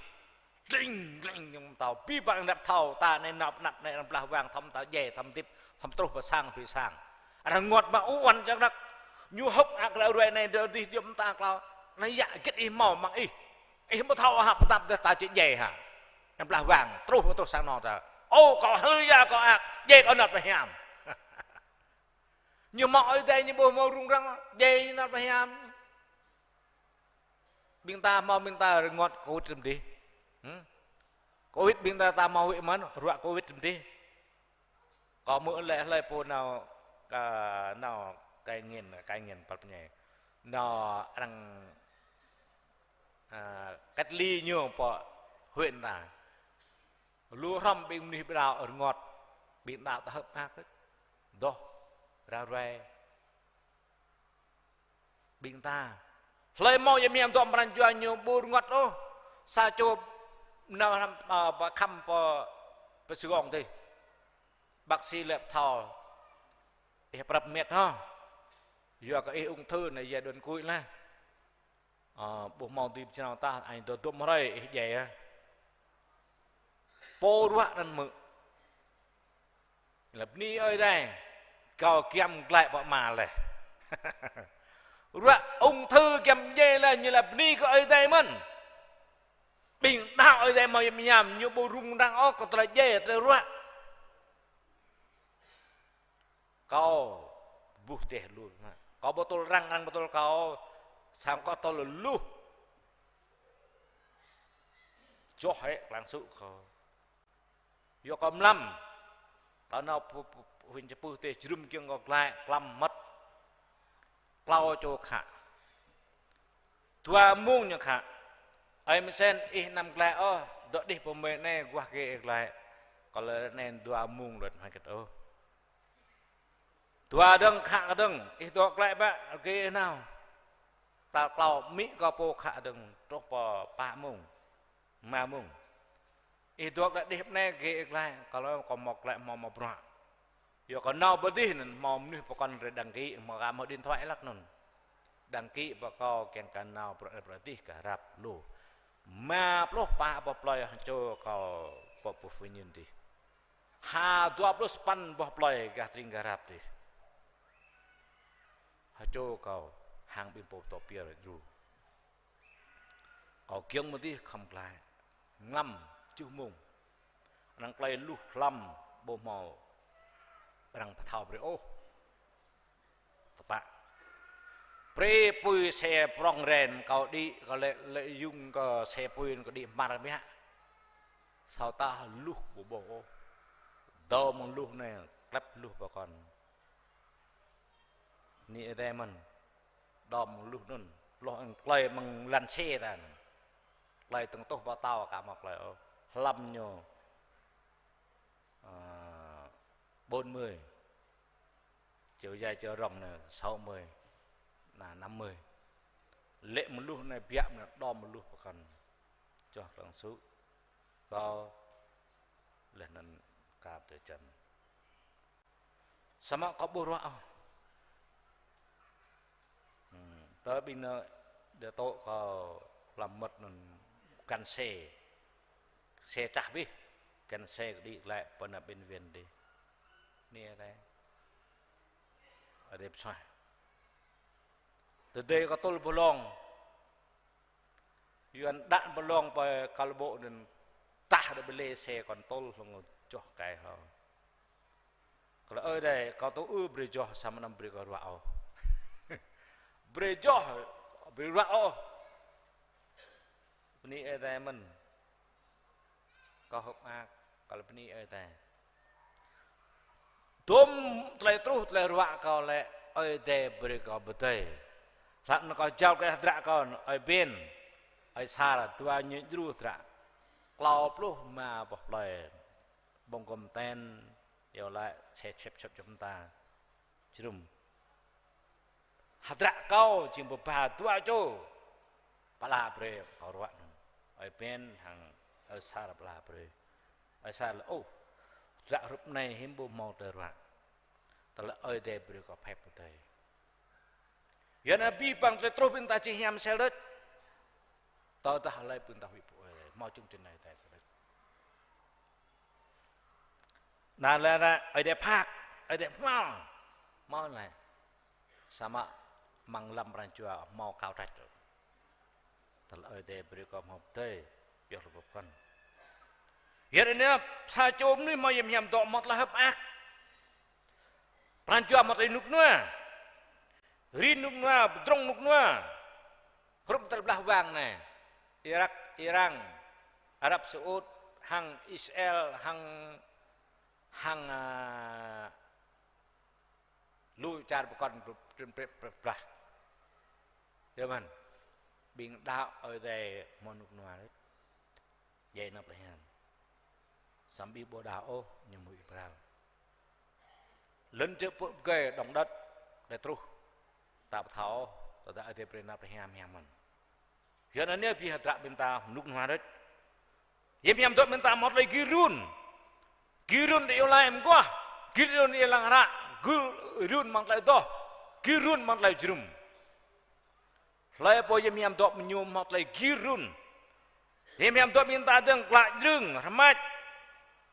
Gling, gling, ñu thâo. Abih bang arăng rep thâo. Ta anai nao pơnăp anai arăng blah wang thâo ta djai, thâo hơdip, thâo truh pơ sang, pơ sang. Arăng rơngot mă ŭ uan čang răk. Ñu hơ̆k mơak ră ruai anai, dơ dih djŏp mơta klâo. Anai yă hơget ih hmâo amăng ih. Ih ƀu thâo hă pơtăp dêh ta či djai hă. Anăm blah wang, truh pơtuh sang anŏ ta. Ô, kâo haleluya, kâo mơak, djai kâo anăp hiam. Ñu hmâo Ơi Adai ñu ƀu hmâo rŭng răng, djai ñu anăp hiam. Ƀing ta hmâo ƀing ta rơngot Covid rĭm dih. Hmm? Covid ƀing ta ta hmâo huĭ mơ̆n, ruă Covid rĭm dih. Kâo hmư̆ lĕ hlơi pô nao kơ, nao cai nghiện, cai nghiện păl pơñai. Nao arăng, a, cách ly ñu pơ huyện ta. Lu hrŏm ƀing mơnuih ƀu đaŏ rơngot, ƀing đaŏ ta hơ̆k mơak. Dŏ, ră ruai. Ƀing ta. Hlơi hmâo yăm hiam dŏ pran jua ñu ƀu rơngot ôh. Sa čô nao hrăm, a, pơ khăm pơ, pơ Sài Gòn dih. Bác sĩ lĕ pơthâo. Ih prăp met hă. Yua kơ ih ung thư anai giai đoạn cuối laih. Ơ, ƀu hmâo dưi pơjrao tah, anai dŏ dŏm hrơi ih djai yơh. Pô ruă anŭn hmư̆. Lăp bơni Ơi Adai, kâo giăm glaĭ pơ Ama laih. Ruă ung thư giăm djai laih, ñu lăp bơni kơ Ơi Adai mơ̆n. Ƀing đaŏ Ơi Adai hmâo yăm hiam, ñu ƀu rŭng răng ôh, kơ tơlơi djai, tơlơi ruă. Kâo ƀuh dêh lu mă. Kâo ƀu tŭl arăng, arăng ƀu tŭl kâo. Sang kâo tŭl lu. Joh hĕ klang sŭ kâo. Yua kâo mlam. Tơl nao pơ, pơ, pơ huyện Čư̆ Pưh dêh jơnum kiăng kâo glaĭ, klăm mơmŏt. Klâo čô khă. Dua mông ñu khă. Ơi Mơsen, ih anăm glaĭ ôh, dŏ đih pơ mơi anai, guah gê ih glaĭ. Kâo laĭ anai dua mông đôč hmâo hơget ôh. Dua dơ̆ng khă kơdơ̆ng, ih dŏ glaĭ bă, gê ih nao. Tal klâo amĭ kâo pô khă dơ̆ng, truh pơ pă mông, rơma mông. Ih dŏ glaĭ đih pơ anai, gê ih glaĭ, kâo laĭ kâo hmâo glaĭ hmâo mă bruă. Yua kâo nao pơ dih anŭn hmâo mơnuih pơkŏn rai đăng ký, hmâo gah hmâo điện thoại hlăk anŭn. Đăng ký pơ kâo kiăng kơ nao bruă, bruă dih kơ hrăp lu. Rơma pluh pă boh plơi hơčô kâo pơ, pơ Phú Nhuận dih. Ha dua pluh sapăn boh plơi gah tring gah hrăp dih. Hơčô kâo hăng ƀing pô pơtô pia djru. Kâo kiăng mơ̆ dih khŏm glaĭ. Mlam tơjuh mông. Anŭn tơlơi luh hlăm ƀu hmâo arăng pơthâo brơi ôh. Tơpă. Brơi apui xe prŏng ren kâo đĭ, kâo lĕ, lĕ yŭng kơ xe apui kâo đĭ hmar biă. Sa tah luh ƀu ƀuh ôh. Dŏ mơ̆ng luh anai, klep luh pơkŏn. Bơni Ơi Adai mơ̆n. Dŏ mơ̆ng luh anŭn. Hloh tơlơi mơ̆ng lăn xe ta anŭn. Tơlơi tơ̆ng tuh pơtâo aka hmâo tơlơi ôh. Hlăm ñu, a, bốn mươi. Chiều dài chiều rộng anai sáu mươi. Anai năm mươi. Lĕ mơ̆ng luh anai biă mơ̆n, dŏ mơ̆ng luh pơkŏn. Čoh klang sŭ. Kâo laih anŭn kar tơčăn. Samơ̆ kâo ƀu ruă ôh. Hmm, tơ ƀing anai dêh tŏ kâo lăm mơmŏt anŭn găn xe. Xe čah bih, găn xe kơ đĭ glaĭ pơ anai bệnh viện dih. Anai tơ. Adai pơsuaih. Tơdơi kâo tŭl bơlông. Yuan đăt bơlông pơ kal ƀô̆ anŭn tah đa bơlê xe kâo tŭl hlŏng joh kai hlâo. Kâo laĭ: Ơi Adai, kâo tŭ ư brơi joh samơ̆ anăm brơi kâo ruă ôh. Brơi joh, brơi ruă ôh. Bơni Ơi Adai mơ̆n. Kâo hơ̆k mơak, kâo laĭ bơni Ơi Adai. Dôm tơlơi truh tơlơi ruă kâo lĕ Ơi Adai brơi kâo pơdơi. Hlăk anŭn kâo jao kơ hơdră kâo, ơi Ben, ơi Sar, dua ñu djru hơdră. Klâo pluh rơma boh plơi. Ƀơ̆ng gŏm ten, yua lĕ xe čep čep čep ta. Jơnum. Hơdră kâo jing pơpha dua čô. Pơala brơi kâo ruă anŭn. Ơi Ben hăng ơi Sar pơala brơi. Ơi Sar laĭ: Ôh, hơdră hrup anai hiư̆m ƀu hmâo tơlơi ruă. Tơlơi Ơi Adai brơi kâo phep pơdơi. Yua anŭn abih bang tơlơi truh ƀing ta či hiam sel đôč. Tơdah hlơi ƀing ta huĭ pơpŭ Ơi Adai, hmâo čung čin Ơi Adai sel đôč. Anŭn lĕ ră, Ơi Adai phak, Ơi Adai hmâo. Hmâo lĕ. Samơ̆ Amăng lăm pran jua hmâo kâo trăč. Tơl Ơi Adai brơi kơ hmâo pơdơi, pioh lu pơkŏn. Yua anŭn sa čô mơnuih hmâo hiam hiam dŏ hmâo tơlơi hơ̆k mơak. Pran jua hmâo tơlơi rơnŭk rơnua. Rin rơnŭk rơnua, pơdrŏng rơnŭk rơnua. Hrup tơl blah wang anai. Irak, Iran, Arab Saudi, hăng Israel, hăng, hăng, a, lu čar pơkŏn blah. Yơh mơ̆n. Ƀing đaŏ Ơi Adai hmâo rơnŭk rơnua đôč. Djai nao plei hiam. Samơ̆ ƀing ƀu đaŏ ôh, ñu mui pral. Lŏn čư̆ pơ̆ pơgơi đŏng đĕt, đĕt truh. Ta ƀu thâo ôh, tơdah Ơi Adai brơi nao plei hiam hiam mơ̆n. Yua anŭn yơh ƀing hơdră ƀing ta rơnŭk rơnua đôč. Hiam hiam dŏ ƀing ta hmâo tơlơi gir run. Gir run đĭ yơh lai mơguah. Gir run đĭ yơh lăng hră. Gir run amăng tơlơi adoh. Gir run amăng tơlơi jơnum. Hlơi pô hiam hiam dŏ mơ̆ ñu hmâo tơlơi gir run. Hiam hiam dŏ ƀing ta dơ̆ng klă jrưng, hơmač.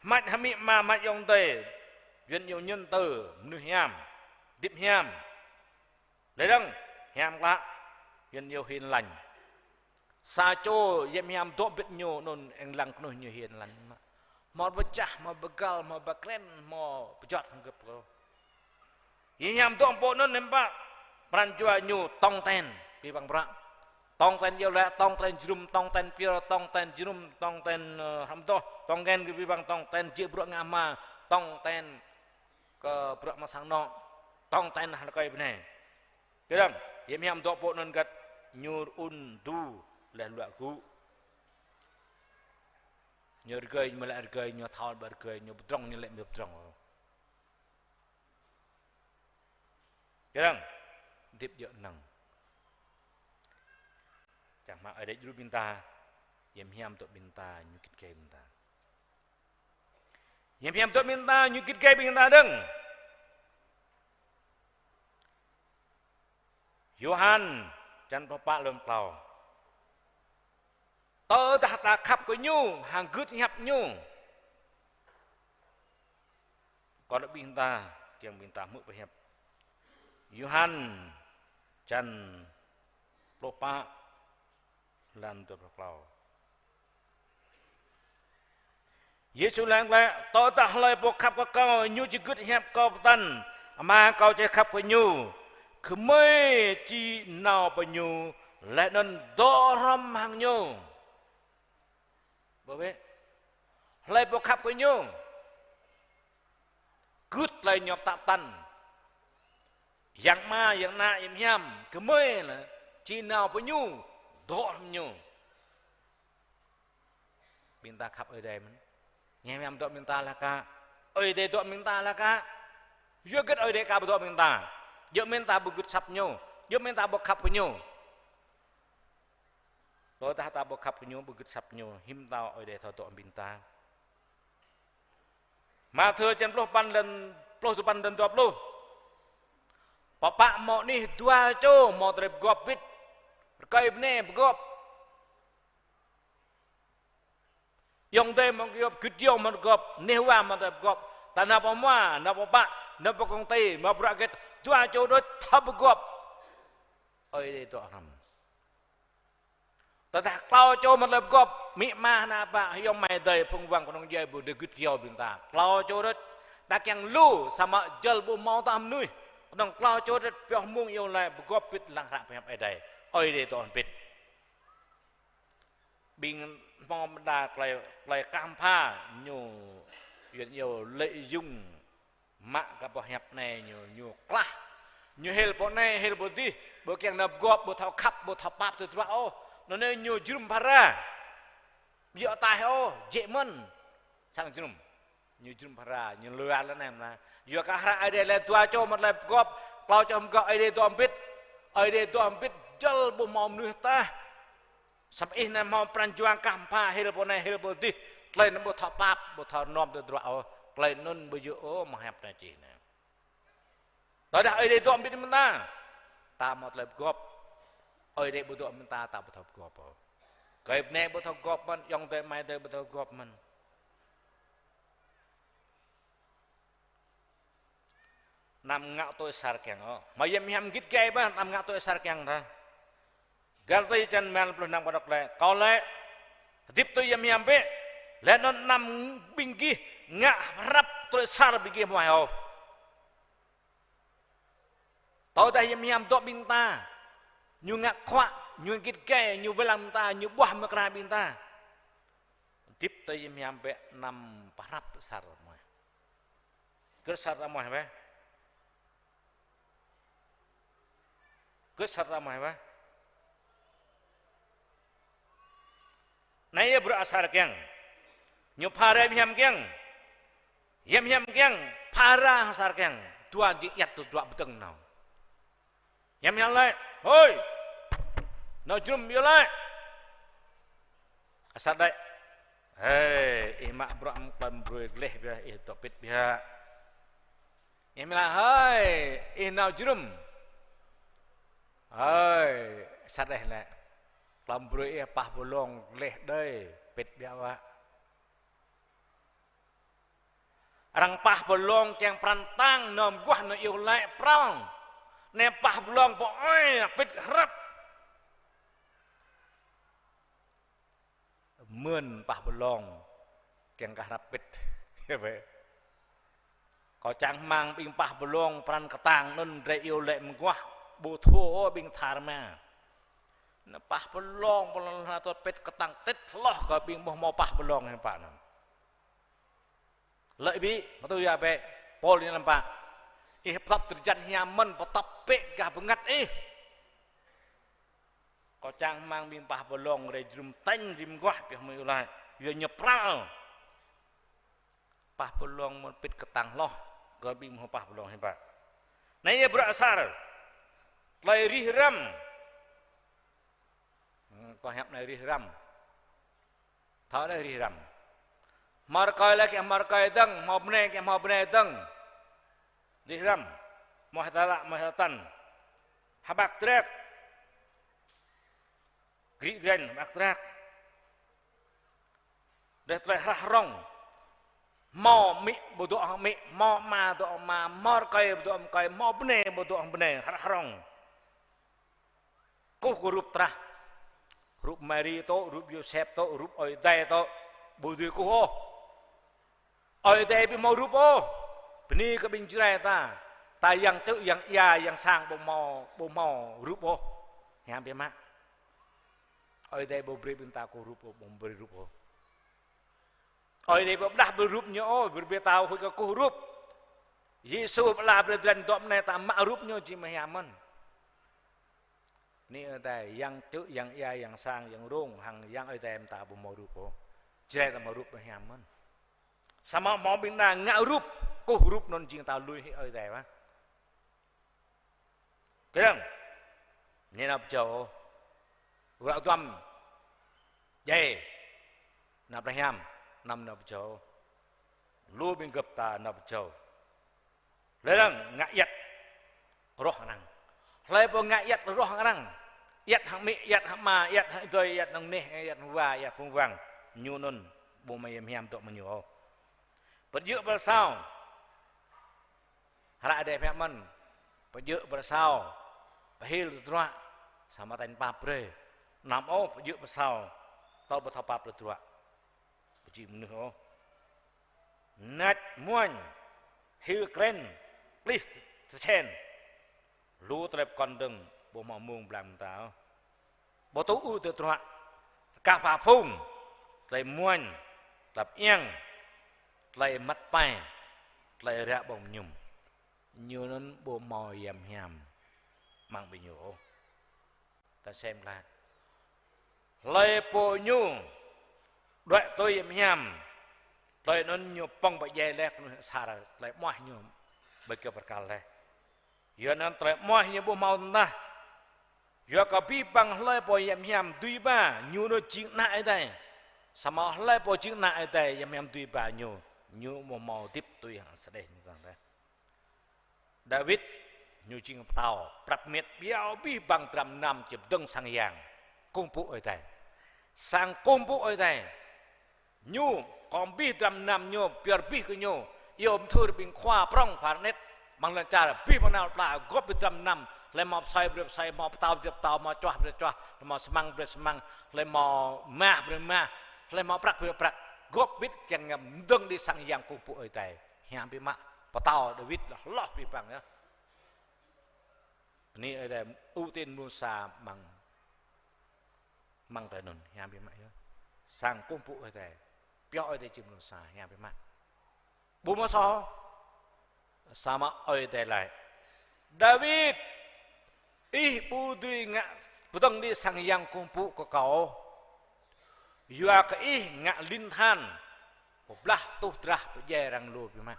Hơmač hơmĭ ama, hơmač ayŏng adơi. Yuan yơh ñŭn tơ, mơnuih hiam. Hơdip hiam. Lĕ dơ̆ng, hiam klă, Yuan yơh hin lanh. Sa čô hiam hiam dŏ ƀĭt ñu anŭn eng lăng kơnuih ñu hin lanh. Hmâo pơčah, hmâo pơgăl, hmâo pơkren, hmâo pơjŏt hăng gơ̆p kơ. Hiam hiam dŏ pô anŭn hiư̆m pă, pran jua ñu tong ten, ƀing ƀăng bruă. Tong ten iâu laĭ, tong ten jơnum, tong ten pioh, tong ten jơnum, tong ten, ơ, hrăm adoh, tong ten kơ ƀing ƀăng, tong ten jĕ bruă ngă hma, tong ten kơ bruă mă sang anŏ, tong ten hăng rơkơi bơnai. Kơdơ̆ng, hiam hiam dŏ pô anŭn găt ñu rơun du leh luă gŭ. Ñu rơgơi, ñu mă lĕ rơgơi, ñu thâo ƀă rơgơi, ñu pơdrŏng, ñu lĕ ƀu pơdrŏng. Kơdơ̆ng, hơdip djơ̆ năng. Čang hmâo Ơi Adai djru ƀing ta, hiam hiam dŏ ƀing ta, ñu git gai ƀing ta. Hiam hiam dŏ ƀing ta, ñu git gai ƀing ta dơ̆ng. Yôhan, čăn pluh pă lơ̆m klâo. Tơdah ta khăp kơ ñu, hăng gưt hiăp ñu. Kơ ƀing ta, kiăng ƀing ta hmư̆ pơhiăp. Yôhan, čăn pluh pă, lan dua pluh klâo. Yêsu laĭ glaĭ: Tơdah hlơi pô khăp kơ Kâo, ñu či gưt hiăp Kâo pơtăn, Ama Kâo či khăp kơ ñu, gơmơi či nao pơ ñu, laih anŭn dŏ hrŏm hăng ñu. Ƀơ bĕ, hlơi pô khăp kơ ñu, gưt tơlơi ñu pơtă pơtăn. Yang Ama, Yang Ană, Yang Hiam, gơmơi lĕ či nao pơ ñu, dŏ hrŏm ñu. Ƀing ta khăp Ơi Adai mơ̆n. Hiam hiam dŏ ƀing ta laĭ kơ Ơi Adai dŏ ƀing ta laĭ kơ. Yua hơget Ơi Adai ka ƀu dŏ ƀing ta? Djơ̆ mơ̆n ta ƀu gưt asăp ñu, djơ̆ mơ̆n ta ƀu khăp kơ ñu. Tơdah ta ƀu khăp kơ ñu, ƀu gưt asăp ñu, hiư̆m thâo Ơi Adai thâo dŏ ƀing ta. Mathiơ čăn pluh păn lăn, pluh duapăn lăn dua pluh. Pơpă hmâo anih dua čô hmâo tơlơi pơgop ƀit. Rơkơi bơnai pơgop. Ayŏng adơi hmâo tơlơi pơgop, gơyut hmâo tơlơi pơgop, anih wa hmâo tơlơi pơgop. Ta nao pơ hmua, nao pơ pă, nao pơ kông ti, hmâo bruă hơget, dua čô đôč thâo pơgop. Ơi Adai dŏ hrŏm. Tơdah klâo čô hmâo tơlơi pơgop, amĭ ama, ană bă, ayŏng amai adơi, phung wang kơnung djuai ƀu djơ̆ gưt gơyâo ƀing ta. Klâo čô đôč, ta kiăng lu, samơ̆ jăl ƀu hmâo tah mơnuih. Kơnơ̆ng klâo čô đôč, pioh mơ̆ng iâu laĭ pơgop ƀit lăng hră pơhiăp Ơi Adai. Ơi Adai dŏ hrŏm ƀit. Ƀing hmâo mơda tơlơi, tơlơi kah pha ñu, Yuan iâu lợi dụng mă kơ pơhiăp anai ñu, ñu klah. Ñu hil pơ anai, hil pơ adih, ƀu kiăng nao pơgop, ƀu thâo khăp, ƀu thâo pap tơdruă ôh. Anŭn anai ñu jơnum phara. Ƀu djơ̆ ataih ôh, jĕ mơ̆n. Sang jơnum. Ñu jơnum phara, ñu lua lĕ anai mơ̆n. Yua kơ hră Ơi Adai laĭ dua čô hmâo tơlơi pơgop, klâo čô hmâo pơgop, Ơi Adai dŏ ƀit. Ơi Adai dŏ ƀit, jăl ƀu hmâo mơnuih tah. Samơ̆ ih anai hmâo pran jua kah pha hil pơ anai hil pơ adih, tơlơi anŭn ƀu thâo pap, ƀu thâo rơnom tơdruă ôh, tơlơi anŭn ƀu djơ̆ ôh mơ̆ng hiăp anai čih anai. Tơdah Ơi Adai dŏ ƀit mơ̆ng ta, ta hmâo tơlơi pơgop. Ơi Adai ƀu dŏ mơ̆ng ta, ta ƀu thâo pơgop ôh. Rơkơi bơnai ƀu thâo pơgop mơ̆n, ayŏng adơi amai adơi ƀu thâo pơgop mơ̆n. Anăm ngă tui asar kiăng ôh. Hmâo Yang Hiam git gai ƀă, anăm ngă tui asar kiăng ta. Galati črăn rơma pluh năm pơđok lĕ: Kâo lĕ hơdip tui Yang Hiam bĕ, laih anŭn anăm ƀing gih ngă hrăp tui asar ƀing gih hmâo ôh. Tơdah Yang Hiam dŏ ƀing ta, ñu ngă khuă, ñu git gai, ñu wai lăng ƀing ta, ñu ƀuah mơkra ƀing ta, hơdip tui Yang Hiam bĕ, anăm pơhrăp asar mơ̆. Gơ̆t asar ta mơ̆ bĕ. Gơ̆t asar ta mơ̆ bĕ. Anai yơh bruă asar kiăng. Ñu phara Yang Hiam kiăng. Yang Hiam kiăng, phara asar kiăng. Dua jing ayăt tui dua pơdơ̆ng nao. Yang Hiam laĭ: Hơi, nao jơnum yơh laĭ. Asar đaĭ: Hơi, ih mă bruă mơ̆ng klăm brơi gleh biă, ih dŏ pĭt biă. Yang Hiam laĭ: Hơi, ih nao jơnum. Hơi, asar đaĭ laĭ: Klăm brơi ih pah pơlong gleh đơi, pĭt biă wă. Arăng pah pơlong kiăng pran kơtang, nao mơguah nao iâu laĭ pral. Anai pah pơlong pơ-ơi, pĭt hrăp. Mơ̆n pah pơlong kiăng kơ hrăp pĭt. Kâo čang rơmang ƀing pah pơlong pran kơtang anŭn rai iâu laĭ mơguah, ƀu thâo ôh ƀing tha rơma. Anŭn pah pơlong, pơlong hơtot pĭt kơtang tĭt hloh kơ ƀing ƀu hmâo pah pơlong hiư̆m pă anŭn. Lĕ ƀĭ, mơ̆ tui yua bĕ, Pôl ñu laĭ pă: Ih pơtŏp drơi jan hiam mơ̆n, pơtŏp bĕ gah bơngăt ih. Kâo čang rơmang ƀing pah pơlong rai jơnum tañ rĭm guah pioh mơ̆ iâu laĭ. Yua ñu pral. Pah pơlong mơ̆n pĭt kơtang hloh, kơ ƀing mơ̆ pah pơlong hiư̆m pă. Anai yơh bruă asar. Tơlơi rĭh răm. Hmm, kâo hiăp anai rĭh răm. Thâo đơi rĭh răm. Hmâo rơkơi lĕ kơ hmâo rơkơi dơ̆ng, hmâo bơnai kơ hmâo bơnai dơ̆ng. Rĭh răm. Hmâo hơdăh lă, hmâo hơdăh tăn. Hơbăk drek. Gri granh hơbăk drek. Đơi tơlơi hrah rong. Hmâo amĭ ƀu dŏ hăng amĭ, hmâo ama dŏ ama, hmâo rơkơi ƀu dŏ hăng rơkơi, hmâo bơnai ƀu dŏ hăng bơnai, hrah rong. Kơkuh kơ rup trah. Rup Mari tŏ, rup Yôsep tŏ, rup Ơi Adai tŏ. Ƀu dưi kơkuh ôh. Ơi Adai ƀu hmâo rup ôh. Bơni kơ ƀing Jrai ta. Ta yang čư̆, yang ia, yang sang ƀu hmâo, ƀu hmâo rup ôh. Hiam biă mă. Ơi Adai ƀu brơi ƀing ta kơkuh rup ôh, ƀu brơi rup ôh. Ơi Adai ƀu pơdah brơi rup ñu ôh, brơi ƀing ta huĭ kơ kơkuh rup. Yêsu pơala brơi drơi dŏ mơnai ta mă rup ñu jing mơ̆ hiam mơ̆n. Anai Ơi Adai, yang čư̆, yang ia, yang sang, yang rông, hăng yang Ơi Adai mơ̆ ta ƀu hmâo rup ôh. Jrai ta hmâo rup mơ̆ hiam mơ̆n. Samơ̆ hmâo ƀing ta ngă rup, kơkuh rup anŭn jing ta lui hĭ Ơi Adai wă. Kơdơ̆ng. Anai nao pơjâo. Ră duăm. Djai. Nao pơhiam. Anăm nao pơjâo. Lu ƀing gơ̆p ta nao pơjâo. Hlơi arăng ngă ayăt roh arăng. Hlơi pô ngă ayăt roh arăng. Ayăt hăng amĭ, ayăt hăng ama, ayăt hăng adơi, ayăt hăng neh, ayăt hăng wa, ayăt phung wang. Ñu anŭn ƀu hmâo Yang Hiam dŏ mơ̆ng ñu ôh. Pơjơ̆ pơsao. Hră Ơi Adai pơhiăp mơ̆n. Pơjơ̆ pơsao. Pơhil tơdruă. Samơ̆ tañ pap brơi. Anăm ôh pơjơ̆ pơsao. Tơl ƀu thâo pap tơdruă. Ƀu či mơnuih ôh. Nač muañ, hil kren, klih tơčen. Lu tơlơi pơkŏn dơ̆ng, ƀu hmâo mông blang mơta ôh. Ƀu tŭ ư tơdruă, rơkah pha phung, tơlơi muañ, tơlơi pơiăng, tơlơi măt pai, tơlơi ră ƀơ̆ng mơñum. Ñu anŭn ƀu hmâo Yang Hiam amăng ƀing ñu ôh. Ta sem glaĭ. Hlơi pô ñu đuaĭ tui Yang Hiam, tơlơi anŭn ñu pŏng pơdjai laih kơnuih asar, tơlơi amuah ñu ƀơi kơyâo bơrkal laih. Yua anŭn tơlơi amuah ñu ƀu hmâo tơdah. Yua kơ abih bang hlơi pô Yang Hiam dưi ba, ñu anŭn jing ană Ơi Adai. Samơ̆ hlơi pô jing ană Ơi Adai, Yang Hiam dưi ba ñu, ñu ƀu hmâo hơdip tui hăng sa đeh ñu tơdah. Dawid ñu jing pơtao, prăp met biă abih bang dram gơnam či pơdơ̆ng sang yang kơkuh pơpŭ Ơi Adai. Sang kơkuh pơpŭ Ơi Adai. Ñu kơ abih dram gơnam ñu, pioh abih kơ ñu, iâu mơthưr ƀing khua prŏng phar anet, Mơ̆ng lŏn čar abih bang nao pla, gŏp ƀơi dram năm, hlơi hmâo pơsơi brơi pơsơi, hmâo pơtâo brơi pơtâo, hmâo čuah brơi čuah, hmâo sơmăng brơi sơmăng, hlơi hmâo mah brơi mah, hlơi hmâo prăk brơi prăk. Gŏp ƀĭt kiăng ngă mơdơ̆ng đĭ sang Yang kơkuh pơpŭ Ơi Adai. Hiam biă mă, pơtao Dawid lŏ hloh abih bang yơh. Bơni Ơi Adai ưu tiên mơnuih sa mơ̆ng, mơ̆ng tơ anŭn, hiam biă mă yơh. Sang kơkuh pơpŭ Ơi Adai. Pioh Ơi Adai či mơnuih sa, hiam biă mă. Ƀu hmâo soh. Samơ̆ Ơi Adai laĭ: Dawid, ih ƀu dưi ngă pơdơ̆ng đĭ sang Yang kơkuh pơpŭ kơ kâo. Yua kơ ih ngă lin than, pơblah tuh drah pơdjai arăng lu biă mă.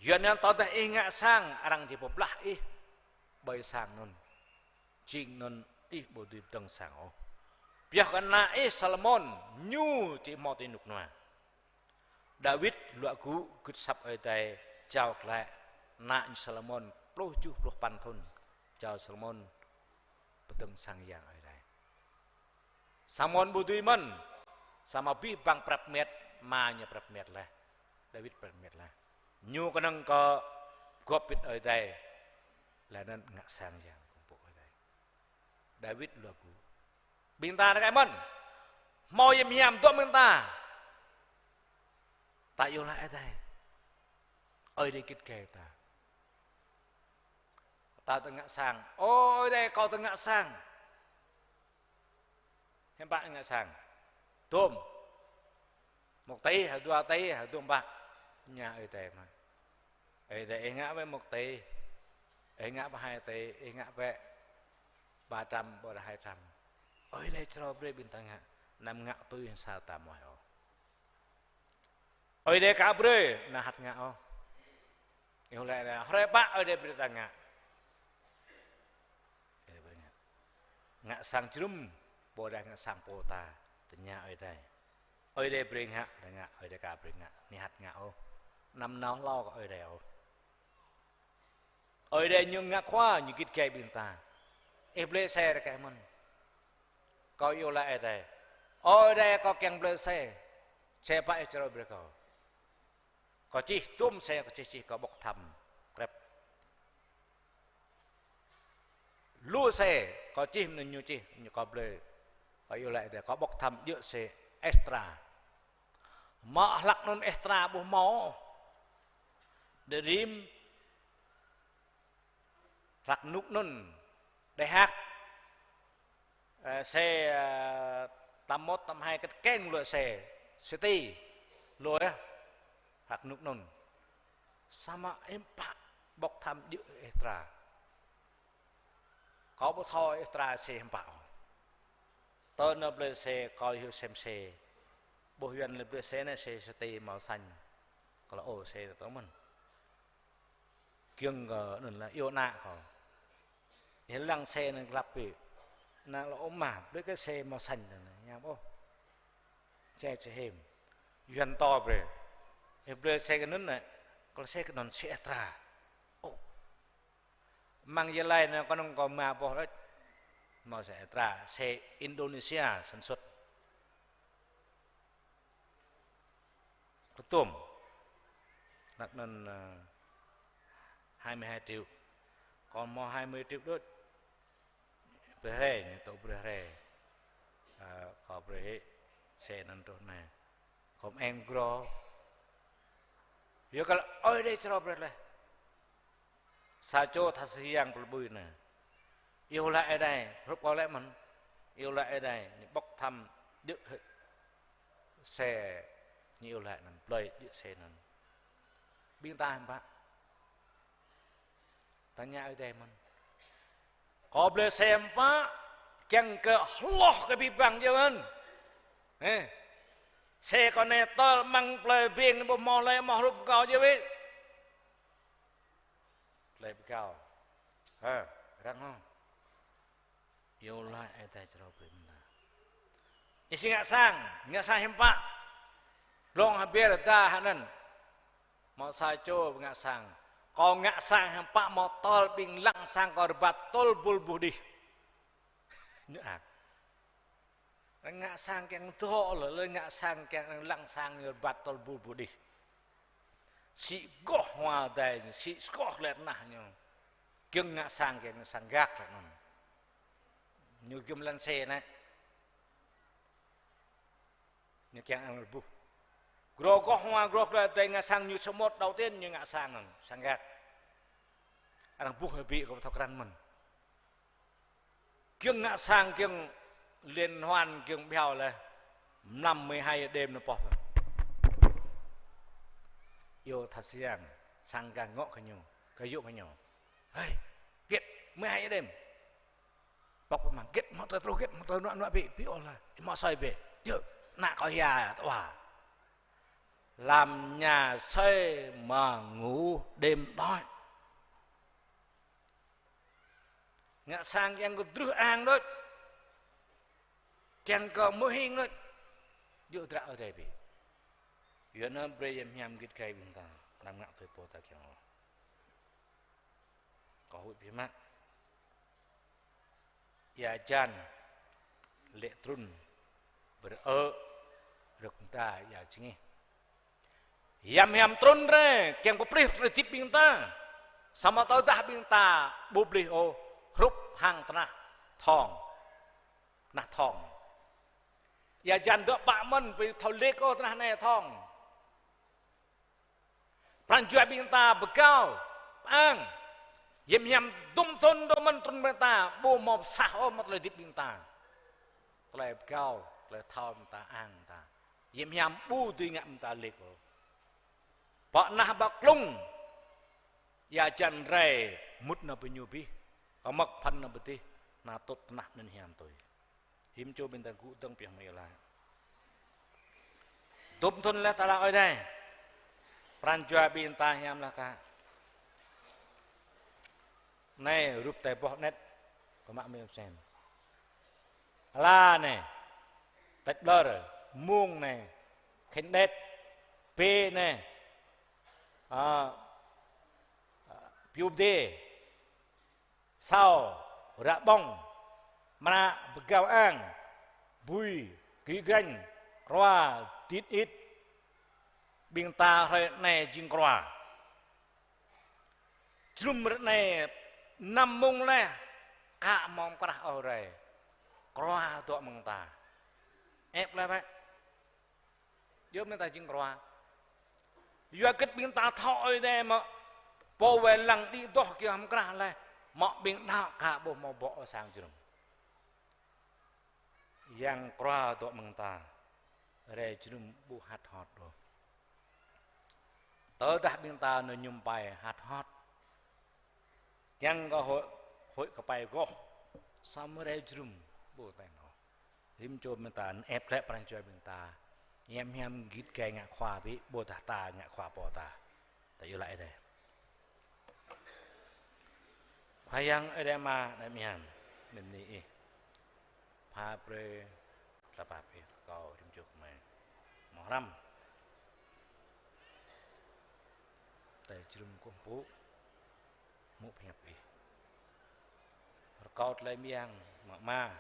Yua anŭn tơdah ih ngă sang, arăng či pơblah ih ƀơi sang anŭn. Jing anŭn ih ƀu dưi pơdơ̆ng sang ôh. Pioh kơ ană ih Salômôn, ñu či hmâo tơnuk nua. Dawid luă gŭ gưt asăp Ơi Adai, jao glaĭ ană ñu Salômôn pluh tơjuh pluh păn thŭn, jao Salômôn pơdơ̆ng sang Yang Ơi Adai. Salômôn ƀu dưi mơ̆n, samơ̆ abih bang prăp met, ama ñu prăp met laih, Dawid prăp met laih. Ñu kơnơ̆ng kơ gŏp ƀĭt Ơi Adai, laih anŭn ngă sang Yang kơkuh pơpŭ Ơi Adai. Dawid luă gŭ. Ƀing ta rơkơi mơ̆n, hmâo hiam hiam dŏ ƀing ta. Ta iâu laĭ Ơi Adai. Ơi Adai git gai ta. Ta tơ ngă sang. Ơ Ơi Adai, kâo tơ ngă sang. Hiư̆m pă ngă sang? Dôm. Một tỉ, hă dua tỉ, hă dôm pă. Tơña Ơi Adai mă. Ơi Adai, ih ngă bĕ một tỉ. Ih ngă bĕ hai tỉ, ih ngă bĕ ba trăm, ƀôdah hai trăm. Ơi Adai čơrâo brơi ƀing ta ngă. Anăm ngă tui sa ta mơ̆ ôh. Ơi Adai aka brơi, anăm hăt ngă ôh. Iâu laĭ Ơi Adai, hrơi pă Ơi Adai brơi ta ngă. Ơi Adai brơi ngă. Ngă sang jơnum, ƀôdah ngă sang pô ta, tơña Ơi Adai. Ơi Adai brơi ngă, ta ngă, Ơi Adai aka brơi ngă, anăm hăt ngă ôh. Anăm nao hlâo kơ Ơi Adai ôh. Ơi Adai ñu ngă khua, ñu git gai ƀing ta. Ih blơi xe rơkơi mơ̆n. Kâo iâu laĭ Ơi Adai. Ơi Adai, kâo kiăng blơi xe. Xe pă ih čơrâo brơi kâo. Kâo čih dôm xe, kâo čih čih kâo bốc thăm krep. Lu xe, kâo čih mơ̆n ñu čih, ñu kâo blơi. Kâo iâu laĭ Ơi Adai, kâo bốc thăm djơ̆ xe Astra. Mă hlăk anŭn Astra ƀu hmâo. Đơ rĭm hlăk rơnŭk anŭn, đe hăk, ơ, xe, ơ, tám mốt, tám hai kĕt keng lu xe, City, lu yơh, hlăk rơnŭk anŭn. Samơ̆ hiư̆m pă bốc thăm djơ̆ Astra. Kâo ƀu thâo Astra xe hiư̆m pă. Tơ anŭn blơi xe, kâo hyu sem xe. Ƀuh Yuan lĕ blơi xe anai xe City màu xanh. Kâo laĭ ơ xe tơ mơ̆n. Kiăng kơ anŭn laĭ iâu ană kâo. Ih lăng xe anŭn klăp ƀĭ. Ană laĭ ơ ama, blơi kơ xe màu xanh anŭn, ñam ôh. Xe čơhim. Yuan tŏ brơi. Ih blơi xe kơ anŭn anai, kâo laĭ xe kơ anŭn xe Astra. Ơ. Mơ̆ng Gia Lai anai kơnơ̆ng kâo mă boh đôč. Hmâo xe Astra, xe Indonesia sản xuất. Kơtôm. Hlăk anŭn, ơ, hai mươi hai triệu. Kâo hmâo hai mươi triệu đôč. Brơi hrơi, ñu tŏ brơi hrơi. Ơ, kâo brơi hĭ xe anŭn truh anai. Kâo mơ̆ng gro. Yua kơ Ơi Adai čơrâo brơi laih. Sa čô tha sơhiang pơlơbui anai. Iâu laĭ Ơi Adai, hrup kâo laĭ mơ̆n. Iâu laĭ Ơi Adai, ñu bốc thăm djơ̆ xe, ñu iâu laĭ anŭn, blơi djơ̆ xe anŭn. Ƀing ta hiư̆m pă. Tơña Ơi Adai mơ̆n. Kâo blơi xe hiư̆m pă, kiăng kơ hloh kơ abih bang djơ̆ mơ̆n. Ơ. Xe kâo anai tơl mơ̆ng plơi Breng anai ƀu hmâo hlơi hmâo hrup kâo djơ̆ wĕ. Plơi pơgao. Hơ, răng hŏ. Iâu laĭ Ơi Adai čơrâo brơi ƀing ta. Ih či ngă sang, ngă sang hiư̆m pă. Blŏng hơbĭr ta hơnăn. Hmâo sa čô ngă sang. Kâo ngă sang hiư̆m pă hmâo tơl ƀing lăng sang kâo rơbat tơl bul ƀuh đih. Ñu ak. Arăng ngă sang kiăng dŏ lĕ, lĕ ngă sang kiăng arăng lăng sang ñu rơbat tơl bul ƀuh đih. Sĭ goh hua adai ñu, sĭ goh lĕ tơnah ñu. Giŏng ngă sang, giŏng ngă sang gak lĕ anŭn. Ñu giŏng lăn sê anai. Ñu kiăng arăng rơbuh. Gro goh hua, gro glăi adai ngă sang ñu samơ̆ đầu tiên ñu ngă sang anŭn, sang gak. Arăng rơbuh hơbĭ kơ ƀu thâo krăn mơ̆n. Giŏng ngă sang, giŏng liên hoan, giŏng ƀiao laih. Mlam mười hai giờ đêm ñu pŏh. Yua tha siang, sang gak ngŏ kơ ñu, gơyut kơ ñu. Hơi, git, mười hai giờ đêm. Pŏk pơmang, git, hmâo tơlơi truh, git, hmâo tơlơi nuă, nuă bĕ, bĕ ôh lah, hmâo asơi bĕ. Yơh, ană kâo hia, tơwa. Làm nhà xây mà ngủ đêm đói. Ngă sang kiăng kơ drưh ang đôč. Kiăng kơ mơhing đôč. Yua dră Ơi Adai bĕ. Yua anŭn brơi hiam hiam git gai ƀing ta. Anăm ngă tui pô ta kiăng ôh. Kâo huĭ biă mă. Ia hơjan lê̆ trŭn brơi ơ rơ̆k mơda ia jơngeh. Hiam hiam trŭn rai, kiăng pơplih tơlơi hơdip ƀing ta. Samơ̆ tơdah ƀing ta ƀu plih ôh, hrup hăng tơnah thŏng. Tơnah thŏng. Ia hơjan dŏ pă mơ̆n, ƀu thâo lêk ôh tơnah anai thŏng. Pran jua ƀing ta pơgao, pơang. Hiam hiam dŭm thŭn dŏ mơ̆n trŭn ƀing ta, ƀu hmâo pơsah ôh mă tơlơi hơdip ƀing ta. Tơlơi pơgao, tơlơi thâo ƀing ta, ang ƀing ta. Hiam hiam ƀu dưi ngă ƀing ta lêk ôh. Pơ anah ƀă klŭng, ia hơjan rai, mŭt nao pơ ñu abih. Kơmơ̆k phăn nao pơ dih, nao tŭt tơnah anŭn hiam tui. Rĭm čô ƀing ta gŭ dơ̆ng pioh mơ̆ iâu laĭ. Dŭm thŭn laih ta laĭ Ơi Adai. Pran jua ƀing ta hiam laih kah. Anai rup tơlơi boh anet kơ mă mơ̆ sen. Ala anai. Pet blơr. Mông anai. Khênh đet. Bê anai. A, a, piu bdê. Sao, ră ƀơ̆ng, mră, pơgao ang, bui, gri granh, krua, dit it. Ƀing ta hrơi anai jing krua. Jơnum ră anai năm mông laih, ka hmâo mơkrah ôh rai. Krua dŏ mơ̆ng ta. Ĕp laih bĕ. Yua mơ̆ ta jing krua. Yua hơget ƀing ta thâo Ơi Adai mơ̆ pô wai lăng đĭ adoh kiăng hăm krah laih, mơ̆ ƀing đaŏ ka ƀu hmâo bŏ ôh sang jơnum. Yang krua dŏ mơ̆ng ta, rai jơnum ƀu hăt hot ôh. Tơdah ƀing ta nao mơñum pai hăt hot. Kiăng kơ huĭ, huĭ kơ pai goh, samơ̆ rai jơnum ƀu ten ôh. Rĭm čô ƀing ta ĕp glaĭ pran jua ƀing ta. Hiam hiam git gai ngă khua bĕ, ƀôdah ta ngă khua pô ta. Ta iâu laĭ Ơi Adai. Khua Yang Ơi Adai Ama, Ơi Adai hiam, mĭn ni Ih. Pha brơi tơlơi pap Ih kơ kâo rĭm čô gơmơi. Hmâo hrăm. Tơlơi jơnum kơkuh pơpŭ. Hmư̆ pơhiăp Ih. Rơkâo tơlơi mơyang mă Ama.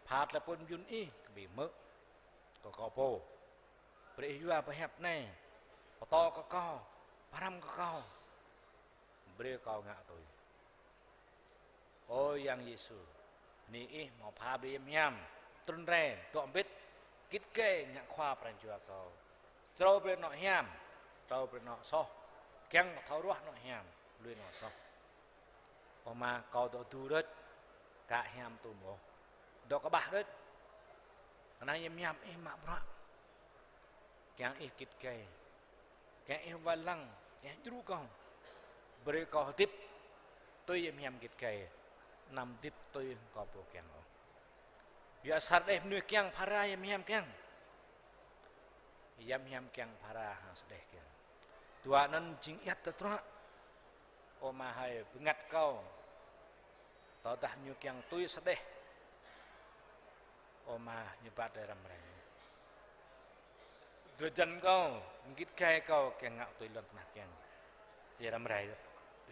Pha tơlơi pơmĭn Ih kơ ƀing gơmơi. Kơ kâo pô. Brơi Ih yua pơhiăp anai. Pơtô kơ kâo. Pơhrăm kơ kâo. Brơi kâo ngă tui. Ơ Yang Yêsu, bơni Ih hmâo pha brơi hiam hiam, trŭn rai, dŏ mbĭt, git gai ngă khua pran jua kâo. Črâo brơi anŏ hiam, črâo brơi anŏ soh, kiăng kơ thâo ruah anŏ hiam, lui anŏ soh. Ơ Ama, kâo dŏ tơdu đôč, ka hiam tŭ mơ̆. Dŏ kơƀah đôč. Kơnang hiam hiam Ih mă bruă. Kiăng Ih git gai. Kiăng Ih wai lăng, kiăng Ih djru kâo. Brơi kâo hơdip tui hiam hiam git gai. Anăm hơdip tui kâo pô kiăng ôh. Yua sa rơđeh mơnuih kiăng phara hiam hiam kiăng. Hiam hiam kiăng phara hăng sa rơđeh kiăng. Dua anŭn jing iăt tơdruă. Ơ Ama hơi, bơngăt kâo. Tơdah ñu kiăng tui sa rơđeh. Ơ Ama, ñu ba tơlơi răm rai. Drơi jăn kâo, git gai kâo kiăng ngă tui lŏn tơnah kiăng. Tơlơi răm rai,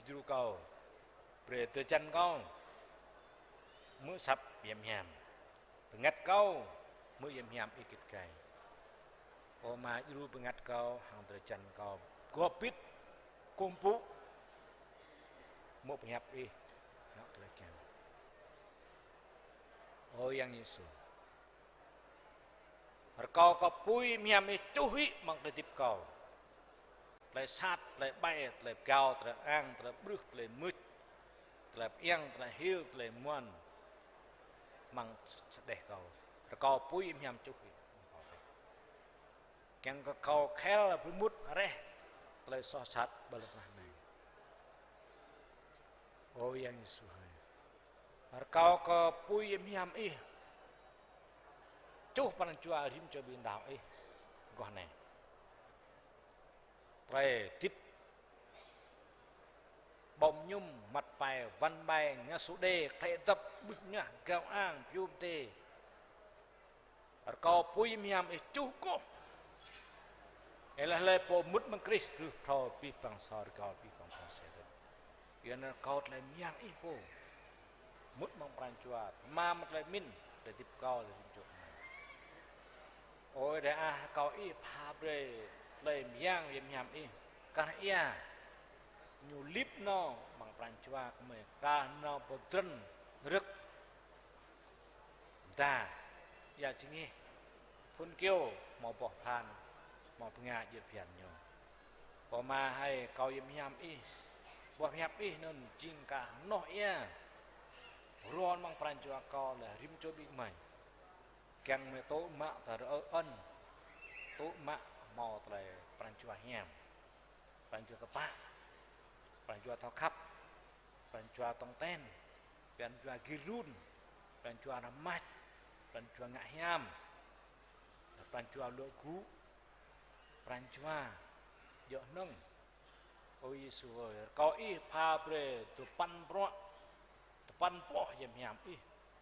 djru kâo. Brơi drơi jăn kâo. Hmư̆ asăp hiam hiam. Bơngăt kâo, hmư̆ hiam hiam Ih git gai. Ơ Ama, djru bơngăt kâo, hăng drơi jăn kâo, gŏp bit, kơkuh pơpŭ, mơ̆ng pơhiăp Ih, ngă tơlơi kiăng. Ơ Yang Yêsu, rơkâo kơ apui hiam Ih čuh hĭ amăng tơlơi hơdip kâo. Tơlơi sat, tơlơi ƀai, tơlơi pơgao, tơlơi ang, tơlơi ƀrưh, tơlơi mưč, tơlơi pơiăng, tơlơi hil, tơlơi muăn amăng sơdeh kâo. Rơkâo apui hiam čuh hĭ. Kiăng kơ kâo khel pơmŭt reh tơlơi soh sat ƀơi lŏn tơnah anai. Ơ Yang Yêsu hơi, rơkâo kơ apui hiam Ih čuh pran jua rĭm čô ƀing đaŏ Ih mơguah anai. Tơlơi hơdip ƀơ̆ng mơñum, măt pai, wăn ƀai, ngă su đe, klĕ dăp, ƀuh mơñah, gao ang, piu pơdê. Rơkâo apui hiam Ih čuh kơkuh. Ih laĭ hlơi pô mŭt mơ̆ng Krist, rưh phrâo abih bang sô, rơgao abih bang phrâo sơrơ̆t. Yua anŭn rơkâo tơlơi mơyang Ih pô mŭt amăng pran jua, tơma mơ̆ng tơlơi pơmĭn, tơlơi hơdip kâo, tơlơi hơdip čô kơ Ih. Ơ Ơi Adai ah, rơkâo Ih pha brơi tơlơi mơyang hiam Ih, kar hăng ia ñu lip nao amăng pran jua kơ gơmơi, kar hăng nao pơdrŏng rơ̆k mơda, ia jơngeh, phŭn kơyâo, hmâo boh phan, hmâo bơnga djơ̆ phiăn ñu. Pô mă hơi kâo hiam Ih, boh hiăp Ih anŭn jing kah hnoh ia, rŏn amăng pran jua kâo lĕ rĭm čô ƀing gơmơi. Kiăng gơmơi tŭ mă tơlơi rơơn, tŭ mă hmâo tơlơi pran jua hiam, pran jua kơpă, pran jua thâo khăp, pran jua tong ten, pran jua gir run, pran jua rơmach, pran jua ngă hiam, pran jua luă gŭ, pran jua djơ̆ hnơ̆ng. Ơ Yêsu ơi, rơkâo Ih pha brơi tơpăn bruă, tơpăn boh hiam Ih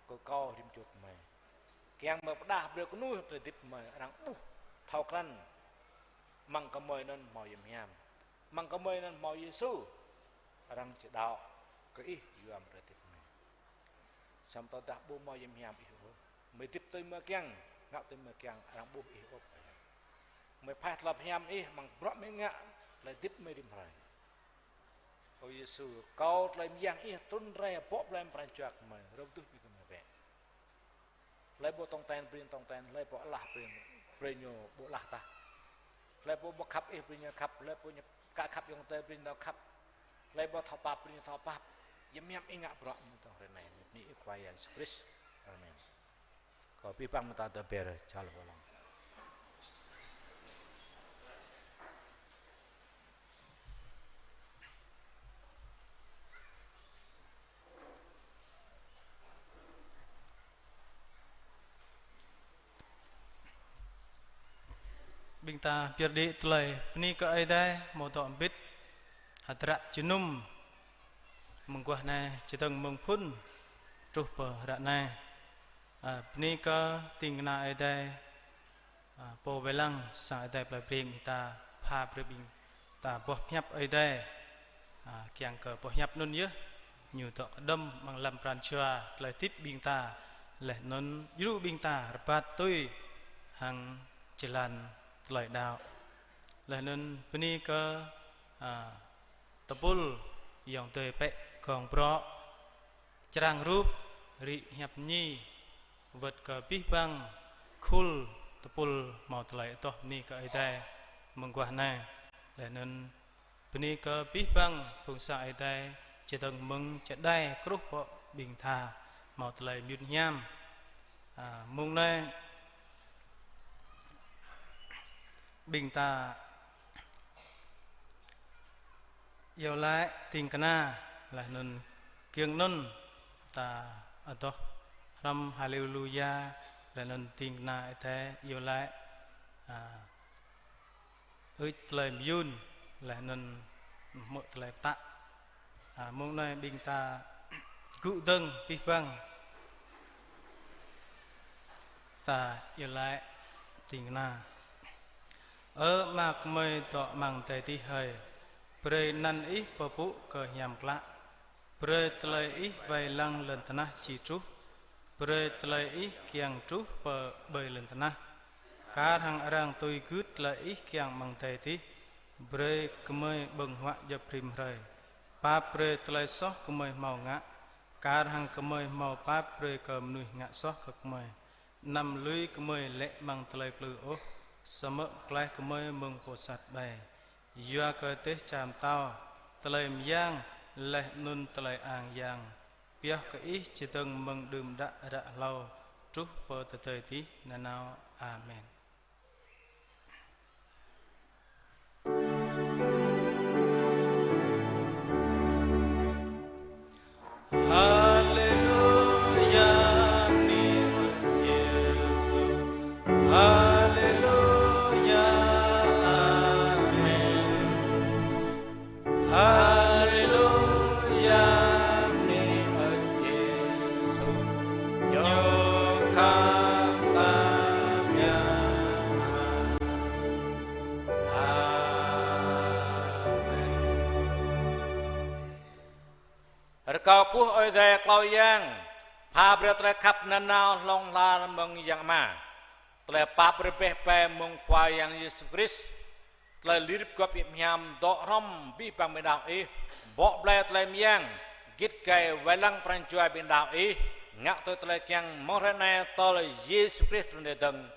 kơ kâo rĭm čô gơmơi. Kiăng gơmơi pơdah brơi kơnuih tơlơi hơdip gơmơi, arăng ƀuh thâo krăn amăng gơmơi anŭn hmâo hiam. Amăng gơmơi anŭn hmâo Yêsu, arăng či đaŏ kơ Ih yua mơ̆ng tơlơi hơdip gơmơi. Samơ̆ tơdah ƀu hmâo hiam Ih ôh, gơmơi hơdip tui gơmơi kiăng, ngă tui gơmơi kiăng, arăng ƀuh Ih ôh. Gơmơi phaih tơlơi hiam Ih amăng bruă gơmơi ngă, tơlơi hơdip gơmơi rĭm hrơi. Ơ Yêsu, rơkâo tơlơi mơyang Ih trŭn rai pŏk blai pran jua gơmơi, rơ̆k tơ̆ ƀing gơmơi bĕ. Hlơi ƀu tong ten, brơi ñu tong ten, hlơi ƀu alah, brơi, brơi ñu ƀu alah tah. Hlơi ƀu, ƀu khăp Ih, brơi ñu khăp, hlơi ƀu ñu ka khăp ayŏng adơi, brơi ñu khăp. Hlơi ƀu thâo pap, brơi ñu thâo pap. Hiam Ih ngă bruă mơ̆ng tơ̆ng hrơi anai, bơni Ih Khua Yang Yêsu Krist. Amen. Kâo abih bang mơta tơber čal pơlong. Ƀing ta pơyơr đĭ tơlơi bơni kơ Ơi Adai hmâo dŏ hơbĭt hơdră jơnum mơguah anai čơdơ̆ng mơ̆ng phŭn truh pơ ră anai. A, bơni kơ ding kơna Ơi Adai, a, pô wai lăng sang Ơi Adai plei Breng ƀing ta, pha brơi ƀing ta boh pơhiăp Ơi Adai. A, kiăng kơ boh pơhiăp anŭn yơh ñu dŏ kơđŏm amăng lăm pran jua tơlơi hơdip ƀing ta, laih anŭn djru ƀing ta rơbat tui hăng jơlan tơlơi đaŏ. Laih anŭn bơni kơ, a, tơpul ayŏng adơi pĕ gong brŏ, črang rup, rĭ hiăp ñi, wơ̆t kơ abih bang khul tơpul hmâo tơlơi adoh bơni kơ Ơi Adai mơguah anai. Laih anŭn bơni kơ abih bang phung sang Ơi Adai čơdơ̆ng mơ̆ng čơđai kruh pơ ƀing ta hmâo tơlơi mơyun hiam. A, mơ̆ng anai ƀing ta iâu laĭ ding kơna, laih anŭn giŏng anŭn ta adoh hrŏm Haleluya, laih anŭn ding kơna Ơi Adai iâu laĭ, a, ưč tơlơi mơyun, laih anŭn hmư̆ tơlơi pơtă. A, mơ̆ng anai ƀing ta gŭ dơ̆ng abih bang. Ta iâu laĭ ding kơna. Ơ Ama gơmơi dŏ amăng adai adih hơi, brơi anăn Ih pơpŭ kơ hiam klă. Brơi tơlơi Ih wai lăng lŏn tơnah či truh. Brơi tơlơi Ih kiăng truh pơ ƀơi lŏn tơnah, kar hăng arăng tui gưt tơlơi Ih kiăng amăng adai adih. Brơi gơmơi ƀơ̆ng huă djŏp rĭm hrơi. Pap brơi tơlơi soh gơmơi hmâo ngă, kar hăng gơmơi hmâo pap brơi kơ mơnuih ngă soh kơ gơmơi. Anăm lui gơmơi lê̆ amăng tơlơi plư ôh, samơ̆ pơklaih gơmơi mơ̆ng pô sat ƀai. Yua kơ dêh čar pơtao, tơlơi mơyang, laih anŭn tơlơi ang yang, pioh kơ Ih čơdơ̆ng mơ̆ng đưm đă ră hlâo, truh pơ tơdơi adih nanao. Amen. Haleluya, bơni Ơi Yêsu. Haleluya, amen. Haleluya, bơni Ơi Yêsu. Ñu khăp ta biă mă. Amen. Rơkâo kơkuh Ơi Adai klâo yang, pha brơi tơlơi khăp nanao hlŏng lar mơ̆ng Yang Ama. Tơlơi pap rơbeh ƀai mơ̆ng Khua Yang Yêsu Krist, tơlơi lirip gŏp hiam dŏ hrŏm abih bang ƀing đaŏ Ih, bŏ blai tơlơi mơyang, git gai wai lăng pran jua ƀing đaŏ Ih, ngă tui tơlơi kiăng mơ̆ng hrơi anai tơl Yêsu Krist trŭn rai dơ̆ng.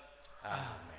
Amen.